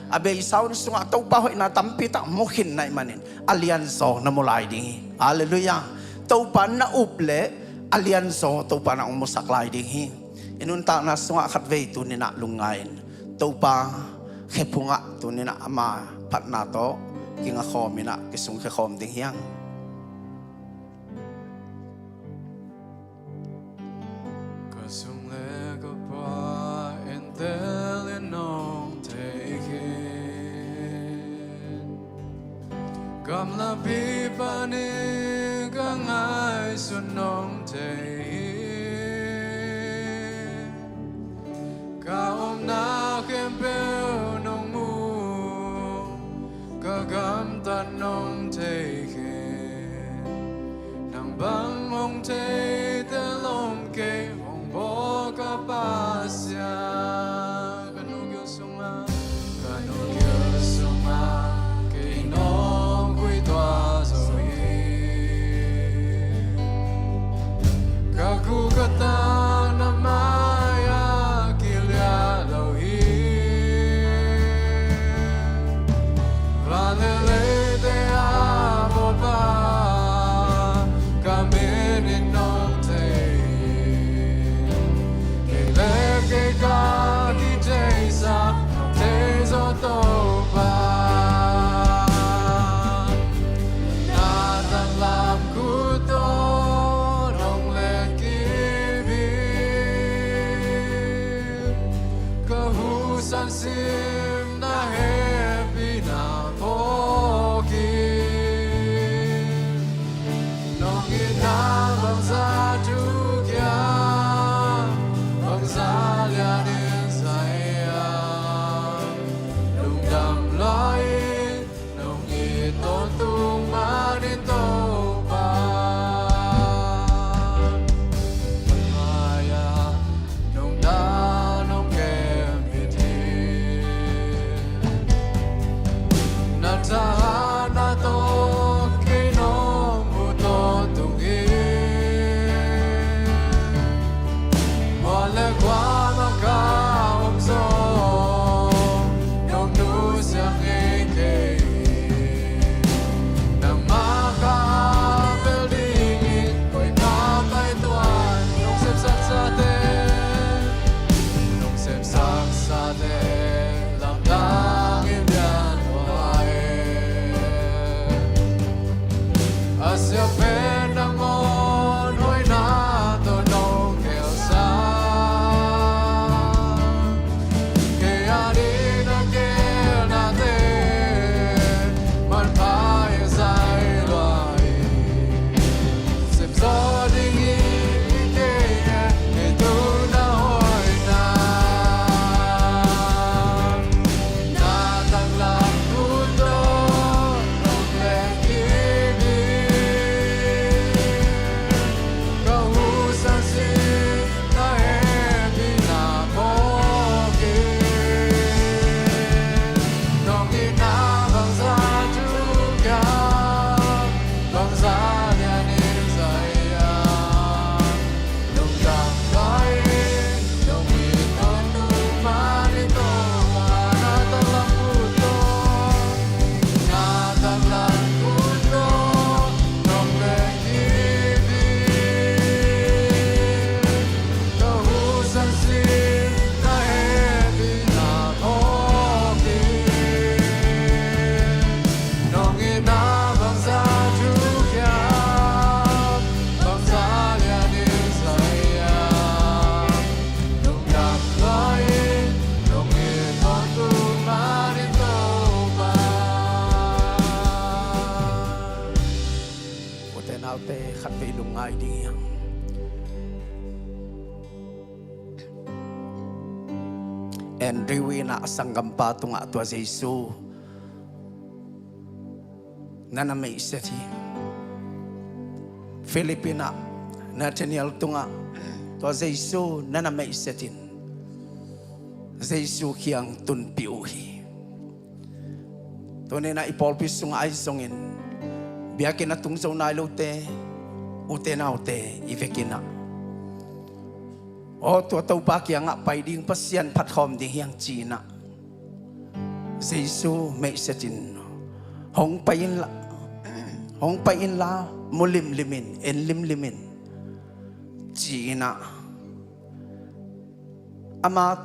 A beisa hun sungah Topa hoihna tampi tak mu khin na hih manin a lianzaw na mu lai ding hi. Halleluiah. Topa na up leh a lianzaw Topa in hong musak lai ding hi. I nuntakna sungah khatvei tuni-in ah lungngai in, Topa khephungah tuni-in ah ama phatna tawh kinga khawm in ah kisungkhia khawm ding hi hang. Ka sung le ka pai entel in nong thei khin, gamlapi panin ka ngaihsun nong thei hi. Ka omna khempeuh nong mu, ka gamtat nong thei khin, nang bang hong thei tel om kei, hong bawl ka Pasian. Ka nu gil sungah, ka nu gil sungah kei nong khuituah zo hi. khatvei lungngai ding hiam? Andrew in ah a sanggampa tungah tua Jesu na na meihset hi. Philip in ah Nathaniel tungah tua Jesu na na meihset in Jesu kiang tunpih uh hi. Tuni in ah i pawlpi sungah ahi zongin biakinn a tung zo nai lote, ute naute i vekin ah, aw, tua Topa kiangah pai ding, Pasian phatkhawm ding hi hang ci-in ah Jesu meihset in, hong pai inla, hong pai inla, mu limlim in, en limlim in, ci-in ah, ama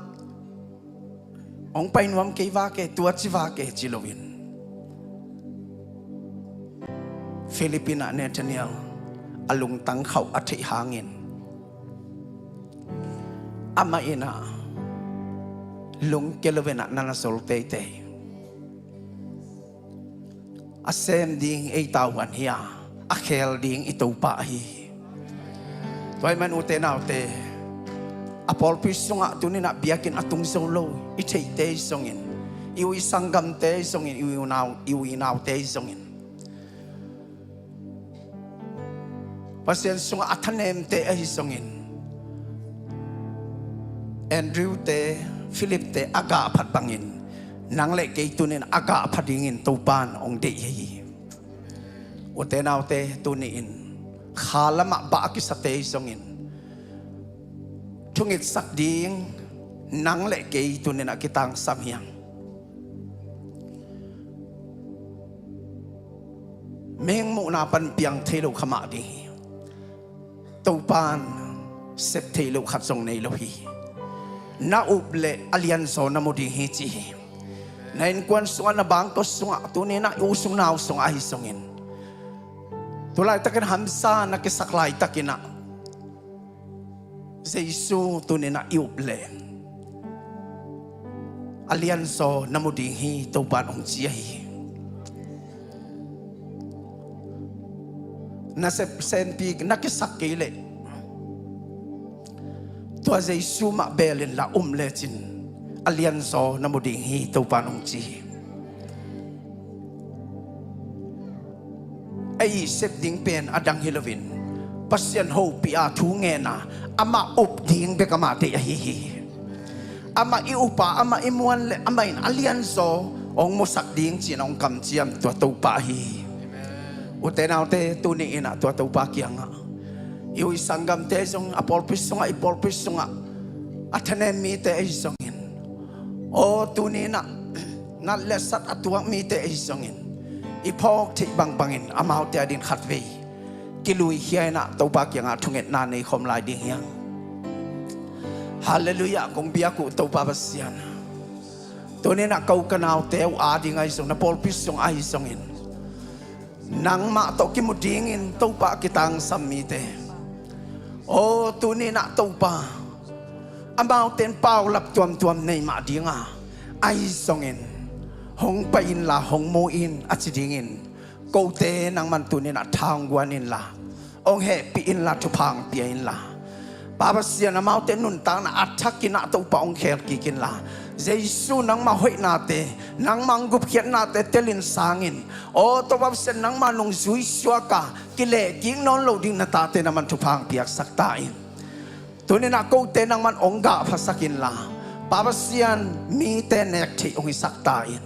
hong pai nuam kei vak e, tua ci vak e ci loin, Philip in ah Nathaniel a lungtang khauh a theih hangin, amah in ah lungkia loin ah na na zol teitei. A sem ding ei tau an hi a, a khel ding i Topa ahi hi. Tua ahih man ute naute, a pawlpi sungah tuni in ah biakinn a tung zo lo i theihte ahi zongin, i u i sanggamte ahi zongin, i u i nau, i u i naute ahi zongin, Pasian sungah a thanemte ahi zongin, Andrew te, Philip te a gah phat bangin, nang le kei tuni in a gah phat dingin Topa in hong deih hi. Ute naute, tuni in kha lamah bah a kisate ahi zongin, thungitsak ding nang le kei tuni in ah kitangsam hi hang. Mihing muhna pan piang thei lo kha mah ding hi. Topa in sep thei lo khat zong nei lo hi. Na up leh a lianzaw na mu ding hi ci hi. Na innkuan sungah, na bangkua sungah, tuni in ah i u sung nau sungah ahi zongin, tu laitakin hamsa na kisak laitakin ah, Jesu tuni in ah i up leh a lianzaw na mu ding hi, Topa in hong ci ahi hi. Na sep senpi na kisak kei leh, tua Jesu mah beel inla um lecin a lianzaw na mu ding hi, Topa in hong ci hi. Ei sep ding pen a dang hi loin, Pasian hopih a, thu ngen a, amah up ding bek amah deih ahi hi. Amah i up a, amah i muan leh amah in a lianzaw hong musak ding ci-in hong kamciam tua Topa ahi hi. Ute naute, tuni in ah tua Topa kiangah, i u i sanggamte zong, a pawlpi sungah, i pawlpi sungah a thanem mite ahi zongin, aw, tuni in ah nat le sat a tuak mite ahi zongin, i phawk theih bangbangin amaute adingin khatvei kiluikhia in ah Topa kiangah thungetna nei khawm lai ding hi hang. Halleluiah, kong biak uh Topa Pasian, tuni in ah ko ka naute uh ading ahi zong, na pawlpi sung ahi zongin, nangmah tawh kimu dingin Topa kitangsam mite, aw, tuni in ah Topa, amaute in paulap tuamtuam nei mah ding a, ahi zongin, hong pai inla, hong mu in a ci dingin, kote nangman tuni in ah tha hong guan inla, hong hehpih inla, thupha hong pia inla, Pa Pasian, amaute nuntakna a thakin ah Topa hong khel kik inla, Jesu, nangma hoihnate, nangma hong gupkhiatnate telin sangin, aw, Topa Pasian, nangma nungzui suak a, kileh kik nawn lo ding na tate nangman thupha hong piaksak ta in. Tuni in ah kote nangman hong gahphasak inla, Pa Pasian, mite nek theih hong hisak ta in.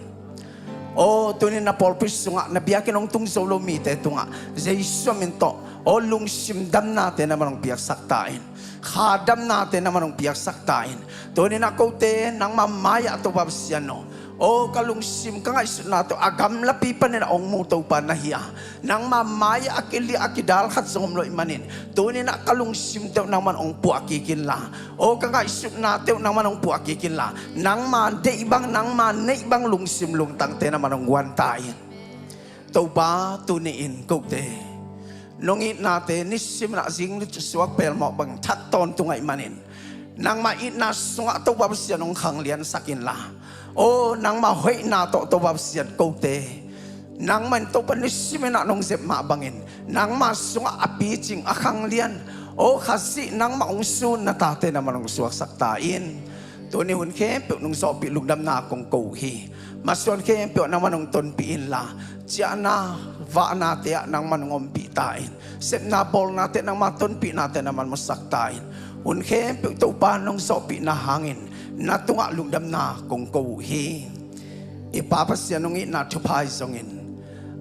Aw, tuni in na pawlpi sungah, na biakinn hong tung zo lo mite tungah, Jesu min tawh, aw, lungsim damnate nangman hong piaksak ta in. Kha damnate nangman hong piaksak ta in. Tuni in ah kote nangma mai-ah Topa Pasian aw, aw, ka lungsim, ka ngaihsutna tawh a gamlapi panin ah hong mu Topa na hi a, nangma mai-ah a kiliah a kidal khat zong om lo ahih manin, tuni in ah ka lungsim teuh nangman hong puah kik inla, aw, ka ngaihsutna teuh nangman hong puah kik inla, nangma deih bang, nangma neih bang lungsim lungtangte nangman hong guan ta in. Topa, tuni in kote nong itnate nisim in ah zing suak pelmawh bang that tawntung ahih manin, nangma itna sungah Topa Pasian hong khangliansak inla, aw, nangma hoihna tawh Topa Pasian kote Nangmah in Topa, nisimin ah nong zep mah bangin nangmah sungah a picing a khanglian, O Khazih, nangmah hong sun, na tate nangman hong suaksak ta in. Tuni hun khempeuh nong zawhpih lungdamna kong ko uh hi. Masuan khempeuh ah nangman hong tonpih inla, ciahna vahnate ah nangman hong ompih ta in. Sepna bawlnate nangmah, tonpihnate nangman musak ta in. Hun khempeuh Topa nong zawhpihna hangin na tungah lungdamna kong ko uh hi. I Pa Pasian, hong itna thupha hi zongin,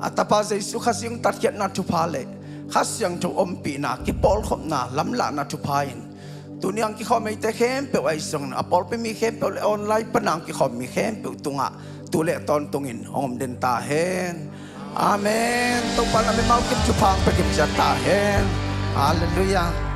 a Tapa Jesu Khazih hong tatkhiatna thupha le Kha Siangtho ompihna, kipawlkhopna, lamlahna thupha in tuni hong kikhawm eite khempeuh ahi zongin, a pawlpi mi khempeuh le online pana hong kikhawm mi khempeuh tungah tu le tawntungin hong om den ta hen. Amen. Topa in a mimal kim thupha hong pia kim ciat ta hen. Halleluiah.